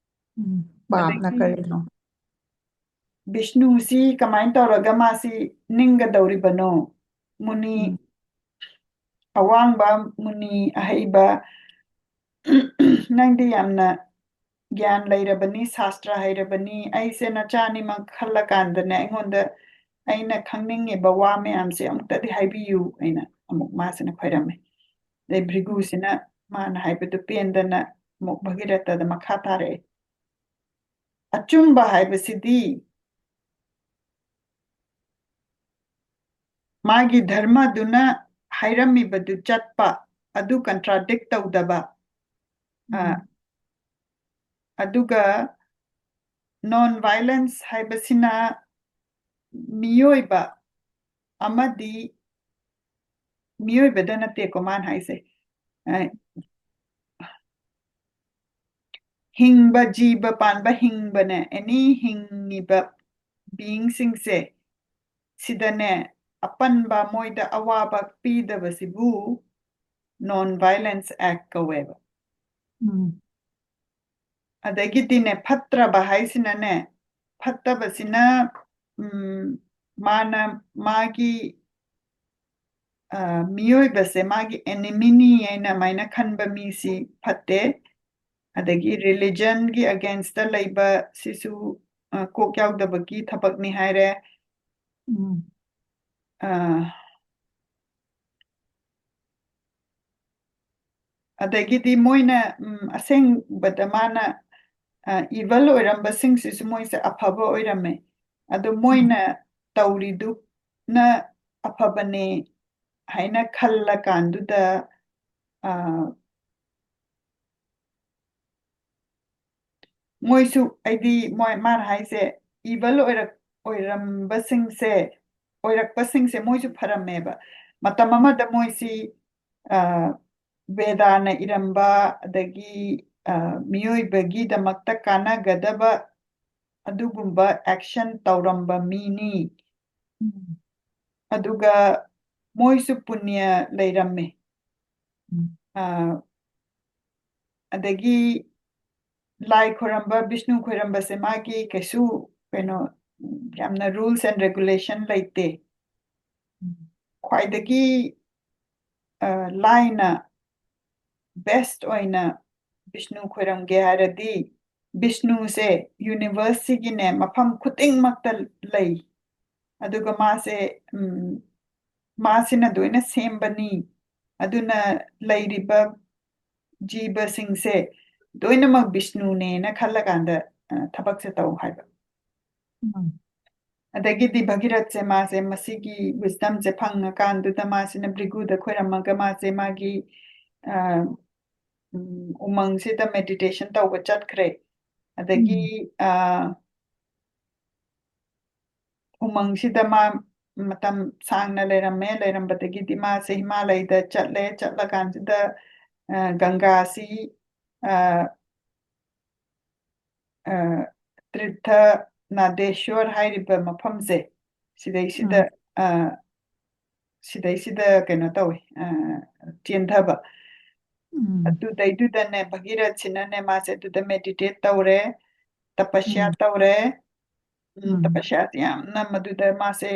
ꯎꯝ, ꯄꯥꯞꯅ ꯑꯗꯒꯤ ꯀꯔꯤꯅꯣ? ꯕꯤꯁꯅꯨꯁꯤ ꯀꯃꯥꯏꯅ ꯇꯧꯔꯒ ꯃꯥꯁꯤ ꯅꯤꯡꯒꯗꯧꯔꯤꯕꯅꯣ?" ꯃꯨꯅꯤ ꯎꯝ, ꯑꯋꯥꯡꯕ, ꯃꯨꯅꯤ ꯑꯍꯩꯕ, "ꯅꯪꯗꯤ ꯌꯥꯝꯅ ꯒ꯭ꯌꯥꯟ ꯂꯩꯔꯕꯅꯤ, ꯁꯥꯁꯇ꯭ꯔ ꯍꯩꯔꯕꯅꯤ, ꯑꯩꯁꯦ ꯅꯆꯥꯅꯤꯃꯛ ꯈꯜꯂꯀꯥꯟꯗꯅꯦ, ꯑꯩꯉꯣꯟꯗ, ꯑꯩꯅ ꯈꯪꯅꯤꯡꯉꯤꯕ ꯋꯥ ꯃꯌꯥꯝꯁꯦ ꯑꯃꯨꯛꯇꯗꯤ ꯍꯥꯏꯕꯤꯌꯨ", ꯑꯩꯅ ꯑꯃꯨꯛ ꯃꯥꯁꯤꯅ ꯈꯣꯏꯔꯝꯃꯦ꯫ ꯑꯗꯩ ꯚ꯭ꯔꯤꯒꯨꯁꯤꯅ ꯃꯥꯅ ꯍꯥꯏꯕꯗꯨ ꯄꯦꯟꯗꯅ ꯑꯃꯨꯛ ꯚꯒꯤꯔꯊꯗ ꯃꯈꯥ ꯇꯥꯔꯛꯑꯦ꯫ ꯑꯆꯨꯝꯕ ꯍꯥꯏꯕꯁꯤꯗꯤ ꯃꯥꯒꯤ ꯙꯔꯃꯗꯨꯅ ꯍꯥꯏꯔꯝꯃꯤꯕꯗꯨ ꯆꯠꯄ, ꯑꯗꯨ contradict ꯇꯧꯗꯕ, ꯑ, ꯎꯝ, ꯑꯗꯨꯒ non violence ꯍꯥꯏꯕꯁꯤꯅ ꯃꯤꯑꯣꯏꯕ ꯑꯃꯗꯤ, ꯃꯤꯑꯣꯏꯕꯗ ꯅꯠꯇꯦꯀꯣ ꯃꯥꯅ ꯍꯥꯏꯁꯦ, ꯑ, ꯍꯤꯡꯕ, ꯖꯤꯕ ꯄꯥꯟꯕ ꯍꯤꯡꯕꯅꯦ, ꯑꯦꯅꯤ ꯍꯤꯡꯉꯤꯕ ꯕꯤꯌꯤꯡꯁꯤꯡꯁꯦ, ꯁꯤꯗꯅꯦ, ꯑꯄꯟꯕ, ꯃꯣꯏꯗ ꯑꯋꯥꯕ ꯄꯤꯗꯕꯁꯤꯕꯨ ꯅꯣꯟ ꯚꯥꯏꯂꯦꯟꯁ ꯑꯦꯛ ꯀꯧꯋꯦꯕ꯫ ꯎꯝ꯫ ꯑꯗꯒꯤꯗꯤꯅꯦ, ꯐꯠꯇ꯭ꯔꯕ ꯍꯥꯏꯁꯤꯅꯅꯦ, ꯐꯠꯇꯕꯁꯤꯅ, ꯎꯝ, ꯃꯥꯅ ꯃꯥꯒꯤ, ꯑ, ꯃꯤꯑꯣꯏꯕꯁꯦ ꯃꯥꯒꯤ ꯑꯦꯅꯤꯃꯤꯅꯤ ꯍꯥꯏꯅ ꯑꯗꯨꯃꯥꯏꯅ ꯈꯟꯕ ꯃꯤꯁꯤ ꯐꯠꯇꯦ꯫ ꯑꯗꯒꯤ ꯔꯤꯂꯤꯖꯟꯒꯤ ꯑꯒꯦꯟꯁꯇ ꯂꯩꯕ ꯁꯤꯁꯨ, ꯑ, ꯀꯣꯛ ꯌꯥꯎꯗꯕꯒꯤ ꯊꯕꯛꯅꯤ ꯍꯥꯏꯔꯦ꯫ ꯎꯝ꯫ ꯑ, ꯑꯗꯒꯤꯗꯤ ꯃꯣꯏꯅ, ꯎꯝ, ꯑꯁꯦꯡꯕꯗ ꯃꯥꯅ, ꯑ, ꯏꯚꯜ ꯑꯣꯏꯔꯝꯕꯁꯤꯡꯁꯤꯁꯨ ꯃꯣꯏꯁꯦ ꯑꯐꯕ ꯑꯣꯏꯔꯝꯃꯦ꯫ ꯑꯗꯣ ꯃꯣꯏꯅ ꯇꯧꯔꯤꯗꯨꯅ ꯑꯐꯕꯅꯦ ꯍꯥꯏꯅ ꯈꯜꯂꯀꯥꯟꯗꯨꯗ, ꯑ, ꯃꯣꯏꯁꯨ, ꯑꯩꯗꯤ ꯃꯣꯏ, ꯃꯥꯅ ꯍꯥꯏꯁꯦ, ꯏꯚꯜ ꯑꯣꯏꯔꯛ-, ꯑꯣꯏꯔꯝꯕꯁꯤꯡꯁꯦ, ꯑꯣꯏꯔꯛꯄꯁꯤꯡꯁꯦ ꯃꯣꯏꯁꯨ ꯐꯔꯝꯃꯦꯕ꯫ ꯃꯇꯝ ꯑꯃꯗ ꯃꯣꯏꯁꯤ, ꯑ, ꯕꯦꯗꯥꯅ ꯏꯔꯝꯕ, ꯑꯗꯒꯤ, ꯑ, ꯃꯤꯑꯣꯏꯕꯒꯤꯗꯃꯛꯇ ꯀꯥꯟꯅꯒꯗꯕ ꯑꯗꯨꯒꯨꯝꯕ ꯑꯦꯛꯁꯟ ꯇꯧꯔꯝꯕ ꯃꯤꯅꯤ꯫ ꯎꯝ꯫ ꯑꯗꯨꯒ ꯃꯣꯏꯁꯨ ꯄꯨꯅ꯭ꯌ ꯂꯩꯔꯝꯃꯦ꯫ ꯎꯝ꯫ ꯑ, ꯑꯗꯒꯤ ꯂꯥꯏ ꯈꯣꯏꯔꯝꯕ, ꯕꯤꯁꯅꯨ ꯈꯣꯏꯔꯝꯕꯁꯦ ꯃꯥꯒꯤ ꯀꯩꯁꯨ, ꯀꯩꯅꯣ, ꯌꯥꯝꯅ rules and regulation ꯂꯩꯇꯦ꯫ ꯎꯝ꯫ ꯈ꯭ꯋꯥꯏꯗꯒꯤ, ꯑ, ꯂꯥꯏꯅ, ꯕꯦꯁ ꯑꯣꯏꯅ ꯕꯤꯁꯅꯨ ꯈꯣꯏꯔꯝꯒꯦ ꯍꯥꯏꯔꯗꯤ, ꯕꯤꯁꯅꯨꯁꯦ ꯌꯨꯅꯤꯚꯔꯁꯁꯤꯒꯤꯅꯦ ꯃꯐꯝ ꯈꯨꯗꯤꯡꯃꯛꯇ ꯂꯩ꯫ ꯑꯗꯨꯒ ꯃꯥꯁꯦ, ꯎꯝ, ꯃꯥꯁꯤꯅ ꯂꯣꯏꯅ ꯁꯦꯝꯕꯅꯤ꯫ ꯑꯗꯨꯅ ꯂꯩꯔꯤꯕ ꯖꯤꯕꯁꯤꯡꯁꯦ ꯂꯣꯏꯅꯃꯛ ꯕꯤꯁꯅꯨꯅꯦꯅ ꯈꯜꯂꯀꯥꯟꯗ, ꯑ, ꯊꯕꯛꯁꯦ ꯇꯧ ꯍꯥꯏꯕ꯫ ꯎꯝ꯫ ꯑꯗꯒꯤꯗꯤ ꯚꯒꯤꯔꯊꯁꯦ ꯃꯥꯁꯦ ꯃꯁꯤꯒꯤ wisdomꯁꯦ ꯐꯪꯉꯀꯥꯟꯗꯨꯗ ꯃꯥꯁꯤꯅ ꯚ꯭ꯔꯤꯒꯨꯗ ꯈꯣꯏꯔꯝꯃꯒ ꯃꯥꯁꯦ ꯃꯥꯒꯤ, ꯑ, ꯎꯝ, ꯎꯃꯪꯁꯤꯗ meditation ꯇꯧꯕ ꯆꯠꯈ꯭ꯔꯦ꯫ ꯑꯗꯒꯤ, ꯎꯝ꯫ ꯑ, ꯎꯃꯪꯁꯤꯗ ꯃꯥ ꯃꯇꯝ ꯁꯥꯡꯅ ꯂꯩꯔꯝꯃꯦ꯫ ꯂꯩꯔꯝꯕꯗꯒꯤꯗꯤ ꯃꯥꯁꯦ ꯍꯤꯃꯥꯂꯌꯗ ꯆꯠꯂꯦ꯫ ꯆꯠꯂꯀꯥꯟꯁꯤꯗ, ꯑ, ꯒꯪꯒꯥꯁꯤ, ꯑ, ꯑ, ꯇ꯭ꯔꯤꯊ ꯅꯥꯗꯦꯁ꯭ꯋꯔ ꯍꯥꯏꯔꯤꯕ ꯃꯐꯝꯁꯦ, ꯁꯤꯗꯩꯁꯤꯗ, ꯎꯝ꯫ ꯑ, ꯁꯤꯗꯩꯁꯤꯗ ꯀꯩꯅꯣ ꯇꯧꯋꯤ, ꯑ, ꯆꯦꯟꯊꯕ꯫ ꯎꯝ꯫ ꯑꯗꯨꯗꯩꯗꯨꯗꯅꯦ, ꯚꯒꯤꯔꯊꯁꯤꯅꯅꯦ, ꯃꯥꯁꯦ ꯑꯗꯨꯗ meditate ꯇꯧꯔꯦ, ꯇꯄꯁ꯭ꯌꯥ ꯎꯝ꯫ ꯇꯧꯔꯦ꯫ ꯎꯝ, ꯎꯝ꯫ ꯇꯄꯁ꯭ꯌꯥꯁꯦ ꯌꯥꯝꯅ ꯃꯗꯨꯗ ꯃꯥꯁꯦ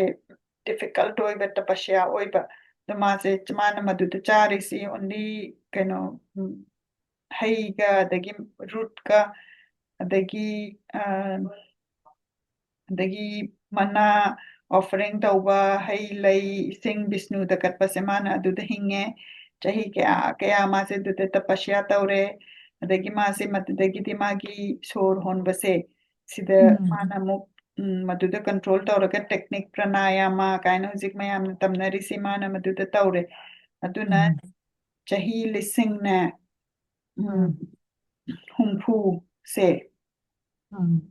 difficult ꯑꯣꯏꯕ ꯇꯄꯁ꯭ꯌꯥ ꯑꯣꯏꯕ꯫ ꯑꯗꯣ ꯃꯥꯁꯦ, ꯃꯥꯅ ꯃꯗꯨꯗ ꯆꯥꯔꯤꯁꯤ only ꯀꯩꯅꯣ, ꯎꯝ, ꯍꯩꯒ, ꯑꯗꯒꯤ ꯔꯨꯠꯀ, ꯑꯗꯒꯤ, ꯑ, ꯑꯗꯒꯤ ꯃꯅꯥ offering ꯇꯧꯕ, ꯍꯩ ꯂꯩ, ꯏꯁꯤꯡ, ꯕꯤꯁꯅꯨꯗ ꯀꯠꯄꯁꯦ ꯃꯥꯅ ꯑꯗꯨꯗ ꯍꯤꯡꯉꯦ꯫ ꯆꯍꯤ ꯀꯌꯥ ꯀꯌꯥ ꯃꯥꯁꯦ ꯑꯗꯨꯗ ꯇꯄꯁ꯭ꯌꯥ ꯇꯧꯔꯦ꯫ ꯑꯗꯒꯤ ꯃꯥꯁꯦ ꯃꯗꯨꯗꯒꯤꯗꯤ ꯃꯥꯒꯤ ꯁꯣꯔ ꯍꯣꯟꯕꯁꯦ, ꯁꯤꯗ ꯎꯝ꯫ ꯃꯥꯅ ꯑꯃꯨꯛ, ꯎꯝ, ꯃꯗꯨꯗ control ꯇꯧꯔꯒ technique pranayama ꯀꯥꯏꯅ ꯍꯧꯖꯤꯛ ꯃꯌꯥꯝꯅ ꯇꯝꯅꯔꯤꯁꯤ ꯃꯥꯅ ꯃꯗꯨꯗ ꯇꯧꯔꯦ꯫ ꯑꯗꯨꯅ ꯎꯝ꯫ ꯆꯍꯤ ꯂꯤꯁꯤꯡꯅꯦ, ꯎꯝ, ꯎꯝ꯫ ꯍꯨꯝꯐꯨꯁꯦ, ꯎꯝ꯫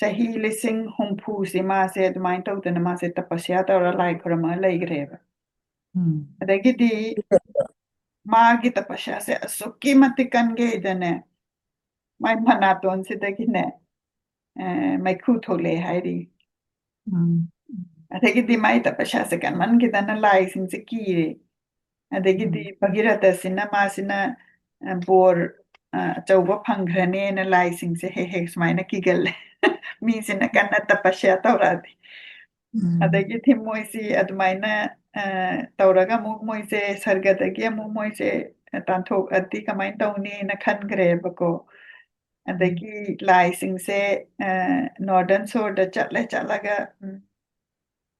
ꯆꯍꯤ ꯂꯤꯁꯤꯡ ꯍꯨꯝꯐꯨꯁꯦ ꯃꯥꯁꯦ ꯑꯗꯨꯃꯥꯏꯅ ꯇꯧꯗꯅ ꯃꯥꯁꯦ ꯇꯄꯁ꯭ꯌꯥ ꯇꯧꯔ ꯂꯥꯏ ꯈꯨꯔꯝꯃꯒ ꯂꯩꯈ꯭ꯔꯦꯕ꯫ ꯎꯝ꯫ ꯑꯗꯒꯤꯗꯤ ꯃꯥꯒꯤ ꯇꯄꯁ꯭ꯌꯥꯁꯦ ꯑꯁꯨꯛꯀꯤ ꯃꯇꯤꯛ ꯀꯟꯒꯦꯗꯅꯦ, ꯃꯥꯏ ꯃꯅꯥꯇꯣꯟꯁꯤꯗꯒꯤꯅꯦ, ꯑ, ꯃꯩꯈꯨ ꯊꯣꯛꯂꯛꯑꯦ ꯍꯥꯏꯔꯤ꯫ ꯎꯝ꯫ ꯑꯗꯒꯤꯗꯤ ꯃꯥꯏ ꯇꯄꯁ꯭ꯌꯥꯁꯦ ꯀꯟꯃꯟꯈꯤꯗꯅ ꯂꯥꯏꯁꯤꯡꯁꯦ ꯀꯤꯔꯦ꯫ ꯑꯗꯒꯤꯗꯤ ꯎꯝ꯫ ꯚꯒꯤꯔꯊꯁꯤꯅ ꯃꯥꯁꯤꯅ, ꯑ, ꯕꯣꯔ, ꯑ, ꯑꯆꯧꯕ ꯐꯪꯈ꯭ꯔꯅꯦꯅ ꯂꯥꯏꯁꯤꯡꯁꯦ ꯍꯦꯛ ꯍꯦꯛ ꯁꯨꯃꯥꯏꯅ ꯀꯤꯒꯜꯂꯦ꯫ ꯃꯤꯁꯤꯅ ꯀꯟꯅ ꯇꯄꯁ꯭ꯌꯥ ꯇꯧꯔꯛꯑꯗꯤ꯫ ꯎꯝ꯫ ꯑꯗꯒꯤꯗꯤ ꯃꯣꯏꯁꯤ ꯑꯗꯨꯃꯥꯏꯅ, ꯑ, ꯇꯧꯔꯒ ꯑꯃꯨꯛ ꯃꯣꯏꯁꯦ ꯁꯔꯒꯗꯒꯤ ꯑꯃꯨꯛ ꯃꯣꯏꯁꯦ ꯇꯥꯟꯊꯣꯛꯑꯗꯤ ꯀꯃꯥꯏꯅ ꯇꯧꯅꯤꯅ ꯈꯟꯈ꯭ꯔꯦꯕꯀꯣ꯫ ꯎꯝ꯫ ꯑꯗꯒꯤ ꯂꯥꯏꯁꯤꯡꯁꯦ, ꯑ, northern shore ꯗ ꯆꯠꯂꯦ, ꯆꯠꯂꯒ, ꯎꯝ,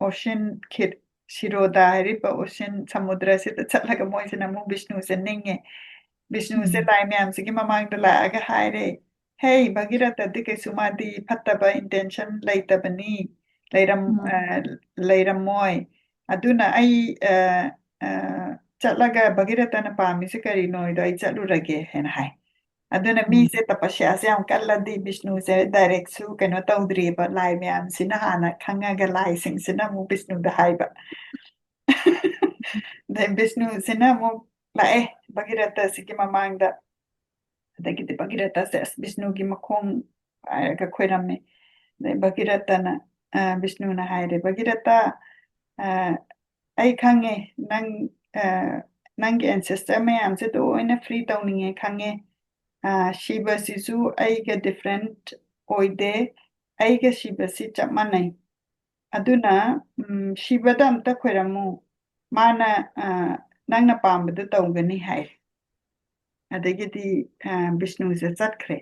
ocean ꯈꯤꯠ-, ꯁꯤꯔꯣꯗꯥ ꯍꯥꯏꯔꯤꯕ ocean ꯁꯃꯨꯗ꯭ꯔꯁꯤꯗ ꯆꯠꯂꯒ ꯃꯣꯏꯁꯤꯅ ꯑꯃꯨꯛ ꯕꯤꯁꯅꯨꯁꯦ ꯅꯤꯡꯉꯦ꯫ ꯕꯤꯁꯅꯨꯁꯦ ꯎꯝ꯫ ꯂꯥꯏ ꯃꯌꯥꯝꯁꯤꯒꯤ ꯃꯃꯥꯡꯗ ꯂꯥꯛꯑꯒ ꯍꯥꯏꯔꯦ, "ꯍꯦ, ꯚꯒꯤꯔꯊꯗꯤ ꯀꯩꯁꯨ ꯃꯥꯗꯤ ꯐꯠꯇꯕ intention ꯂꯩꯇꯕꯅꯤ, ꯂꯩꯔꯝ-, ꯎꯝ꯫ ꯑ, ꯂꯩꯔꯝꯃꯣꯏ꯫ ꯑꯗꯨꯅ ꯑꯩ, ꯑ, ꯑ, ꯆꯠꯂꯒ ꯚꯒꯤꯔꯊꯅ ꯄꯥꯝꯃꯤꯁꯦ ꯀꯔꯤꯅꯣꯗꯣ ꯑꯩ ꯆꯠꯂꯨꯔꯒꯦ" ꯍꯥꯏꯅ ꯍꯥꯏ꯫ ꯑꯗꯨꯅ ꯎꯝ꯫ ꯃꯤꯁꯦ ꯇꯄꯁ꯭ꯌꯥꯁꯦ ꯌꯥꯝ ꯀꯜꯂꯗꯤ ꯕꯤꯁꯅꯨꯁꯦ directꯁꯨ ꯀꯩꯅꯣ ꯇꯧꯗ꯭ꯔꯤꯕ, ꯂꯥꯏ ꯃꯌꯥꯝꯁꯤꯅ ꯍꯥꯟꯅ ꯈꯪꯉꯒ ꯂꯥꯏꯁꯤꯡꯁꯤꯅ ꯑꯃꯨꯛ ꯕꯤꯁꯅꯨꯗ ꯍꯥꯏꯕ꯫ ꯑꯗꯩ ꯕꯤꯁꯅꯨꯁꯤꯅ ꯑꯃꯨꯛ ꯂꯥꯛꯑꯦ ꯚꯒꯤꯔꯊꯁꯤꯒꯤ ꯃꯃꯥꯡꯗ꯫ ꯑꯗꯒꯤꯗꯤ ꯚꯒꯤꯔꯊꯁꯦ ꯑꯁ ꯕꯤꯁꯅꯨꯒꯤ ꯃꯈꯣꯡ ꯄꯥꯏꯔꯒ ꯈꯣꯏꯔꯝꯃꯦ꯫ ꯑꯗꯩ ꯚꯒꯤꯔꯊꯅ, ꯑ, ꯕꯤꯁꯅꯨꯅ ꯍꯥꯏꯔꯦ, "ꯚꯒꯤꯔꯊ, ꯑ, ꯑꯩ ꯈꯪꯉꯦ, ꯅꯪ, ꯑ, ꯅꯪꯒꯤ ancestor ꯃꯌꯥꯝꯁꯦ ꯂꯣꯏꯅ free ꯇꯧꯅꯤꯡꯉꯦ ꯈꯪꯉꯦ꯫ ꯑ, ꯁꯤꯕꯁꯤꯁꯨ ꯑꯩꯒ different ꯑꯣꯏꯗꯦ, ꯑꯩꯒ ꯁꯤꯕꯁꯤ ꯆꯞ ꯃꯥꯟꯅꯩ꯫ ꯑꯗꯨꯅ, ꯎꯝ, ꯁꯤꯕꯗ ꯑꯝꯇ ꯈꯣꯏꯔꯝꯃꯨ, ꯃꯥꯅ, ꯑ, ꯅꯪꯅ ꯄꯥꯝꯕꯗꯨ ꯇꯧꯒꯅꯤ" ꯍꯥꯏ꯫ ꯑꯗꯒꯤꯗꯤ, ꯑ, ꯕꯤꯁꯅꯨꯁꯦ ꯆꯠꯈ꯭ꯔꯦ꯫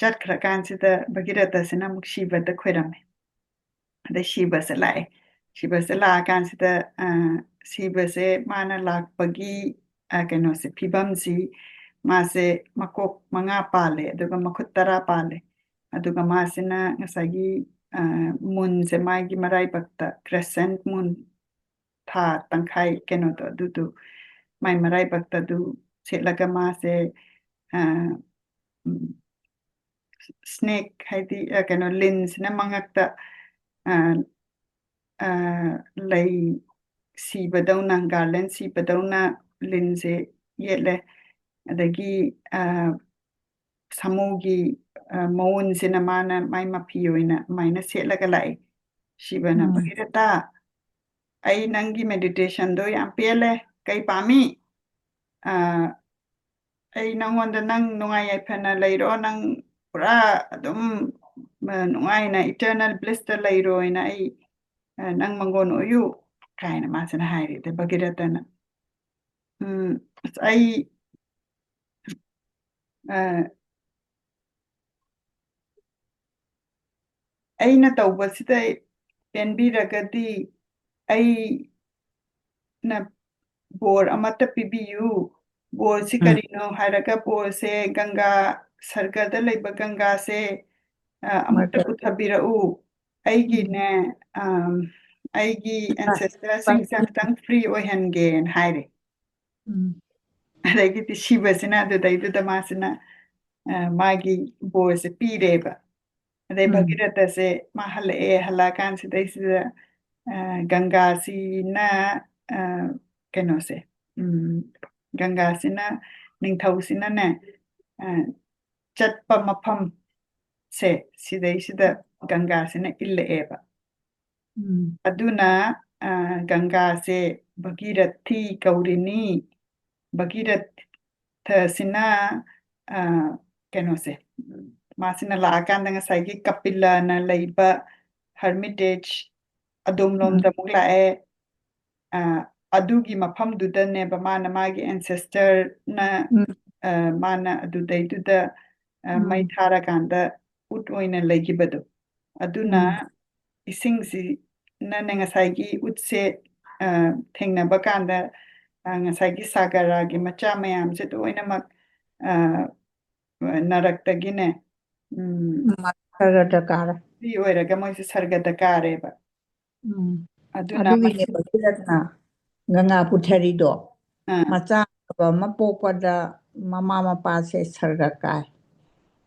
ꯆꯠꯈ꯭ꯔꯀꯥꯟꯁꯤꯗ ꯚꯒꯤꯔꯊꯁꯤꯅ ꯑꯃꯨꯛ ꯁꯤꯕꯗ ꯈꯣꯏꯔꯝꯃꯦ꯫ ꯑꯗꯩ ꯁꯤꯕꯁꯦ ꯂꯥꯛꯑꯦ꯫ ꯁꯤꯕꯁꯦ ꯂꯥꯛꯑꯀꯥꯟꯁꯤꯗ, ꯑ, ꯁꯤꯕꯁꯦ ꯃꯥꯅ ꯂꯥꯛꯄꯒꯤ, ꯑ, ꯀꯩꯅꯣꯁꯦ, ꯐꯤꯕꯝꯁꯤ, ꯃꯥꯁꯦ ꯃꯀꯣꯛ ꯃꯉꯥ ꯄꯥꯜꯂꯦ, ꯑꯗꯨꯒ ꯃꯈꯨꯠ ꯇꯔꯥ ꯄꯥꯜꯂꯦ꯫ ꯑꯗꯨꯒ ꯃꯥꯁꯤꯅ ꯉꯁꯥꯏꯒꯤ, ꯑ, moonꯁꯦ ꯃꯥꯒꯤ ꯃꯔꯥꯏꯕꯛꯇ, crescent moon, ꯊꯥ ꯇꯪꯈꯥꯏ ꯀꯩꯅꯣꯗꯣ, ꯑꯗꯨꯗꯨ ꯃꯥꯏ ꯃꯔꯥꯏꯕꯛꯇ ꯑꯗꯨ ꯁꯦꯠꯂꯒ ꯃꯥꯁꯦ, ꯑ, ꯎꯝ, snake ꯍꯥꯏꯗꯤ, ꯑ, ꯀꯩꯅꯣ, ꯂꯤꯟꯁꯤꯅ ꯃꯉꯛꯇ, ꯑ, ꯑ, ꯂꯩ ꯁꯤꯕꯗꯧꯅ, garland ꯁꯤꯕꯗꯧꯅ ꯂꯤꯟꯁꯦ ꯌꯦꯠꯂꯦ꯫ ꯑꯗꯒꯤ, ꯑ, ꯁꯥꯃꯨꯒꯤ, ꯑ, ꯃꯎꯟꯁꯤꯅ ꯃꯥꯅ ꯃꯥꯏ ꯃꯐꯤ ꯑꯣꯏꯅ ꯑꯗꯨꯃꯥꯏꯅ ꯁꯦꯠꯂꯒ ꯂꯥꯛꯏ꯫ ꯁꯤꯕꯅ, ꯎꯝ꯫ "ꯚꯒꯤꯔꯊ, ꯑꯩ ꯅꯪꯒꯤ meditationꯗꯣ ꯌꯥꯝ ꯄꯦꯜꯂꯦ꯫ ꯀꯩ ꯄꯥꯝꯃꯤ? ꯑ, ꯑꯩ ꯅꯪꯉꯣꯟꯗ, ꯅꯪ ꯅꯨꯡꯉꯥꯏ ꯌꯥꯏꯐꯅ ꯂꯩꯔꯣ, ꯅꯪ ꯄꯨꯔꯥ ꯑꯗꯨꯝ, ꯑ, ꯅꯨꯡꯉꯥꯏꯅ eternal blissꯇ ꯂꯩꯔꯣꯅ ꯑꯩ, ꯑ, ꯅꯪ ꯃꯪꯒꯣꯟ ꯑꯣꯏꯌꯨ" ꯀꯥꯏꯅ ꯃꯥꯁꯤꯅ ꯍꯥꯏꯔꯦ꯫ ꯑꯗ ꯚꯒꯤꯔꯊꯅ, "ꯎꯝ, ꯑꯁ, ꯑꯩ, ꯑ, ꯑꯩꯅ ꯇꯧꯕꯁꯤꯗ ꯄꯦꯟꯕꯤꯔꯒꯗꯤ ꯑꯩꯅ ꯕꯣꯔ ꯑꯃꯠꯇ ꯄꯤꯕꯤꯌꯨ꯫ ꯕꯣꯔꯁꯤ ꯎꯝ꯫ ꯀꯔꯤꯅꯣ ꯍꯥꯏꯔꯒ, ꯕꯣꯔꯁꯦ ꯒꯪꯒꯥ, ꯁꯔꯒꯗ ꯂꯩꯕ ꯒꯪꯒꯥꯁꯦ, ꯑ, ꯑꯃꯠꯇ ꯃꯥꯏꯀꯩ꯫ ꯄꯨꯊꯕꯤꯔꯛꯎ꯫ ꯑꯩꯒꯤꯅꯦ, ꯑꯝ, ꯑꯩꯒꯤ ꯑ, ancestorꯁꯤꯡꯁꯦ ꯑꯝꯇꯪ free ꯑꯣꯏꯍꯟꯒꯦꯅ" ꯍꯥꯏꯔꯦ꯫ ꯎꯝ꯫ ꯑꯗꯒꯤꯗꯤ ꯁꯤꯕꯁꯤꯅ ꯑꯗꯨꯗꯩꯗꯨꯗ ꯃꯥꯁꯤꯅ, ꯑ, ꯃꯥꯒꯤ ꯕꯣꯔꯁꯦ ꯄꯤꯔꯦꯕ꯫ ꯑꯗꯩ ꯎꯝ꯫ ꯚꯒꯤꯔꯊꯁꯦ ꯃꯥ ꯍꯜꯂꯛꯑꯦ, ꯍꯜꯂꯛꯑꯀꯥꯟꯁꯤꯗꯩꯁꯤꯗ, ꯑ, ꯒꯪꯒꯥꯁꯤꯅ, ꯑ, ꯀꯩꯅꯣꯁꯦ, ꯎꯝ, ꯒꯪꯒꯥꯁꯤꯅ, ꯅꯤꯡꯊꯧꯁꯤꯅꯅꯦ, ꯑ, ꯆꯠꯄ ꯃꯐꯝꯁꯦ ꯁꯤꯗꯩꯁꯤꯗ ꯒꯪꯒꯥꯁꯤꯅ ꯏꯜꯂꯛꯑꯦꯕ꯫ ꯎꯝ꯫ ꯑꯗꯨꯅ, ꯑ, ꯒꯪꯒꯥꯁꯦ ꯚꯒꯤꯔꯊꯤ ꯀꯧꯔꯤꯅꯤ꯫ ꯚꯒꯤꯔꯊꯁꯤꯅ, ꯑ, ꯀꯩꯅꯣꯁꯦ, ꯃꯥꯁꯤꯅ ꯂꯥꯛꯑꯀꯥꯟꯗ ꯉꯁꯥꯏꯒꯤ ꯀꯄꯤꯂꯅ ꯂꯩꯕ Hermitage ꯑꯗꯣꯝꯂꯣꯝꯗ ꯎꯝ꯫ ꯑꯃꯨꯛ ꯂꯥꯛꯑꯦ꯫ ꯑ, ꯑꯗꯨꯒꯤ ꯃꯐꯝꯗꯨꯗꯅꯦꯕ ꯃꯥꯅ ꯃꯥꯒꯤ ancestorꯅ, ꯎꯝ꯫ ꯑ, ꯃꯥꯅ ꯑꯗꯨꯗꯩꯗꯨꯗ, ꯑ, ꯃꯩ ꯎꯝ꯫ ꯊꯥꯔꯀꯥꯟꯗ ꯎꯠ ꯑꯣꯏꯅ ꯂꯩꯈꯤꯕꯗꯣ꯫ ꯑꯗꯨꯅ ꯎꯝ꯫ ꯏꯁꯤꯡꯁꯤꯅꯅꯦ ꯉꯁꯥꯏꯒꯤ ꯎꯠꯁꯦ, ꯑ, ꯊꯦꯡꯅꯕ ꯀꯥꯟꯗ, ꯑ, ꯉꯁꯥꯏꯒꯤ ꯁꯥꯒꯔꯥꯒꯤ ꯃꯆꯥ ꯃꯌꯥꯝꯁꯦ ꯂꯣꯏꯅꯃꯛ, ꯑ, ꯅꯔꯛꯇꯒꯤꯅꯦ, ꯎꯝ, ꯎꯝ, ꯁꯔꯒꯗ ꯀꯥꯔꯦ꯫ Free ꯑꯣꯏꯔꯒ ꯃꯣꯏꯁꯦ ꯁꯔꯒꯗ ꯀꯥꯔꯦꯕ꯫ ꯎꯝ꯫ ꯑꯗꯨꯅ ꯑꯗꯨꯒꯤꯅꯦ ꯃꯁꯤ ꯚꯒꯤꯔꯊꯅ ꯒꯪꯒꯥ ꯄꯨꯊꯔꯤꯗꯣ꯫ ꯑꯥ꯫ ꯃꯆꯥ ꯑꯐꯕ ꯑꯃ ꯄꯣꯛꯄꯗ ꯃꯃꯥ ꯃꯄꯥꯁꯦ ꯁꯔꯒ ꯀꯥꯏ,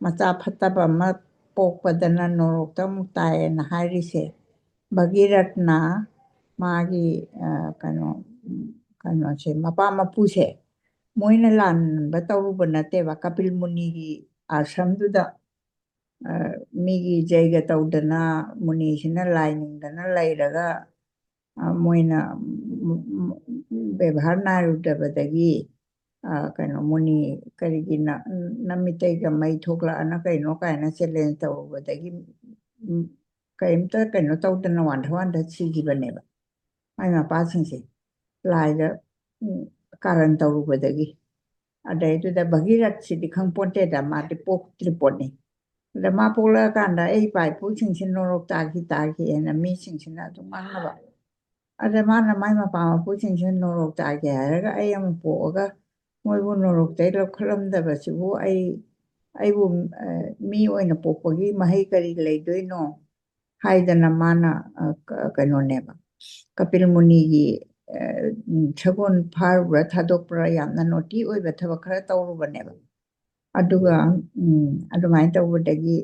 ꯃꯆꯥ ꯐꯠꯇꯕ ꯑꯃ ꯄꯣꯛꯄꯗꯅ ꯅꯣꯔꯣꯛꯇ ꯑꯃꯨꯛ ꯇꯥꯏꯌꯦꯅ ꯍꯥꯏꯔꯤꯁꯦ꯫ ꯚꯒꯤꯔꯊꯅ ꯃꯥꯒꯤ, ꯑ, ꯀꯩꯅꯣ, ꯎꯝ, ꯀꯩꯅꯣꯁꯦ, ꯃꯄꯥ ꯃꯄꯨꯁꯦ ꯃꯣꯏꯅ ꯂꯥꯟꯕ ꯇꯧꯔꯨꯕ ꯅꯠꯇꯦꯕ꯫ ꯀꯄꯤꯜ ꯃꯨꯅꯤꯒꯤ ꯑꯥꯁ꯭ꯔꯝꯗꯨꯗ, ꯑ, ꯃꯤꯒꯤ ꯖꯩꯒ ꯇꯧꯗꯅ, ꯃꯨꯅꯤꯁꯤꯅ ꯂꯥꯏ ꯅꯤꯡꯗꯅ ꯂꯩꯔꯒ, ꯑ, ꯃꯣꯏꯅ, ꯎꯝ, ꯎꯝ, ꯕꯦꯕꯥꯔ ꯅꯥꯏꯔꯨꯗꯕꯗꯒꯤ, ꯑ, ꯀꯩꯅꯣ, ꯃꯨꯅꯤ ꯀꯔꯤꯒꯤ ꯅ-, ꯅꯃꯤꯠꯇꯩꯒ ꯃꯩ ꯊꯣꯛꯂꯛꯑꯅ ꯀꯩꯅꯣ ꯀꯥꯏꯅ challenge ꯇꯧꯔꯨꯕꯗꯒꯤ, ꯎꯝ, ꯀꯔꯤꯝꯇ ꯀꯩꯅꯣ ꯇꯧꯗꯅ ꯋꯥꯟꯊ ꯋꯥꯟꯊ ꯁꯤꯈꯤꯕꯅꯦꯕ꯫ ꯃꯥꯏ ꯃꯄꯥꯁꯤꯡꯁꯦ ꯂꯥꯏꯗ, ꯎꯝ, ꯀꯥꯔꯟ ꯇꯧꯔꯨꯕꯗꯒꯤ꯫ ꯑꯗꯩꯗꯨꯗ ꯚꯒꯤꯔꯊꯁꯤꯗꯤ ꯈꯪꯄꯣꯟꯇꯦꯗ, ꯃꯥꯗꯤ ꯄꯣꯛꯇ꯭ꯔꯤ ꯄꯣꯠꯅꯤ꯫ ꯑꯗ ꯃꯥ ꯄꯣꯛꯂꯛꯑꯀꯥꯟꯗ ꯑꯩ ꯏꯄꯥ ꯏꯄꯨꯁꯤꯡꯁꯦ ꯅꯣꯔꯣꯛ ꯇꯥꯈꯤ, ꯇꯥꯈꯤ ꯍꯥꯏꯅ ꯃꯤꯁꯤꯡꯁꯤꯅ ꯑꯗꯨꯝ ꯉꯥꯡꯅꯕ꯫ ꯑꯗ ꯃꯥꯅ ꯃꯥꯏ ꯃꯄꯥ ꯃꯄꯨꯁꯤꯡꯁꯦ ꯅꯣꯔꯣꯛ ꯇꯥꯈꯤ ꯍꯥꯏꯔꯒ ꯑꯩ ꯑꯃꯨꯛ ꯄꯣꯛꯑꯒ ꯃꯣꯏꯕꯨ ꯅꯣꯔꯣꯛꯇꯩ ꯂꯧꯈꯠꯂꯝꯗꯕꯁꯤꯕꯨ ꯑꯩ, ꯑꯩꯕꯨ, ꯑ, ꯃꯤ ꯑꯣꯏꯅ ꯄꯣꯛꯄꯒꯤ ꯃꯍꯩ ꯀꯔꯤ ꯂꯩꯗꯣꯏꯅꯣ? ꯍꯥꯏꯗꯅ ꯃꯥꯅ, ꯑ, ꯀ-, ꯀꯩꯅꯣꯅꯦꯕ, ꯀꯄꯤꯜ ꯃꯨꯅꯤꯒꯤ, ꯑ, ꯎꯝ, ꯁꯒꯣꯜ ꯐꯥꯔꯨꯕ꯭ꯔꯥ ꯊꯥꯗꯣꯛꯄ꯭ꯔꯥ ꯌꯥꯝꯅ naughty ꯑꯣꯏꯕ ꯊꯕꯛ ꯈꯔ ꯇꯧꯔꯨꯕꯅꯦꯕ꯫ ꯑꯗꯨꯒ ꯎꯝ, ꯑꯗꯨꯃꯥꯏꯅ ꯇꯧꯕꯗꯒꯤ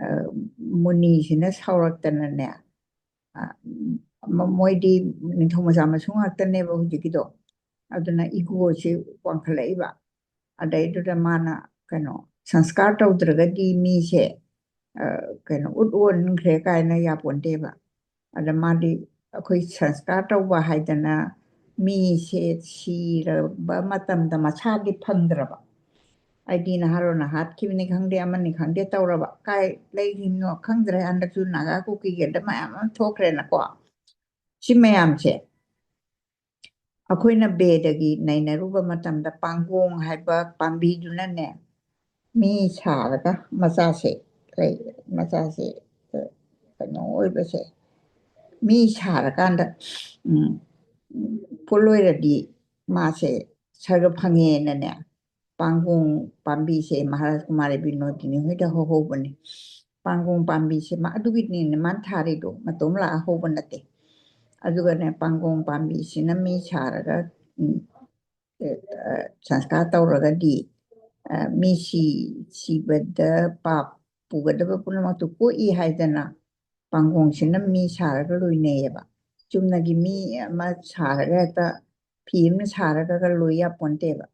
ꯑ, ꯃꯨꯅꯤꯁꯤꯅ ꯁꯥꯎꯔꯛꯇꯅꯅꯦ, ꯑ, ꯃ- ꯃꯣꯏꯗꯤ ꯅꯤꯡꯊꯧ ꯃꯆꯥ ꯃꯁꯨ ꯉꯥꯛꯇꯅꯦꯕ ꯍꯧꯖꯤꯛꯀꯤꯗꯣ꯫ ꯑꯗꯨꯅ ꯏꯒꯣꯁꯤ ꯋꯥꯡꯈꯠꯂꯛꯏꯕ꯫ ꯑꯗꯩꯗꯨꯗ ꯃꯥꯅ ꯀꯩꯅꯣ, ꯁꯪꯁꯀꯥꯔ ꯇꯧꯗ꯭ꯔꯒꯗꯤ ꯃꯤꯁꯦ ꯑ, ꯀꯩꯅꯣ, ꯎꯠ ꯑꯣꯟꯈ꯭ꯔꯦ ꯀꯥꯏꯅ ꯌꯥꯄꯣꯟꯇꯦꯕ꯫ ꯑꯗ ꯃꯥꯗꯤ ꯑꯩꯈꯣꯏ ꯁꯪꯁꯀꯥꯔ ꯇꯧꯕ ꯍꯥꯏꯗꯅ ꯃꯤꯁꯦ ꯁꯤꯔꯕ ꯃꯇꯝꯗ ꯃꯁꯥꯗꯤ ꯐꯪꯗ꯭ꯔꯕ, ꯑꯩꯗꯤ ꯅꯍꯥꯔꯣꯟꯅ ꯍꯥꯠꯈꯤꯕꯅꯤ ꯈꯪꯗꯦ, ꯑꯃꯅꯤ ꯈꯪꯗꯦ ꯇꯧꯔꯕ, ꯀꯥꯏ ꯂꯩꯈꯤꯕꯅꯣ ꯈꯪꯗ꯭ꯔꯦ꯫ ꯍꯟꯗꯛꯁꯨ ꯅꯥꯒꯥ ꯀꯨꯀꯤꯒꯤꯗ ꯃꯌꯥꯝ ꯑꯃ ꯊꯣꯛꯈ꯭ꯔꯦꯅꯀꯣ꯫ ꯁꯤ ꯃꯌꯥꯝꯁꯦ ꯑꯩꯈꯣꯏꯅ ꯕꯦꯗꯒꯤ ꯅꯩꯅꯔꯨꯕ ꯃꯇꯝꯗ ꯄꯥꯡꯒꯣꯡ ꯍꯥꯏꯕ ꯄꯥꯝꯕꯤꯗꯨꯅꯅꯦ, ꯃꯤ ꯁꯥꯔꯒ ꯃꯆꯥꯁꯦ, ꯂꯩ, ꯃꯆꯥꯁꯦ, ꯑ, ꯀꯩꯅꯣ ꯑꯣꯏꯕꯁꯦ, ꯃꯤ ꯁꯥꯔꯀꯥꯟꯗ ꯎꯝ, ꯄꯣꯠꯂꯣꯏꯔꯗꯤ ꯃꯥꯁꯦ ꯁꯔꯒ ꯐꯪꯉꯦꯅꯅꯦ, ꯄꯥꯡꯒꯣꯡ ꯄꯥꯝꯕꯤꯁꯦ ꯃꯍꯥꯔꯥꯖ ꯀꯨꯃꯥꯔꯤ ꯕꯤꯅꯣꯗꯤꯅꯤ ꯍꯣꯏꯗ ꯍꯧꯍꯧꯕꯅꯤ꯫ ꯄꯥꯡꯒꯣꯡ ꯄꯥꯝꯕꯤꯁꯦ ꯃꯥ-, ꯑꯗꯨꯒꯤꯅꯤꯅꯦ ꯃꯥꯅ ꯊꯥꯔꯤꯗꯣ, ꯃꯇꯣꯝ ꯂꯥꯛꯑ ꯍꯧꯕ ꯅꯠꯇꯦ꯫ ꯑꯗꯨꯒꯅꯦ, ꯄꯥꯡꯒꯣꯡ ꯄꯥꯝꯕꯤꯁꯤꯅ ꯃꯤ ꯁꯥꯔꯒ ꯎꯝ, ꯑ, ꯁꯪꯁꯀꯥꯔ ꯇꯧꯔꯒꯗꯤ ꯑ, ꯃꯤ ꯁꯤ ꯁꯤꯕꯗ ꯄꯥꯞ ꯄꯨꯒꯗꯕ ꯄꯨꯝꯅꯃꯛꯇꯨ ꯀꯣꯛꯏ ꯍꯥꯏꯗꯅ ꯄꯥꯡꯒꯣꯡꯁꯤꯅ ꯃꯤ ꯁꯥꯔꯒ ꯂꯣꯏꯅꯩꯌꯦꯕ꯫ ꯆꯨꯝꯅꯒꯤ ꯃꯤ ꯑꯃ ꯁꯥꯔꯒ ꯍꯦꯛꯇ ꯐꯤ ꯑꯃ ꯁꯥꯔꯒ ꯂꯣꯏ ꯌꯥꯄꯣꯟꯇꯦꯕ꯫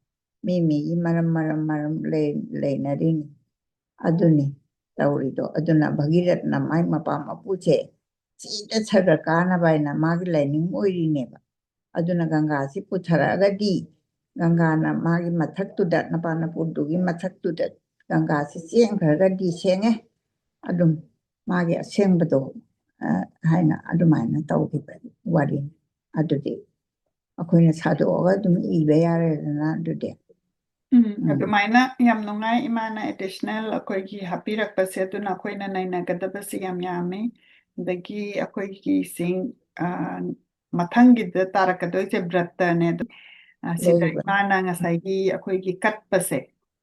ꯃꯤ ꯃꯤꯒꯤ ꯃꯔꯝ ꯃꯔꯝ ꯃꯔꯝ ꯂꯩ-, ꯂꯩꯅꯔꯤꯅꯤ꯫ ꯑꯗꯨꯅꯤ ꯇꯧꯔꯤꯗꯣ꯫ ꯑꯗꯨꯅ ꯚꯒꯤꯔꯠꯅ ꯃꯥꯏ ꯃꯄꯥ ꯃꯄꯨꯁꯦ ꯁꯤꯗ ꯁꯔꯒ ꯀꯥꯅꯕ ꯍꯥꯏꯅ ꯃꯥꯒꯤ ꯂꯥꯏꯅꯤꯡ ꯑꯣꯏꯔꯤꯅꯦꯕ꯫ ꯑꯗꯨꯅ ꯒꯪꯒꯥꯁꯤ ꯄꯨꯊꯔꯛꯑꯒꯗꯤ ꯒꯪꯒꯥꯅ ꯃꯥꯒꯤ ꯃꯊꯛꯇꯨꯗ, ꯅꯄꯥꯅꯄꯨꯔꯗꯨꯒꯤ ꯃꯊꯛꯇꯨꯗ ꯒꯪꯒꯥꯁꯤ ꯆꯦꯟꯈ꯭ꯔꯒꯗꯤ ꯁꯦꯡꯉꯦ꯫ ꯑꯗꯨꯝ ꯃꯥꯒꯤ ꯑꯁꯦꯡꯕꯗꯣ, ꯑ, ꯍꯥꯏꯅ ꯑꯗꯨꯃꯥꯏꯅ ꯇꯧꯈꯤꯕ ꯋꯥꯔꯤꯅꯤ꯫ ꯑꯗꯨꯗꯤ ꯑꯩꯈꯣꯏꯅ ꯁꯥꯗꯣꯛꯑꯒ ꯑꯗꯨꯝ ꯏꯕ ꯌꯥꯔꯦꯗꯅ ꯑꯗꯨꯗꯤ꯫ ꯎꯝ, ꯎꯝ꯫ ꯑꯗꯨꯃꯥꯏꯅ ꯌꯥꯝ ꯅꯨꯡꯉꯥꯏ ꯏꯃꯥꯅ additional ꯑꯩꯈꯣꯏꯒꯤ ꯍꯥꯞꯄꯤꯔꯛꯄꯁꯦ, ꯑꯗꯨꯅ ꯑꯩꯈꯣꯏꯅ ꯅꯩꯅꯒꯗꯕꯁꯦ ꯌꯥꯝ ꯌꯥꯝꯃꯤ꯫ ꯑꯗꯒꯤ ꯑꯩꯈꯣꯏꯒꯤ ꯁꯤꯡ-, ꯑ, ꯃꯊꯪꯒꯤꯗ ꯇꯥꯔꯛꯀꯗꯣꯏꯁꯦ ꯕ꯭ꯔꯠꯇꯅꯦ꯫ ꯑꯗꯣ, ꯑ, ꯁꯤꯗ ꯂꯩꯔꯤꯕ꯫ ꯏꯃꯥꯅ ꯉꯁꯥꯏꯒꯤ ꯑꯩꯈꯣꯏꯒꯤ ꯀꯠꯄꯁꯦ,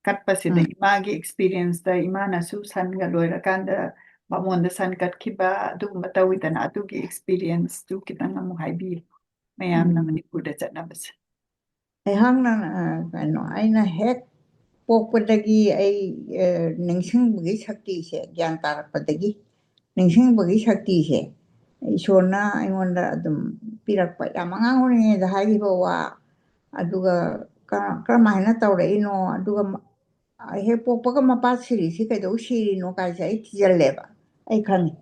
ꯀꯠꯄꯁꯤꯗ ꯎꯝ꯫ ꯏꯃꯥꯒꯤ experienceꯇ ꯏꯃꯥꯅꯁꯨ ꯁꯟꯒ ꯂꯣꯏꯔꯀꯥꯟꯗ ꯕꯥꯃꯣꯟꯗ ꯁꯟ ꯀꯠꯈꯤꯕ ꯑꯗꯨꯒꯨꯝꯕ ꯇꯧꯋꯤꯗꯅ, ꯑꯗꯨꯒꯤ experienceꯇꯨ ꯈꯤꯇꯪ ꯑꯃꯨꯛ ꯍꯥꯏꯕꯤꯌꯨ ꯃꯌꯥꯝꯅ ꯎꯝ꯫ ꯃꯅꯤꯄꯨꯔꯗ ꯆꯠꯅꯕꯁꯦ꯫ ꯑꯩꯍꯥꯛꯅ, ꯑ, ꯀꯩꯅꯣ, ꯑꯩꯅ ꯍꯦꯛ ꯄꯣꯛꯄꯗꯒꯤ ꯑꯩ ꯑ, ꯅꯤꯡꯁꯤꯡꯕꯒꯤ ꯁꯛꯇꯤꯁꯦ, ꯒ꯭ꯌꯥꯟ ꯇꯥꯔꯛꯄꯗꯒꯤ ꯅꯤꯡꯁꯤꯡꯕꯒꯤ ꯁꯛꯇꯤꯁꯦ ꯏꯁꯣꯔꯅ ꯑꯩꯉꯣꯟꯗ ꯑꯗꯨꯝ ꯄꯤꯔꯛꯄ꯫ ꯌꯥꯝ ꯑꯉꯥꯡ ꯑꯣꯏꯔꯤꯉꯩꯗ ꯍꯥꯏꯈꯤꯕ ꯋꯥ, ꯑꯗꯨꯒ ꯀ- ꯀꯔꯝꯍꯥꯏꯅ ꯇꯧꯔꯛꯏꯅꯣ, ꯑꯗꯨꯒ ꯃ- ꯍꯦꯛ ꯄꯣꯛꯄꯒ ꯃꯄꯥ ꯁꯤꯔꯤꯁꯤ ꯀꯩꯗꯧ ꯁꯤꯔꯤꯅꯣ ꯀꯥꯏꯁꯦ ꯑꯩ ꯊꯤꯖꯤꯜꯂꯦꯕ꯫ ꯑꯩ ꯈꯪꯉꯦ,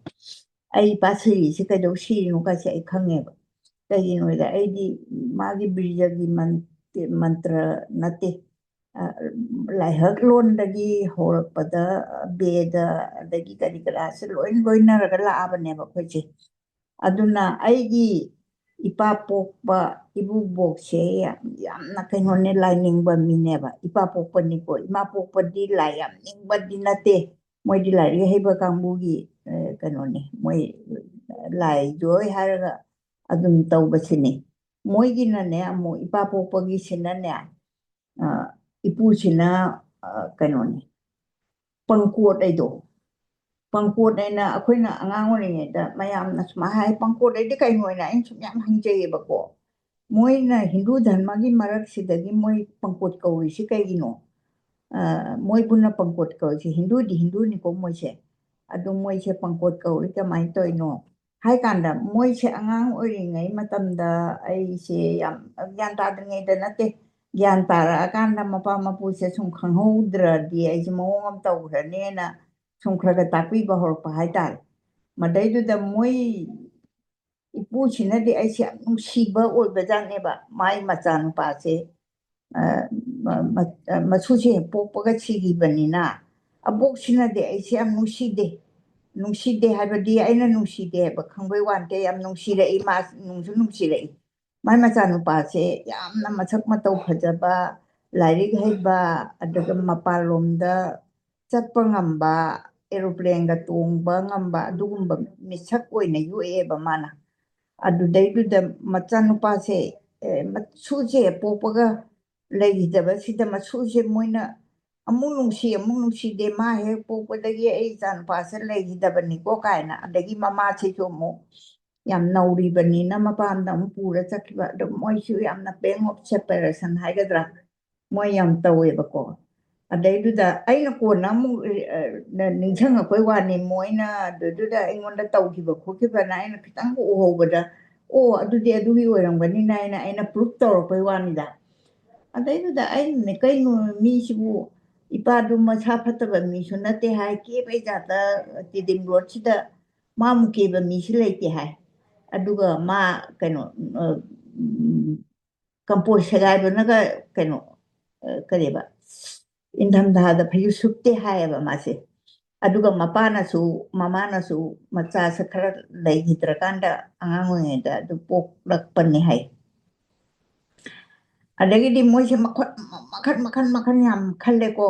ꯑꯩ ꯏꯄꯥ ꯁꯤꯔꯤꯁꯤ ꯀꯩꯗꯧ ꯁꯤꯔꯤꯅꯣ ꯀꯥꯏꯁꯦ ꯑꯩ ꯈꯪꯉꯦꯕ꯫ ꯀꯩꯒꯤꯅꯣꯗ ꯑꯩꯗꯤ ꯃꯥꯒꯤ ꯕꯤꯔꯖꯒꯤ ꯃꯟ- ꯃꯟꯇ꯭ꯔ ꯅꯠꯇꯦ, ꯑ, ꯂꯥꯏꯍꯛꯂꯣꯟꯗꯒꯤ ꯍꯧꯔꯛꯄꯗ ꯕꯦꯗ, ꯑꯗꯒꯤ ꯀꯔꯤ ꯀꯔꯥꯁꯦ ꯂꯣꯏ ꯂꯣꯏꯅꯔꯒ ꯂꯥꯛꯑꯕꯅꯦꯕ ꯑꯩꯈꯣꯏꯁꯦ꯫ ꯑꯗꯨꯅ ꯑꯩꯒꯤ ꯏꯄꯥ ꯄꯣꯛꯄ ꯏꯕꯨꯕꯣꯛꯁꯦ ꯌꯥꯝ- ꯌꯥꯝꯅ ꯀꯩꯅꯣꯅꯦ, ꯂꯥꯏꯅꯤꯡꯕ ꯃꯤꯅꯦꯕ꯫ ꯏꯄꯥ ꯄꯣꯛꯄꯅꯤꯀꯣ, ꯏꯃꯥ ꯄꯣꯛꯄꯗꯤ ꯂꯥꯏ ꯌꯥꯝ ꯅꯤꯡꯕꯗꯤ ꯅꯠꯇꯦ꯫ ꯃꯣꯏꯗꯤ ꯂꯥꯏꯔꯤꯛ ꯍꯩꯕ ꯀꯥꯡꯕꯨꯒꯤ ꯑ, ꯀꯩꯅꯣꯅꯦ, ꯃꯣꯏ ꯂꯥꯏ ꯖꯣꯏ ꯍꯥꯏꯔꯒ ꯑꯗꯨꯝ ꯇꯧꯕꯁꯤꯅꯤ꯫ ꯃꯣꯏꯒꯤꯅꯅꯦ, ꯑꯃꯨꯛ ꯏꯄꯥ ꯄꯣꯛꯄꯒꯤꯁꯤꯅꯅꯦ, ꯑ, ꯏꯄꯨꯁꯤꯅ ꯑ, ꯀꯩꯅꯣꯅꯤ, ꯄꯪꯀꯣꯠ ꯍꯥꯏꯗꯣ꯫ ꯄꯪꯀꯣꯠ ꯍꯥꯏꯅ ꯑꯩꯈꯣꯏꯅ ꯑꯉꯥꯡ ꯑꯣꯏꯔꯤꯉꯩꯗ ꯃꯌꯥꯝꯅ ꯁꯨꯃꯥꯏꯅ ꯍꯥꯏ, "ꯄꯪꯀꯣꯠ ꯍꯥꯏꯗꯤ ꯀꯩꯅꯣ?" ꯍꯥꯏꯅ ꯑꯩꯅ ꯁꯨꯝ ꯌꯥꯝ ꯍꯪꯖꯩꯌꯦꯕꯀꯣ꯫ ꯃꯣꯏꯅ ꯍꯤꯟꯗꯨ ꯙꯔꯃꯒꯤ ꯃꯔꯛꯁꯤꯗꯒꯤ ꯃꯣꯏ ꯄꯪꯀꯣꯠ ꯀꯧꯔꯤꯁꯤ ꯀꯩꯒꯤꯅꯣ? ꯑ, ꯃꯣꯏꯕꯨꯅ ꯄꯪꯀꯣꯠ ꯀꯧꯔꯤꯁꯤ, ꯍꯤꯟꯗꯨꯗꯤ ꯍꯤꯟꯗꯨꯅꯤꯀꯣ ꯃꯣꯏꯁꯦ꯫ ꯑꯗꯨ ꯃꯣꯏꯁꯦ ꯄꯪꯀꯣꯠ ꯀꯧꯔꯤ ꯀꯃꯥꯏꯅ ꯇꯧꯔꯤꯅꯣ ꯍꯥꯏ ꯀꯥꯟꯗ, ꯃꯣꯏꯁꯦ ꯑꯉꯥꯡ ꯑꯣꯏꯔꯤꯉꯩ ꯃꯇꯝꯗ, ꯑꯩꯁꯦ ꯌꯥꯝ ꯒ꯭ꯌꯥꯟ ꯇꯥꯗ꯭ꯔꯤꯉꯩꯗ ꯅꯠꯇꯦ, ꯒ꯭ꯌꯥꯟ ꯇꯥꯔꯛꯑꯀꯥꯟꯗ ꯃꯄꯥ ꯃꯄꯨꯁꯦ ꯁꯨꯝ ꯈꯪꯍꯧꯗ꯭ꯔꯗꯤ ꯑꯩꯁꯦ ꯃꯑꯣꯡ ꯑꯃ ꯇꯧꯈ꯭ꯔꯅꯦꯅ ꯁꯨꯝ ꯈꯔ ꯈꯔ ꯇꯥꯛꯄꯤꯕ ꯍꯧꯔꯛꯄ ꯍꯥꯏꯇꯥꯔꯦ꯫ ꯃꯗꯩꯗꯨꯗ ꯃꯣꯏ ꯏꯄꯨꯁꯤꯅꯗꯤ ꯑꯩꯁꯦ ꯌꯥꯝ ꯅꯨꯡꯁꯤꯕ ꯑꯣꯏꯕꯖꯥꯠꯅꯦꯕ꯫ ꯃꯥꯏ ꯃꯆꯥꯅꯨꯄꯥꯁꯦ, ꯑ, ꯃ- ꯃ- ꯑ, ꯃꯁꯨꯁꯦ ꯄꯣꯛꯄꯒ ꯁꯤꯈꯤꯕꯅꯤꯅ, ꯑꯕꯣꯛꯁꯤꯅꯗꯤ ꯑꯩꯁꯦ ꯌꯥꯝ ꯅꯨꯡꯁꯤꯗꯦ꯫ ꯅꯨꯡꯁꯤꯗꯦ ꯍꯥꯏꯕꯗꯤ ꯑꯩꯅ ꯅꯨꯡꯁꯤꯗꯦ ꯍꯥꯏꯕ ꯈꯪꯕꯩ ꯋꯥ ꯅꯠꯇꯦ, ꯌꯥꯝ ꯅꯨꯡꯁꯤꯔꯛꯏ, ꯃꯥ ꯅꯨꯡꯁꯨ ꯅꯨꯡꯁꯤꯔꯛꯏ꯫ ꯃꯥꯏ ꯃꯆꯥꯅꯨꯄꯥꯁꯦ ꯌꯥꯝꯅ ꯃꯁꯛ ꯃꯇꯧ ꯐꯖꯕ, ꯂꯥꯏꯔꯤꯛ ꯍꯩꯕ, ꯑꯗꯨꯒ ꯃꯄꯥꯟꯂꯣꯝꯗ ꯆꯠꯄ ꯉꯝꯕ, ꯑꯦꯔꯣꯄ꯭ꯂꯦꯟꯒ ꯇꯣꯡꯕ ꯉꯝꯕ, ꯑꯗꯨꯒꯨꯝꯕ ꯃꯤꯁꯛ ꯑꯣꯏꯅ ꯌꯣꯛꯑꯦꯕ ꯃꯥꯅ꯫ ꯑꯗꯨꯗꯩꯗꯨꯗ ꯃꯆꯥꯅꯨꯄꯥꯁꯦ, ꯑꯦ, ꯃꯁꯨꯁꯦ ꯄꯣꯛꯄꯒ ꯂꯩꯈꯤꯗꯕꯁꯤꯗ, ꯃꯁꯨꯁꯦ ꯃꯣꯏꯅ ꯑꯃꯨꯛ ꯅꯨꯡꯁꯤ, ꯑꯃꯨꯛ ꯅꯨꯡꯁꯤꯗꯦ, ꯃꯥ ꯍꯦꯛ ꯄꯣꯛꯄꯗꯒꯤ ꯑꯩ ꯏꯆꯥꯅꯨꯄꯥꯁꯦ ꯂꯩꯈꯤꯗꯕꯅꯤꯀꯣ ꯀꯥꯏꯅ, ꯑꯗꯒꯤ ꯃꯃꯥꯁꯤꯁꯨ ꯑꯃꯨꯛ ꯌꯥꯝ ꯅꯧꯔꯤꯕꯅꯤꯅ ꯃꯄꯥꯝꯗ ꯑꯃꯨꯛ ꯄꯨꯔ ꯆꯠꯈꯤꯕ꯫ ꯑꯗꯨ ꯃꯣꯏꯁꯨ ꯌꯥꯝꯅ pain of separation ꯍꯥꯏꯒꯗ꯭ꯔꯥ, ꯃꯣꯏ ꯌꯥꯝ ꯇꯧꯋꯦꯕꯀꯣ꯫ ꯑꯗꯩꯗꯨꯗ ꯑꯩꯅ ꯀꯣꯟꯅ ꯑꯃꯨꯛ, ꯑ, ꯅ-, ꯅꯤꯡꯁꯤꯡꯉꯛꯄꯩ ꯋꯥꯅꯤ, ꯃꯣꯏꯅ ꯑꯗꯨꯗꯨꯗ ꯑꯩꯉꯣꯟꯗ ꯇꯧꯈꯤꯕ ꯈꯣꯠꯈꯤꯕꯅ ꯑꯩꯅ ꯈꯤꯇꯪ ꯎꯍꯧꯕꯗ, "ꯑꯣ, ꯑꯗꯨꯗꯤ ꯑꯗꯨꯒꯤ ꯑꯣꯏꯔꯝꯒꯅꯤꯅ" ꯑꯩꯅ, ꯑꯩꯅ ꯄ꯭ꯔꯨꯞ ꯇꯧꯔꯛꯄꯩ ꯋꯥꯅꯤꯗ꯫ ꯑꯗꯩꯗꯨꯗ ꯑꯩꯅꯅꯦ, "ꯀꯩꯅꯣ, ꯃꯤꯁꯤꯕꯨ, ꯏꯄꯥꯗꯨ ꯃꯁꯥ ꯐꯠꯇꯕ ꯃꯤꯁꯨ ꯅꯠꯇꯦ ꯍꯥꯏ, ꯀꯦꯕꯩ ꯖꯥꯠꯇ ꯇꯤꯗꯤꯝ ꯔꯣꯗꯁꯤꯗ ꯃꯥꯃꯨꯛ ꯀꯦꯕ ꯃꯤꯁꯤ ꯂꯩꯇꯦ ꯍꯥꯏ꯫ ꯑꯗꯨꯒ ꯃꯥ, ꯀꯩꯅꯣ, ꯑ, ꯎꯝ, ꯀꯝꯄꯣꯁ ꯁꯦꯒꯥꯏꯕꯅꯒ, ꯀꯩꯅꯣ, ꯑ, ꯀꯔꯤꯕ, ꯏꯪꯊꯝꯊꯥꯗ ꯐꯩꯖꯨꯞ ꯁꯨꯞꯇꯦ ꯍꯥꯏꯌꯦꯕ ꯃꯥꯁꯦ꯫ ꯑꯗꯨꯒ ꯃꯄꯥꯅꯁꯨ, ꯃꯃꯥꯅꯁꯨ ꯃꯆꯥꯁꯦ ꯈꯔ ꯂꯩꯈꯤꯗ꯭ꯔꯀꯥꯟꯗ ꯑꯉꯥꯡ ꯑꯣꯏꯔꯤꯉꯩꯗ ꯑꯗꯨ ꯄꯣꯛꯂꯛꯄꯅꯤ ꯍꯥꯏ꯫ ꯑꯗꯒꯤꯗꯤ ꯃꯣꯏꯁꯦ ꯃꯈꯜ, ꯃꯈꯜ, ꯃꯈꯜ, ꯃꯈꯜ ꯌꯥꯝ ꯈꯜꯂꯦꯀꯣ꯫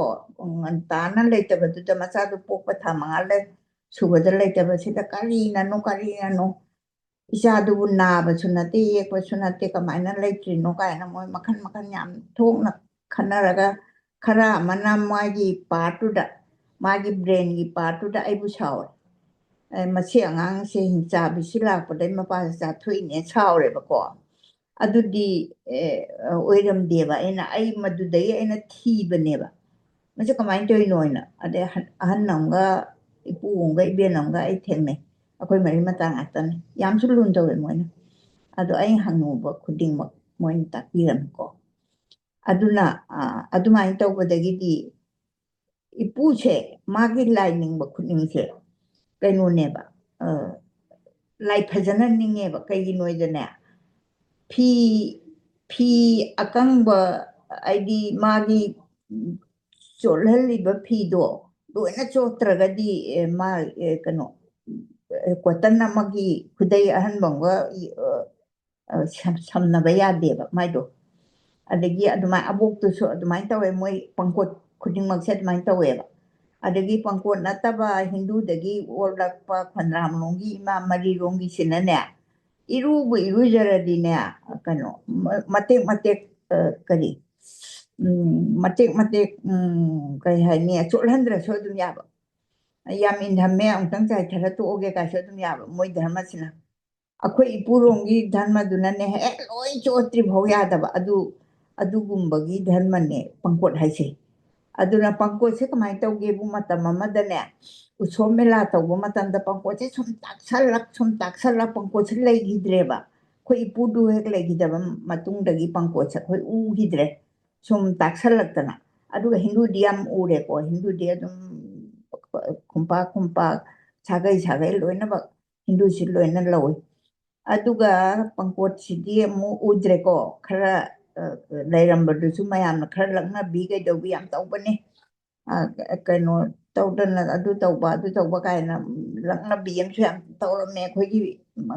ꯉꯟꯇꯥꯅ ꯂꯩꯇꯕꯗꯨꯗ, ꯃꯆꯥꯗꯨ ꯄꯣꯛꯄ ꯊꯥ ꯃꯉꯥ ꯂꯩ-, ꯁꯨꯕꯗ ꯂꯩꯇꯕꯁꯤꯗ, "ꯀꯔꯤꯅꯅꯣ, ꯀꯔꯤꯅꯅꯣ? ꯏꯆꯥꯗꯨꯕꯨ ꯅꯥꯕꯁꯨ ꯅꯠꯇꯦ, ꯌꯦꯛꯄꯁꯨ ꯅꯠꯇꯦ, ꯀꯃꯥꯏꯅ ꯂꯩꯇ꯭ꯔꯤꯅꯣ?" ꯀꯥꯏꯅ ꯃꯣꯏ ꯃꯈꯜ ꯃꯈꯜ ꯌꯥꯝ ꯊꯣꯛꯅ ꯈꯟꯅꯔꯒ, ꯈꯔ ꯑꯃꯅ ꯃꯥꯒꯤ ꯄꯥꯔꯠꯇꯨꯗ, ꯃꯥꯒꯤ ꯕ꯭ꯔꯦꯟꯒꯤ ꯄꯥꯔꯠꯇꯨꯗ ꯑꯩꯕꯨ ꯁꯥꯎꯔꯦ꯫ "ꯑꯦ, ꯃꯁꯤ ꯑꯉꯥꯡꯁꯦ ꯍꯤꯡꯆꯥꯕꯤꯁꯤ ꯂꯥꯛꯄꯗꯩ ꯃꯄꯥꯁꯦ ꯆꯥꯊꯣꯛꯏꯅꯦ" ꯁꯥꯎꯔꯦꯕꯀꯣ꯫ ꯑꯗꯨꯗꯤ, ꯑꯦ, ꯑꯣꯏꯔꯝꯗꯦꯕ꯫ ꯑꯩꯅ, ꯑꯩ ꯃꯗꯨꯗꯒꯤ ꯑꯩꯅ ꯊꯤꯕꯅꯦꯕ, "ꯃꯁꯤ ꯀꯃꯥꯏꯅ ꯇꯧꯔꯤꯅꯣ?" ꯍꯥꯏꯅ꯫ ꯑꯗꯩ ꯑꯍꯟ, ꯑꯍꯟ ꯑꯃꯒ, ꯏꯄꯨ ꯑꯃꯒ, ꯏꯕꯦꯟ ꯑꯃꯒ ꯑꯩ ꯊꯦꯡꯅꯩ꯫ ꯑꯩꯈꯣꯏ ꯃꯔꯤ ꯃꯇꯥ ꯉꯥꯛꯇꯅꯤ꯫ ꯌꯥꯝꯁꯨ ꯂꯨꯅ ꯇꯧꯋꯦ ꯃꯣꯏꯅ꯫ ꯑꯗꯣ ꯑꯩ ꯍꯪꯉꯨꯕ ꯈꯨꯗꯤꯡꯃꯛ ꯃꯣꯏꯅ ꯇꯥꯛꯄꯤꯔꯝꯃꯤꯀꯣ꯫ ꯑꯗꯨꯅ, ꯑ, ꯑꯗꯨꯃꯥꯏꯅ ꯇꯧꯕꯗꯒꯤꯗꯤ ꯏꯄꯨꯁꯦ, ꯃꯥꯒꯤ ꯂꯥꯏ ꯅꯤꯡꯕ ꯈꯨꯠꯅꯤꯡꯁꯦ ꯀꯩꯅꯣꯅꯦꯕ, ꯑ, ꯂꯥꯏ ꯐꯖꯅ ꯅꯤꯡꯉꯦꯕ꯫ ꯀꯩꯒꯤꯅꯣ ꯍꯥꯏꯗꯅꯦ, ꯐꯤ, ꯐꯤ ꯑꯀꯪꯕ, ꯍꯥꯏꯗꯤ ꯃꯥꯒꯤ, ꯎꯝ, ꯆꯣꯠꯍꯜꯂꯤꯕ ꯐꯤꯗꯣ ꯂꯣꯏꯅ ꯆꯣꯠꯇ꯭ꯔꯒꯗꯤ, ꯑꯦ, ꯃꯥ, ꯑꯦ, ꯀꯩꯅꯣ, ꯑꯦ, ꯀꯣꯇꯟ ꯑꯃꯒꯤ ꯈꯨꯗꯩ ꯑꯍꯟꯕ ꯑꯃꯒ, ꯑ, ꯑ, ꯁꯝ-, ꯁꯝꯅꯕ ꯌꯥꯗꯦꯕ ꯃꯥꯏꯗꯣ꯫ ꯑꯗꯒꯤ ꯑꯗꯨꯃꯥꯏ-, ꯑꯕꯣꯛꯇꯨꯁꯨ ꯑꯗꯨꯃꯥꯏꯅ ꯇꯧꯋꯦ, ꯃꯣꯏ ꯄꯪꯀꯣꯠ ꯈꯨꯗꯤꯡꯃꯛꯁꯦ ꯑꯗꯨꯃꯥꯏꯅ ꯇꯧꯋꯦꯕ꯫ ꯑꯗꯒꯤ ꯄꯪꯀꯣꯠ ꯅꯠꯇꯕ ꯍꯤꯟꯗꯨꯗꯒꯤ ꯑꯣꯜꯂꯛꯄ ꯈꯣꯟꯗ꯭ꯔꯥꯝꯂꯣꯝꯒꯤ ꯏꯃꯥ ꯃꯔꯤꯔꯣꯝꯒꯤꯁꯤꯅꯅꯦ, ꯏꯔꯨꯕꯨ ꯏꯔꯨꯖꯔꯗꯤꯅꯦ, ꯀꯩꯅꯣ, ꯃ-, ꯃꯇꯦꯛ ꯃꯇꯦꯛ, ꯑ, ꯀꯔꯤ, ꯎꯝ, ꯃꯇꯦꯛ ꯃꯇꯦꯛ, ꯎꯝ, ꯀꯩ ꯍꯥꯏꯅꯤ, ꯆꯣꯠꯍꯟꯗ꯭ꯔꯁꯨ ꯑꯗꯨꯝ ꯌꯥꯕ꯫ "ꯌꯥꯝ ꯏꯟꯊꯝꯃꯦ, ꯑꯃꯨꯛꯇꯪ ꯆꯥꯏꯊꯔ ꯇꯣꯛꯑꯒꯦ" ꯀꯥꯏꯁꯨ ꯑꯗꯨꯝ ꯌꯥꯕ, ꯃꯣꯏ ꯙꯔꯃꯁꯤꯅ꯫ ꯑꯩꯈꯣꯏ ꯏꯄꯨꯔꯣꯝꯒꯤ ꯙꯔꯃꯗꯨꯅꯅꯦ, ꯍꯦꯛ ꯂꯣꯏ ꯆꯣꯠꯇ꯭ꯔꯤ ꯐꯥꯎ ꯌꯥꯗꯕ꯫ ꯑꯗꯨ, ꯑꯗꯨꯒꯨꯝꯕꯒꯤ ꯙꯔꯃꯅꯦ ꯄꯪꯀꯣꯠ ꯍꯥꯏꯁꯦ꯫ ꯑꯗꯨꯅ ꯄꯪꯀꯣꯠꯁꯦ ꯀꯃꯥꯏꯅ ꯇꯧꯒꯦꯕꯨ, ꯃꯇꯝ ꯑꯃꯗꯅꯦ ꯎꯁꯣꯞ ꯃꯦꯂꯥ ꯇꯧꯕ ꯃꯇꯝꯗ ꯄꯪꯀꯣꯠꯁꯦ ꯁꯨꯝ ꯇꯥꯛꯁꯜꯂꯛ ꯁꯨꯝ ꯇꯥꯛꯁꯜꯂꯛ ꯄꯪꯀꯣꯠꯁꯦ ꯂꯩꯈꯤꯗ꯭ꯔꯦꯕ꯫ ꯑꯩꯈꯣꯏ ꯏꯄꯨꯗꯨ ꯍꯦꯛ ꯂꯩꯈꯤꯗꯕ ꯃꯇꯨꯡꯗꯒꯤ ꯄꯪꯀꯣꯠꯁꯦ ꯑꯩꯈꯣꯏ ꯎꯈꯤꯗ꯭ꯔꯦ, ꯁꯨꯝ ꯇꯥꯛꯁꯜꯂꯛꯇꯅ꯫ ꯑꯗꯨꯒ ꯍꯤꯟꯗꯨꯗꯤ ꯌꯥꯝ ꯎꯔꯦꯀꯣ, ꯍꯤꯟꯗꯨꯗꯤ ꯑꯗꯨꯝ ꯈꯨꯝꯄꯥꯛ ꯈꯨꯝꯄꯥꯛ, ꯁꯥꯒꯩ ꯁꯥꯒꯩ ꯂꯣꯏꯅꯃꯛ ꯍꯤꯟꯗꯨꯁꯤ ꯂꯣꯏꯅ ꯂꯧꯏ꯫ ꯑꯗꯨꯒ ꯄꯪꯀꯣꯠꯁꯤꯗꯤ ꯑꯃꯨꯛ ꯎꯗ꯭ꯔꯦꯀꯣ꯫ ꯈꯔ ꯂꯩꯔꯝꯕꯗꯨꯁꯨ ꯃꯌꯥꯝꯅ ꯈꯔ ꯂꯛꯅꯕꯤ ꯀꯩꯗꯧꯕꯤ ꯌꯥꯝ ꯇꯧꯕꯅꯤ꯫ ꯀꯩꯅꯣ ꯇꯧꯗꯅ ꯑꯗꯨ ꯇꯧꯕ ꯑꯗꯨ ꯇꯧꯕ ꯀꯥꯏꯅ ꯂꯛꯅꯕꯤ ꯑꯃꯁꯨ ꯌꯥꯝ ꯇꯧꯔꯝꯃꯦ ꯑꯩꯈꯣꯏꯒꯤ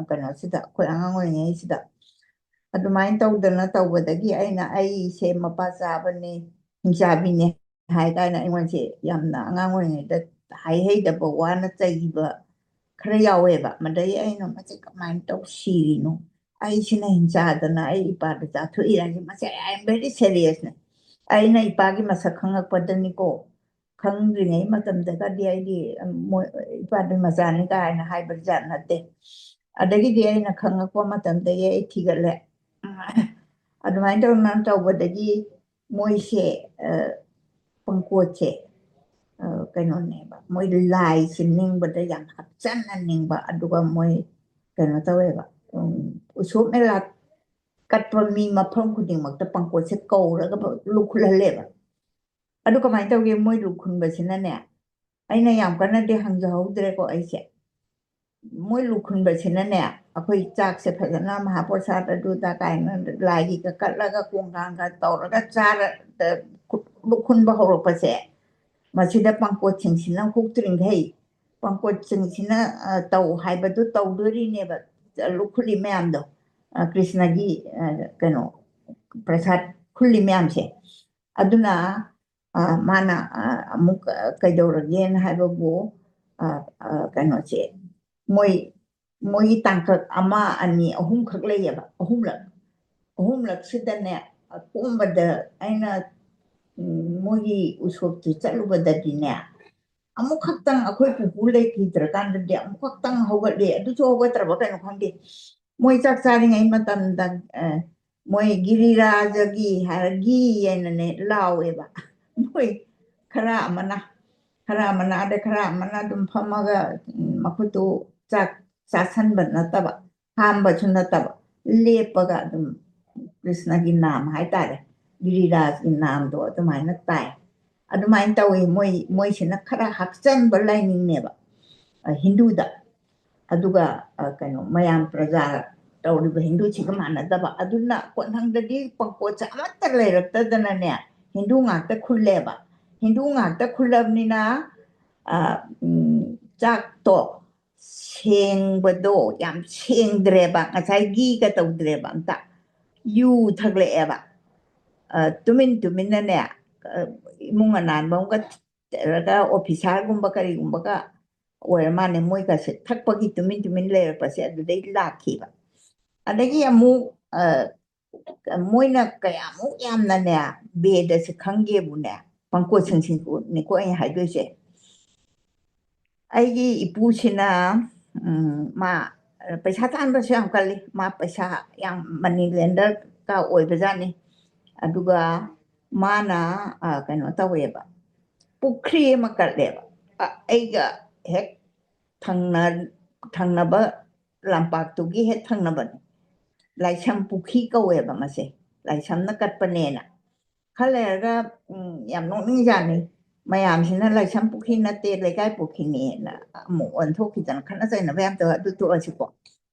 ꯀꯩꯅꯣꯁꯤꯗ, ꯑꯩꯈꯣꯏ ꯑꯉꯥꯡ ꯑꯣꯏꯔꯤꯉꯩꯁꯤꯗ꯫ ꯑꯗꯨꯃꯥꯏꯅ ꯇꯧꯗꯅ ꯇꯧꯕꯗꯒꯤ ꯑꯩꯅ ꯑꯩꯁꯦ ꯃꯄꯥ ꯆꯥꯕꯅꯤ, ꯍꯤꯡꯆꯥꯕꯤꯅꯤ ꯍꯥꯏ ꯀꯥꯏꯅ ꯑꯩꯉꯣꯟꯗꯁꯦ ꯌꯥꯝꯅ ꯑꯉꯥꯡ ꯑꯣꯏꯔꯤꯉꯩꯗ ꯍꯥꯏꯍꯩꯗꯕ ꯋꯥꯅ ꯆꯩꯕ ꯈꯔ ꯌꯥꯎꯋꯦꯕ꯫ ꯃꯗꯩ ꯑꯩꯅ ꯃꯁꯤ ꯀꯃꯥꯏꯅ ꯇꯧ ꯁꯤꯔꯤꯅꯣ? ꯑꯩꯁꯤꯅ ꯍꯤꯡꯆꯥꯗꯅ ꯑꯩ ꯏꯄꯥꯗ ꯆꯥꯊꯣꯛꯏꯔꯥ ꯍꯥꯏꯁꯦ꯫ ꯃꯁꯤ I am very serious ꯅꯦ꯫ ꯑꯩꯅ ꯏꯄꯥꯒꯤ ꯃꯁꯛ ꯈꯪꯉꯛꯄꯗꯅꯤꯀꯣ꯫ ꯈꯪꯗ꯭ꯔꯤꯉꯩ ꯃꯇꯝꯗꯒꯗꯤ ꯑꯩꯗꯤ ꯏꯄꯥꯗꯨ ꯃꯆꯥꯅꯤ ꯀꯥꯏꯅ ꯍꯥꯏꯕ ꯖꯥꯠ ꯅꯠꯇꯦ꯫ ꯑꯗꯒꯤꯗꯤ ꯑꯩꯅ ꯈꯪꯉꯛꯄ ꯃꯇꯝꯗꯒꯤ ꯑꯩ ꯊꯤꯒꯠꯂꯦ꯫ ꯑꯗꯨꯃꯥꯏꯅ ꯇꯧꯅ ꯇꯧꯕꯗꯒꯤ ꯃꯣꯏꯁꯦ ꯄꯪꯀꯣꯠꯁꯦ ꯀꯩꯅꯣꯅꯦꯕ, ꯃꯣꯏ ꯂꯥꯏꯁꯦ ꯅꯤꯡꯕꯗ ꯌꯥꯝ ꯍꯛꯆꯟꯅ ꯅꯤꯡꯕ꯫ ꯑꯗꯨꯒ ꯃꯣꯏ ꯀꯩꯅꯣ ꯇꯧꯋꯦꯕ, ꯎꯁꯣꯞ ꯃꯦꯂꯥ ꯀꯠꯄ ꯃꯤ ꯃꯐꯝ ꯈꯨꯗꯤꯡꯃꯛꯇ ꯄꯪꯀꯣꯠꯁꯦ ꯀꯧꯔꯒ ꯂꯨꯈꯠꯍꯜꯂꯦꯕ꯫ ꯑꯗꯨ ꯀꯃꯥꯏꯅ ꯇꯧꯒꯦ? ꯃꯣꯏ ꯂꯨꯈꯨꯟꯕꯁꯤꯅꯅꯦ, ꯑꯩꯅ ꯌꯥꯝ ꯀꯟꯅꯗꯤ ꯍꯪꯖꯍꯧꯗ꯭ꯔꯦꯀꯣ ꯑꯩꯁꯦ꯫ ꯃꯣꯏ ꯂꯨꯈꯨꯟꯕꯁꯤꯅꯅꯦ, ꯑꯩꯈꯣꯏ ꯆꯥꯛꯁꯦ ꯐꯖꯅ ꯃꯍꯥꯄ꯭ꯔꯁꯥꯗ ꯑꯗꯨꯗ ꯀꯥꯏꯅ ꯂꯥꯏꯒꯤꯒ ꯀꯠꯂꯒ ꯀꯣꯡꯒꯥꯡꯒ ꯇꯧꯔꯒ ꯆꯥꯔ ꯂꯨꯈꯨꯟꯕ ꯍꯧꯔꯛꯄꯁꯦ, ꯃꯁꯤꯗ ꯄꯪꯀꯣꯠꯁꯤꯡꯁꯤꯅ ꯍꯨꯛꯇ꯭ꯔꯤꯡꯈꯩ ꯄꯪꯀꯣꯠꯁꯤꯡꯁꯤꯅ ꯇꯧ ꯍꯥꯏꯕꯗꯨ ꯇꯧꯗꯣꯔꯤꯅꯦꯕ꯫ ꯂꯨꯈꯨꯜꯂꯤ ꯃꯌꯥꯝꯗꯣ, ꯀ꯭ꯔꯤꯁꯅꯒꯤ ꯀꯩꯅꯣ ꯄ꯭ꯔꯁꯥꯗ ꯈꯨꯜꯂꯤ ꯃꯌꯥꯝꯁꯦ꯫ ꯑꯗꯨꯅ ꯃꯥꯅ ꯑꯃꯨꯛ ꯀꯩꯗꯧꯔꯒꯦꯅ ꯍꯥꯏꯕꯕꯨ, ꯀꯩꯅꯣꯁꯦ, ꯃꯣꯏ ꯃꯣꯏꯒꯤ ꯇꯥꯡꯀꯛ ꯑꯃ, ꯑꯅꯤ, ꯑꯍꯨꯝꯈꯛ ꯂꯩꯌꯦꯕ꯫ ꯑꯍꯨꯝꯂꯛ ꯑꯍꯨꯝꯂꯛꯁꯤꯗꯅꯦ, ꯑꯀꯣꯟꯕꯗ ꯑꯩꯅ ꯃꯣꯏꯒꯤ ꯎꯁꯣꯞꯇꯨ ꯆꯠꯂꯨꯕꯗꯗꯤꯅꯦ, ꯑꯃꯨꯛꯈꯛꯇꯪ ꯑꯩꯈꯣꯏ ꯄꯨꯄꯨ ꯂꯩꯈꯤꯗ꯭ꯔꯀꯥꯟꯗꯗꯤ ꯑꯃꯨꯛꯈꯛꯇꯪ ꯍꯧꯒꯠꯂꯦ꯫ ꯑꯗꯨꯁꯨ ꯍꯧꯒꯠꯇ꯭ꯔꯕ ꯀꯩꯅꯣ ꯈꯪꯗꯦ, ꯃꯣꯏ ꯆꯥꯛ ꯆꯥꯔꯤꯉꯩ ꯃꯇꯝꯗ ꯃꯣꯏ ꯒꯤꯔꯤꯔꯥꯖꯒꯤ ꯍꯥꯏꯔꯒꯤ ꯍꯥꯏꯅꯅꯦ ꯂꯥꯎꯋꯦꯕ꯫ ꯃꯣꯏ ꯈꯔ ꯑꯃꯅ ꯈꯔ ꯑꯃꯅ ꯑꯗꯩ ꯈꯔ ꯑꯃꯅ ꯑꯗꯨꯝ ꯐꯝꯃꯒ, ꯎꯝ, ꯃꯈꯨꯠꯇꯨ ꯆꯥꯛ ꯆꯥꯁꯟꯕ ꯅꯠꯇꯕ, ꯍꯥꯝꯕꯁꯨ ꯅꯠꯇꯕ, ꯂꯦꯞꯄꯒ ꯑꯗꯨꯝ ꯀ꯭ꯔꯤꯁꯅꯒꯤ ꯅꯥꯝ ꯍꯥꯏꯇꯥꯔꯦ, ꯒꯤꯔꯤꯔꯥꯖꯒꯤ ꯅꯥꯝꯗꯣ ꯑꯗꯨꯃꯥꯏꯅ ꯇꯥꯏ꯫ ꯑꯗꯨꯃꯥꯏꯅ ꯇꯧꯋꯤ꯫ ꯃꯣꯏ, ꯃꯣꯏꯁꯤꯅ ꯈꯔ ꯍꯥꯛꯆꯟꯕ ꯂꯥꯏꯅꯤꯡꯅꯦꯕ, ꯑ, ꯍꯤꯟꯗꯨꯗ꯫ ꯑꯗꯨꯒ, ꯑ, ꯀꯩꯅꯣ, ꯃꯌꯥꯝ ꯄ꯭ꯔꯖꯥ ꯇꯧꯔꯤꯕ ꯍꯤꯟꯗꯨꯁꯤꯒ ꯃꯥꯟꯅꯗꯕ꯫ ꯑꯗꯨꯅ ꯀꯣꯟꯊꯪꯗꯗꯤ ꯄꯪꯀꯣꯠꯁꯦ ꯑꯃꯠꯇ ꯂꯩꯔꯛꯇꯗꯅꯅꯦ, ꯍꯤꯟꯗꯨ ꯉꯥꯛꯇ ꯈꯨꯜꯂꯦꯕ꯫ ꯍꯤꯟꯗꯨ ꯉꯥꯛꯇ ꯈꯨꯜꯂꯕꯅꯤꯅ, ꯑ, ꯎꯝ, ꯆꯥꯛꯇꯣ ꯁꯦꯡꯕꯗꯣ ꯌꯥꯝ ꯁꯦꯡꯗ꯭ꯔꯦꯕ, ꯉꯁꯥꯏ ꯘꯤꯒ ꯇꯧꯗ꯭ꯔꯦꯕ ꯑꯝꯇ꯫ ꯌꯨ ꯊꯛꯂꯛꯑꯦꯕ꯫ ꯑ, ꯇꯨꯃꯤꯟ ꯇꯨꯃꯤꯟꯅꯅꯦ, ꯑ, ꯏꯃꯨꯡ ꯑꯅꯥꯟꯕ ꯑꯃꯒ ꯅꯠꯇ꯭ꯔꯒ ꯑꯣꯐꯤꯁꯥꯔꯒꯨꯝꯕ ꯀꯔꯤꯒꯨꯝꯕꯒ ꯑꯣꯏꯔ ꯃꯥꯜꯂꯦ, ꯃꯣꯏꯒꯁꯦ ꯊꯛꯄꯒꯤ ꯇꯨꯃꯤꯟ ꯇꯨꯃꯤꯟ ꯂꯩꯔꯛꯄꯁꯦ ꯑꯗꯨꯗꯩ ꯂꯥꯛꯈꯤꯕ꯫ ꯑꯗꯒꯤ ꯑꯃꯨꯛ, ꯑ, ꯃꯣꯏꯅ ꯀꯌꯥꯃꯨꯛ ꯌꯥꯝꯅꯅꯦ, ꯕꯦꯗꯁꯦ ꯈꯪꯒꯦꯕꯨꯅꯦ, ꯄꯪꯀꯣꯠ ꯁꯪꯁꯤꯡꯅꯤꯀꯣ ꯑꯩꯅ ꯍꯥꯏꯗꯣꯏꯁꯦ꯫ ꯑꯩꯒꯤ ꯏꯄꯨꯁꯤꯅ, ꯎꯝ, ꯃꯥ ꯄꯩꯁꯥ ꯇꯥꯟꯕꯁꯨ ꯌꯥꯝ ꯀꯜꯂꯤ꯫ ꯃꯥ ꯄꯩꯁꯥ ꯌꯥꯝ, ꯃꯅꯤ ꯂꯦꯟꯗꯔꯒ ꯑꯣꯏꯕꯖꯥꯠꯅꯤ꯫ ꯑꯗꯨꯒ ꯃꯥꯅ, ꯑ, ꯀꯩꯅꯣ ꯇꯧꯋꯦꯕ, ꯄꯨꯈ꯭ꯔꯤ ꯑꯃ ꯀꯠꯂꯦꯕ꯫ ꯑ, ꯑꯩꯒ ꯍꯦꯛ ꯊꯪꯅ-, ꯊꯪꯅꯕ ꯂꯝꯄꯥꯛꯇꯨꯒꯤ ꯍꯦꯛ ꯊꯪꯅꯕꯅꯤ꯫ ꯂꯥꯏꯁꯝ ꯄꯨꯈ꯭ꯔꯤ ꯀꯧꯋꯦꯕ ꯃꯁꯦ, ꯂꯥꯏꯁꯝꯅ ꯀꯠꯄꯅꯦꯅ꯫ ꯈꯔ ꯂꯩꯔꯒ, ꯎꯝ, ꯌꯥꯝ ꯅꯣꯛꯅꯤꯡꯖꯥꯠꯅꯤ꯫ ꯃꯌꯥꯝꯁꯤꯅ ꯂꯥꯏꯁꯝ ꯄꯨꯈ꯭ꯔꯤ ꯅꯠꯇꯦ, ꯂꯩꯀꯥꯏ ꯄꯨꯈ꯭ꯔꯤꯅꯦꯅ ꯑꯃꯨꯛ ꯑꯣꯟꯊꯣꯛꯈꯤꯗꯅ ꯈꯠꯅ ꯆꯩꯅꯕ ꯌꯥꯝ ꯇꯧꯋꯦ꯫ ꯑꯗꯨ ꯇꯣꯛꯑꯁꯤꯀꯣ꯫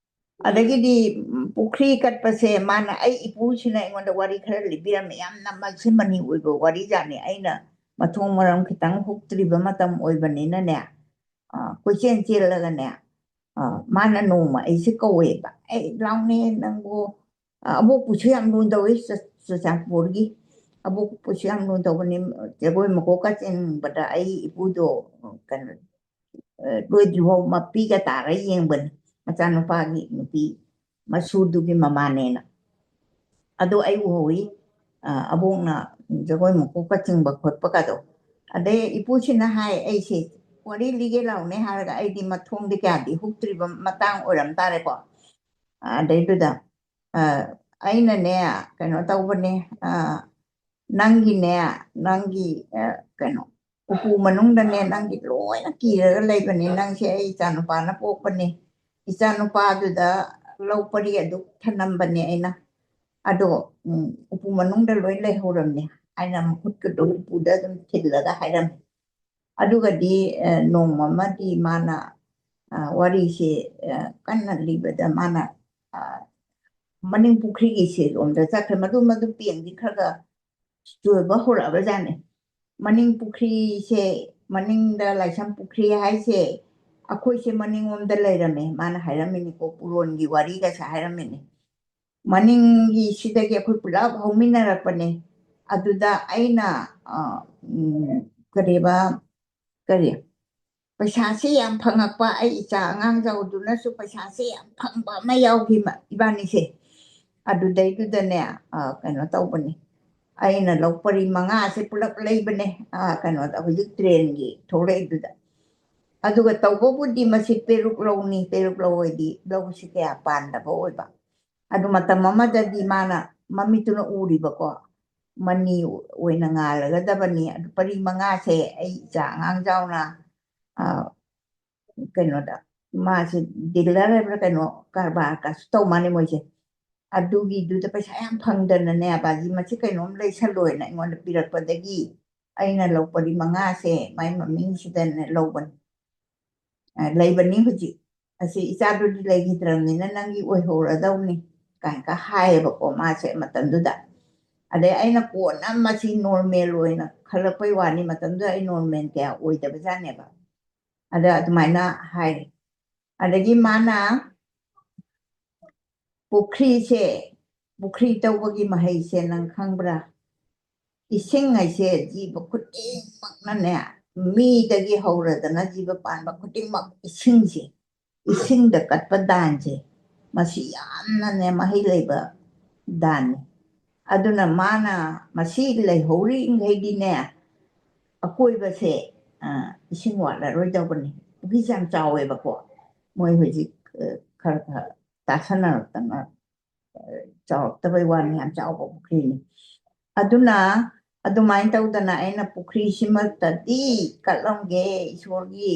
ꯑꯗꯒꯤꯗꯤ, ꯎꯝ, ꯄꯨꯈ꯭ꯔꯤ ꯀꯠꯄꯁꯦ ꯃꯥꯅ, ꯑꯩ ꯏꯄꯨꯁꯤꯅ ꯑꯩꯉꯣꯟꯗ ꯋꯥꯔꯤ ꯈꯔ ꯂꯤꯕꯤꯔꯝꯃꯦ꯫ ꯌꯥꯝꯅ ꯃꯁꯤ ꯃꯅꯤ ꯑꯣꯏꯕ ꯋꯥꯔꯤꯖꯥꯠꯅꯤ꯫ ꯑꯩꯅ ꯃꯊꯣꯡ ꯃꯔꯝ ꯈꯤꯇꯪ ꯍꯨꯛꯇ꯭ꯔꯤꯕ ꯃꯇꯝ ꯑꯣꯏꯕꯅꯤꯅꯅꯦ, ꯑ, ꯀꯣꯏꯆꯦꯟ ꯆꯦꯜꯂꯒꯅꯦ, ꯑ, ꯃꯥꯅ ꯅꯣꯡꯃ ꯑꯩꯁꯦ ꯀꯧꯋꯦꯕ, "ꯑꯩ ꯂꯥꯎꯅꯦ ꯅꯪꯕꯨ, ꯑ, ꯑꯕꯣꯛꯄꯨꯁꯨ ꯌꯥꯝ ꯂꯨꯅ ꯇꯧꯋꯤ ꯆꯨ-, ꯆꯨꯔꯆꯥꯟꯄꯨꯔꯒꯤ꯫ ꯑꯕꯣꯛꯄꯨꯁꯨ ꯌꯥꯝ ꯂꯨꯅ ꯇꯧꯕꯅꯤ, ꯖꯒꯣꯏ ꯃꯀꯣꯛꯀ ꯆꯤꯡꯕꯗ ꯑꯩ ꯏꯄꯨꯗꯣ, ꯀꯩꯅꯣ, ꯑ, ꯂꯣꯏꯗ꯭ꯔꯤꯐꯥꯎ ꯃꯄꯤꯒ ꯇꯥꯔ ꯌꯦꯡꯕꯅꯤ, ꯃꯆꯥꯅꯨꯄꯥꯒꯤ ꯅꯨꯄꯤ ꯃꯁꯨꯗꯨꯒꯤ ꯃꯃꯥꯅꯦꯅ꯫ ꯑꯗꯣ ꯑꯩ ꯎꯍꯧꯋꯤ, ꯑ, ꯑꯕꯣꯛꯅ ꯖꯒꯣꯏ ꯃꯀꯣꯛꯀ ꯆꯤꯡꯕ ꯈꯣꯠꯄꯒꯗꯣ꯫ ꯑꯗꯩ ꯏꯄꯨꯁꯤꯅ ꯍꯥꯏ, ꯑꯩꯁꯦ ꯋꯥꯔꯤ ꯂꯤꯒꯦ ꯂꯥꯎꯅꯦ ꯍꯥꯏꯔꯒ ꯑꯩꯗꯤ ꯃꯊꯣꯡꯗꯤ ꯀꯌꯥꯗꯤ ꯍꯨꯛꯇ꯭ꯔꯤꯕ ꯃꯇꯥꯡ ꯑꯣꯏꯔꯝ ꯇꯥꯔꯦꯀꯣ꯫ ꯑꯗꯩꯗꯨꯗ, ꯑ, ꯑꯩꯅꯅꯦ, ꯀꯩꯅꯣ ꯇꯧꯕꯅꯦ, ꯑ, ꯅꯪꯒꯤꯅꯦ, ꯅꯪꯒꯤ, ꯑ, ꯀꯩꯅꯣ, ꯎꯄꯨ ꯃꯅꯨꯡꯗꯅꯦ, ꯅꯪꯒꯤ ꯂꯣꯏꯅ ꯀꯤꯔꯒ ꯂꯩꯕꯅꯤ꯫ ꯅꯪꯁꯦ ꯑꯩ ꯏꯆꯥꯅꯨꯄꯥꯅ ꯄꯣꯛꯄꯅꯤ꯫ ꯏꯆꯥꯅꯨꯄꯥꯗꯨꯗ ꯂꯧ ꯄꯔꯤ ꯑꯗꯨ ꯊꯅꯝꯕꯅꯦ ꯑꯩꯅ꯫ ꯑꯗꯣ, ꯎꯝ, ꯎꯄꯨ ꯃꯅꯨꯡꯗ ꯂꯣꯏ ꯂꯩꯍꯧꯔꯝꯅꯦ ꯍꯥꯏꯅ ꯃꯈꯨꯠꯀꯗꯣ ꯎꯄꯨꯗ ꯑꯗꯨꯝ ꯊꯤꯜꯂꯒ ꯍꯥꯏꯔꯝꯃꯦ꯫ ꯑꯗꯨꯒꯗꯤ, ꯑ, ꯅꯣꯡꯃ ꯑꯃꯗꯤ ꯃꯥꯅ, ꯑ, ꯋꯥꯔꯤꯁꯦ, ꯑ, ꯀꯟꯅ ꯂꯤꯕꯗ ꯃꯥꯅ, ꯑ, ꯃꯅꯤꯡ ꯄꯨꯈ꯭ꯔꯤꯒꯤ ꯁꯤꯔꯣꯝꯗ ꯆꯠꯈ꯭ꯔꯦ꯫ ꯃꯗꯨ, ꯃꯗꯨ ꯄꯦꯡꯗꯤ ꯈꯔ ꯈꯔ ꯆꯣꯏꯕ ꯍꯧꯔꯛꯑꯕ ꯖꯥꯠꯅꯤ꯫ ꯃꯅꯤꯡ ꯄꯨꯈ꯭ꯔꯤꯁꯦ, ꯃꯅꯤꯡꯗ ꯂꯥꯏꯁ꯭ꯔꯝ ꯄꯨꯈ꯭ꯔꯤ ꯍꯥꯏꯁꯦ, ꯑꯩꯈꯣꯏꯁꯦ ꯃꯅꯤꯡꯂꯣꯝꯗ ꯂꯩꯔꯝꯃꯦ꯫ ꯃꯥꯅ ꯍꯥꯏꯔꯝꯃꯤꯅꯤꯀꯣ, ꯄꯨꯔꯣꯟꯒꯤ ꯋꯥꯔꯤꯒꯁꯦ ꯍꯥꯏꯔꯝꯃꯤꯅꯤ꯫ ꯃꯅꯤꯡꯒꯤ ꯁꯤꯗꯒꯤ ꯑꯩꯈꯣꯏ ꯄꯨꯂꯞ ꯍꯧꯃꯤꯟꯅꯔꯛꯄꯅꯦ꯫ ꯑꯗꯨꯗ ꯑꯩꯅ, ꯑ, ꯎꯝ, ꯀꯔꯤꯕ, ꯀꯔꯤ, ꯄꯩꯁꯥꯁꯦ ꯌꯥꯝ ꯐꯪꯉꯛꯄ, ꯑꯩ ꯏꯆꯥ ꯑꯉꯥꯡ ꯆꯥꯎꯗꯨꯅꯁꯨ ꯄꯩꯁꯥꯁꯦ ꯌꯥꯝ ꯐꯪꯕ ꯑꯃ ꯌꯥꯎꯈꯤ ꯃ-, ꯏꯕꯥꯅꯤꯁꯦ꯫ ꯑꯗꯨꯗꯩꯗꯨꯗꯅꯦ, ꯑ, ꯀꯩꯅꯣ ꯇꯧꯕꯅꯤ, ꯑꯩꯅ ꯂꯧ ꯄꯔꯤ ꯃꯉꯥꯁꯦ ꯄꯨꯂꯞ ꯂꯩꯕꯅꯦ, ꯑ, ꯀꯩꯅꯣꯗ, ꯍꯧꯖꯤꯛ ꯇ꯭ꯔꯦꯟꯒꯤ ꯊꯣꯛꯂꯛꯏꯗꯨꯗ꯫ ꯑꯗꯨꯒ ꯇꯧꯕꯕꯨꯗꯤ ꯃꯁꯤ ꯄꯦꯔꯨꯛ ꯂꯧꯅꯤ, ꯄꯦꯔꯨꯛ ꯂꯧ ꯍꯥꯏꯗꯤ ꯂꯧꯁꯤ ꯀꯌꯥ ꯄꯥꯟꯗꯕ ꯑꯣꯏꯕ꯫ ꯑꯗꯨ ꯃꯇꯝ ꯑꯃꯗꯗꯤ ꯃꯥꯅ ꯃꯃꯤꯠꯇꯨꯅ ꯎꯔꯤꯕꯀꯣ, ꯃꯅꯤ ꯑꯣꯏꯅ ꯉꯥꯜꯂꯒꯗꯕꯅꯤ꯫ ꯑꯗꯨ ꯄꯔꯤ ꯃꯉꯥꯁꯦ ꯑꯩ ꯏꯆꯥ ꯑꯉꯥꯡ ꯆꯥꯎꯅ, ꯑ, ꯀꯩꯅꯣꯗ, ꯃꯥꯁꯦ ꯗꯤꯂꯔ ꯍꯥꯏꯕ꯭ꯔꯥ ꯀꯩꯅꯣ, ꯀꯔꯕꯥꯔ ꯀꯁꯨ ꯇꯧ ꯃꯥꯜꯂꯦ ꯃꯣꯏꯁꯦ꯫ ꯑꯗꯨꯒꯤꯗꯨꯗ ꯄꯩꯁꯥ ꯌꯥꯝ ꯐꯪꯗꯅꯅꯦ, ꯕꯥꯖꯤ ꯃꯁꯤ ꯀꯩꯅꯣꯝ ꯂꯩꯁꯜꯂꯣꯏꯅ ꯑꯩꯉꯣꯟꯗ ꯄꯤꯔꯛꯄꯗꯒꯤ ꯑꯩꯅ ꯂꯧ ꯄꯔꯤ ꯃꯉꯥꯁꯦ ꯃꯥꯏ ꯃꯃꯤꯡꯁꯤꯗꯅꯦ ꯂꯧꯕꯅꯤ꯫ ꯑ, ꯂꯩꯕꯅꯤ ꯍꯧꯖꯤꯛ꯫ ꯑꯁꯤ ꯏꯆꯥꯗꯨꯗꯤ ꯂꯩꯈꯤꯗ꯭ꯔꯕꯅꯤꯅ ꯅꯪꯒꯤ ꯑꯣꯏꯍꯧꯔꯗꯧꯅꯤ ꯀꯥꯏꯅꯒ ꯍꯥꯏꯌꯦꯕꯀꯣ ꯃꯥꯁꯦ ꯃꯇꯝꯗꯨꯗ꯫ ꯑꯗꯩ ꯑꯩꯅ ꯀꯣꯟꯅ ꯃꯁꯤ ꯅꯣꯔꯃꯦꯜ ꯑꯣꯏꯅ ꯈꯜꯂꯛꯄꯩ ꯋꯥꯅꯤ, ꯃꯇꯝꯗꯨꯗ ꯑꯩ ꯅꯣꯔꯃꯦꯜ ꯀꯌꯥ ꯑꯣꯏꯗꯕꯖꯥꯠꯅꯦꯕ꯫ ꯑꯗ ꯑꯗꯨꯃꯥꯏꯅ ꯍꯥꯏꯔꯦ꯫ ꯑꯗꯒꯤ ꯃꯥꯅ ꯄꯨꯈ꯭ꯔꯤꯁꯦ, ꯄꯨꯈ꯭ꯔꯤ ꯇꯧꯕꯒꯤ ꯃꯍꯩꯁꯦ ꯅꯪ ꯈꯪꯕ꯭ꯔꯥ? ꯏꯁꯤꯡ ꯍꯥꯏꯁꯦ ꯖꯤꯕ ꯈꯨꯗꯤꯡꯃꯛꯅꯅꯦ, ꯃꯤꯗꯒꯤ ꯍꯧꯔꯗꯅ ꯖꯤꯕ ꯄꯥꯟꯕ ꯈꯨꯗꯤꯡꯃꯛ ꯏꯁꯤꯡꯁꯦ, ꯏꯁꯤꯡꯗ ꯀꯠꯄ ꯗꯥꯟꯁꯦ, ꯃꯁꯤ ꯌꯥꯝꯅꯅꯦ ꯃꯍꯩ ꯂꯩꯕ ꯗꯥꯟꯅꯤ꯫ ꯑꯗꯨꯅ ꯃꯥꯅ ꯃꯁꯤ ꯂꯩꯍꯧꯔꯤꯉꯩꯗꯤꯅꯦ, ꯑꯀꯣꯏꯕꯁꯦ, ꯑ, ꯏꯁꯤꯡ ꯋꯥꯠꯂꯔꯣꯏꯗꯧꯕꯅꯤ꯫ ꯄꯨꯈ꯭ꯔꯤꯁꯦ ꯌꯥꯝ ꯆꯥꯎꯋꯦꯕꯀꯣ꯫ ꯃꯣꯏ ꯍꯧꯖꯤꯛ, ꯑ, ꯈꯔ ꯈꯔ ꯇꯥꯁꯟꯅꯔꯛꯇꯅ, ꯑ, ꯆꯥꯎꯔꯛꯇꯕꯩ ꯋꯥꯅꯤ, ꯌꯥꯝ ꯆꯥꯎꯕ ꯄꯨꯈ꯭ꯔꯤꯅꯤ꯫ ꯑꯗꯨꯅ ꯑꯗꯨꯃꯥꯏꯅ ꯇꯧꯗꯅ ꯑꯩꯅ ꯄꯨꯈ꯭ꯔꯤꯁꯤꯃꯛꯇꯗꯤ ꯀꯠꯂꯝꯒꯦ ꯏꯁꯣꯔꯒꯤ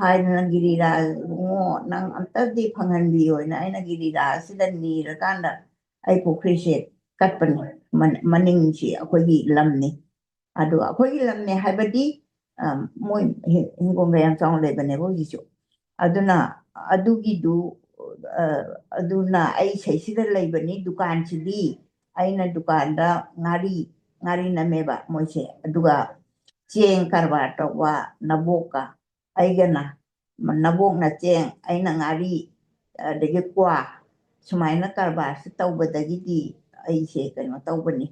ꯍꯥꯏꯗꯅ, ꯒꯤꯔꯤꯔꯥꯖ ꯏꯕꯨꯡꯉꯣ, ꯅꯪ ꯑꯝꯇꯗꯤ ꯐꯪꯍꯟꯕꯤꯌꯣꯅ ꯑꯩꯅ ꯒꯤꯔꯤꯔꯥꯖꯁꯤꯗ ꯅꯤꯔꯀꯥꯟꯗ ꯑꯩ ꯄꯨꯈ꯭ꯔꯤꯁꯦ ꯀꯠꯄꯅꯤ꯫ ꯃꯅꯤꯡꯁꯤ ꯑꯩꯈꯣꯏꯒꯤ ꯂꯝꯅꯤ꯫ ꯑꯗꯨꯒ ꯑꯩꯈꯣꯏꯒꯤ ꯂꯝꯅꯦ ꯍꯥꯏꯕꯗꯤ, ꯃꯣꯏ ꯍꯤꯡꯒꯣꯜꯒ ꯌꯥꯝ ꯆꯥꯎꯅ ꯂꯩꯕꯅꯦꯕ ꯍꯧꯖꯤꯛꯁꯨ꯫ ꯑꯗꯨꯅ ꯑꯗꯨꯒꯤꯗꯨ, ꯑꯗꯨꯅ ꯑꯩ ꯁꯤꯗꯩꯁꯤꯗ ꯂꯩꯕꯅꯤ꯫ ꯗꯨꯀꯥꯟꯁꯤꯗꯤ ꯑꯩꯅ ꯗꯨꯀꯥꯟꯗ ꯉꯥꯔꯤ, ꯉꯥꯔꯤ ꯅꯝꯃꯦꯕ ꯃꯣꯏꯁꯦ꯫ ꯑꯗꯨꯒ ꯆꯦꯡ ꯀꯔꯕꯥꯔ ꯇꯧꯕ ꯅꯕꯣꯛꯀ ꯑꯩꯒꯅ, ꯅꯕꯣꯛꯅ ꯆꯦꯡ, ꯑꯩꯅ ꯉꯥꯔꯤ, ꯑꯗꯒꯤ ꯀ꯭ꯋꯥ, ꯁꯨꯃꯥꯏꯅ ꯀꯔꯕꯥꯔꯁꯤ ꯇꯧꯕꯗꯒꯤꯗꯤ ꯑꯩꯁꯦ ꯀꯩꯅꯣ ꯇꯧꯕꯅꯤ꯫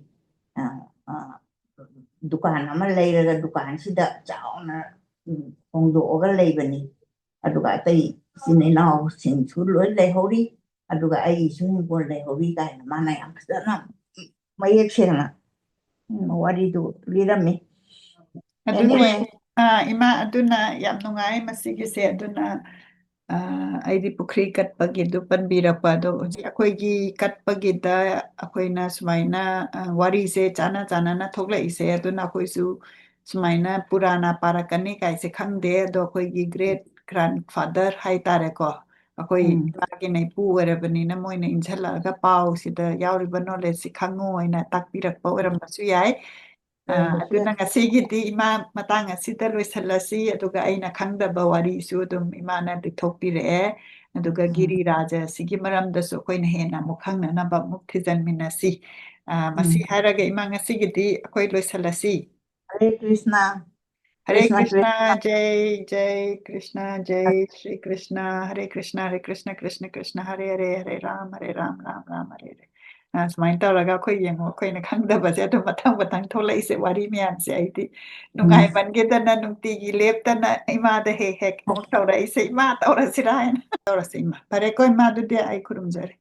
ꯑ, ꯑ, ꯗꯨꯀꯥꯟ ꯑꯃ ꯂꯩꯔꯒ ꯗꯨꯀꯥꯟꯁꯤꯗ ꯆꯥꯎꯅ, ꯎꯝ, ꯍꯣꯡꯗꯣꯛꯑꯒ ꯂꯩꯕꯅꯤ꯫ ꯑꯗꯨꯒ ꯑꯇꯩ ꯏꯆꯤꯟ ꯏꯅꯥꯎꯁꯤꯡꯁꯨ ꯂꯣꯏ ꯂꯩꯍꯧꯔꯤ꯫ ꯑꯗꯨꯒ ꯑꯩꯒꯤꯁꯨ ꯍꯤꯡꯒꯣꯜ ꯂꯩꯍꯧꯔꯤ ꯀꯥꯏꯅ ꯃꯥꯅ ꯌꯥꯝ ꯐꯖꯅ ꯃꯌꯦꯛ ꯁꯦꯡꯅ, ꯎꯝ, ꯋꯥꯔꯤꯗꯨ ꯂꯤꯔꯝꯃꯤ꯫ ꯑꯗꯨꯅꯦ, anyway꯫ ꯑꯥ, ꯏꯃꯥ, ꯑꯗꯨꯅ ꯌꯥꯝ ꯅꯨꯡꯉꯥꯏ ꯃꯁꯤꯒꯤꯁꯦ꯫ ꯑꯗꯨꯅ, ꯑꯥ, ꯑꯩꯗꯤ ꯄꯨꯈ꯭ꯔꯤ ꯀꯠꯄꯒꯤꯗꯨ ꯄꯟꯕꯤꯔꯛꯄ꯫ ꯑꯗꯣ ꯍꯧꯖꯤꯛ ꯑꯩꯈꯣꯏꯒꯤ ꯀꯠꯄꯒꯤꯗ ꯑꯩꯈꯣꯏꯅ ꯁꯨꯃꯥꯏꯅ, ꯑꯥ, ꯋꯥꯔꯤꯁꯦ ꯆꯥꯟꯅ ꯆꯥꯟꯅꯅ ꯊꯣꯛꯂꯛꯏꯁꯦ꯫ ꯑꯗꯨꯅ ꯑꯩꯈꯣꯏꯁꯨ ꯁꯨꯃꯥꯏꯅ ꯄꯨꯔꯥꯅ ꯄꯥꯔꯛꯀꯅꯤ ꯀꯥꯏꯁꯦ ꯈꯪꯗꯦ꯫ ꯑꯗꯣ ꯑꯩꯈꯣꯏꯒꯤ great grandfather ꯍꯥꯏꯇꯥꯔꯦꯀꯣ, ꯑꯩꯈꯣꯏ ꯎꯝ꯫ ꯏꯃꯥꯒꯤ ꯏꯄꯨ ꯑꯣꯏꯔꯕꯅꯤꯅ ꯃꯣꯏꯅ ꯏꯟꯁꯤꯜꯂꯛꯑꯒ ꯄꯥꯎꯁꯤꯗ ꯌꯥꯎꯔꯤꯕ knowledgeꯁꯤ ꯈꯪꯉꯣ ꯍꯥꯏꯅ ꯇꯥꯛꯄꯤꯔꯛꯄ ꯑꯣꯏꯔꯝꯕꯁꯨ ꯌꯥꯏ꯫ ꯑ, ꯑꯣꯏꯔꯝꯕꯁꯨ ꯑꯗꯨꯅ ꯌꯥꯏ꯫ ꯉꯁꯤꯒꯤꯗꯤ ꯏꯃꯥ ꯃꯇꯥꯡ ꯑꯁꯤꯗ ꯂꯣꯏꯁꯤꯜꯂꯁꯤ, ꯑꯗꯨꯒ ꯑꯩꯅ ꯈꯪꯗꯕ ꯋꯥꯔꯤꯁꯨ ꯑꯗꯨꯝ ꯏꯃꯥꯅ ꯂꯤꯊꯣꯛꯄꯤꯔꯛꯑꯦ꯫ ꯑꯗꯨꯒ ꯎꯝ꯫ ꯒꯤꯔꯤꯔꯥꯖꯁꯤꯒꯤ ꯃꯔꯝꯗꯁꯨ ꯑꯩꯈꯣꯏꯅ ꯍꯦꯟꯅ ꯑꯃꯨꯛ ꯈꯪꯅꯅꯕ ꯑꯃꯨꯛ ꯊꯤꯖꯤꯟꯃꯤꯟꯅꯁꯤ꯫ ꯑ, ꯃꯁꯤ ꯎꯝ꯫ ꯍꯥꯏꯔꯒ ꯏꯃꯥ ꯉꯁꯤꯒꯤꯗꯤ ꯑꯩꯈꯣꯏ ꯂꯣꯏꯁꯤꯜꯂꯁꯤ꯫ ꯍꯔꯦ ꯀ꯭ꯔꯤꯁꯅ꯫ ꯍꯔꯦ ꯀ꯭ꯔꯤꯁꯅ, ꯀ꯭ꯔꯤꯁꯅ, ꯀ꯭ꯔꯤꯁꯅ꯫ ꯖꯩ, ꯖꯩ ꯀ꯭ꯔꯤꯁꯅ, ꯖꯩ ꯁ꯭ꯔꯤ ꯀ꯭ꯔꯤꯁꯅ, ꯍꯔꯦ ꯀ꯭ꯔꯤꯁꯅ, ꯍꯔꯦ ꯀ꯭ꯔꯤꯁꯅ, ꯀ꯭ꯔꯤꯁꯅ ꯀ꯭ꯔꯤꯁꯅ, ꯍꯔꯦ ꯍꯔꯦ, ꯍꯔꯦ ꯔꯥꯝ, ꯍꯔꯦ ꯔꯥꯝ, ꯔꯥꯝ ꯔꯥꯝ, ꯍꯔꯦ ꯍꯔꯦ꯫ ꯑ, ꯁꯨꯃꯥꯏꯅ ꯇꯧꯔꯒ ꯑꯩꯈꯣꯏ ꯌꯦꯡꯉꯣ, ꯑꯩꯈꯣꯏꯅ ꯈꯪꯗꯕꯁꯦ ꯑꯗꯨꯝ ꯃꯊꯪ ꯃꯊꯪ ꯊꯣꯛꯂꯛꯏꯁꯦ, ꯋꯥꯔꯤ ꯃꯌꯥꯝꯁꯦ꯫ ꯑꯩꯗꯤ ꯎꯝ꯫ ꯅꯨꯡꯉꯥꯏꯃꯟꯒꯤꯗꯅ ꯅꯨꯡꯇꯤꯒꯤ ꯂꯦꯞꯇꯅ ꯏꯃꯥꯗ ꯍꯦꯛ ꯍꯦꯛ ꯑꯃꯨꯛ ꯇꯧꯔꯛꯏꯁꯦ, "ꯏꯃꯥ, ꯇꯧꯔꯁꯤꯔꯥ?" ꯍꯥꯏꯅ꯫ ꯇꯧꯔꯁꯤ, ꯏꯃꯥ꯫ ꯐꯔꯦꯀꯣ, ꯏꯃꯥ, ꯑꯗꯨꯗꯤ ꯑꯩ ꯈꯨꯔꯨꯝꯖꯔꯦ꯫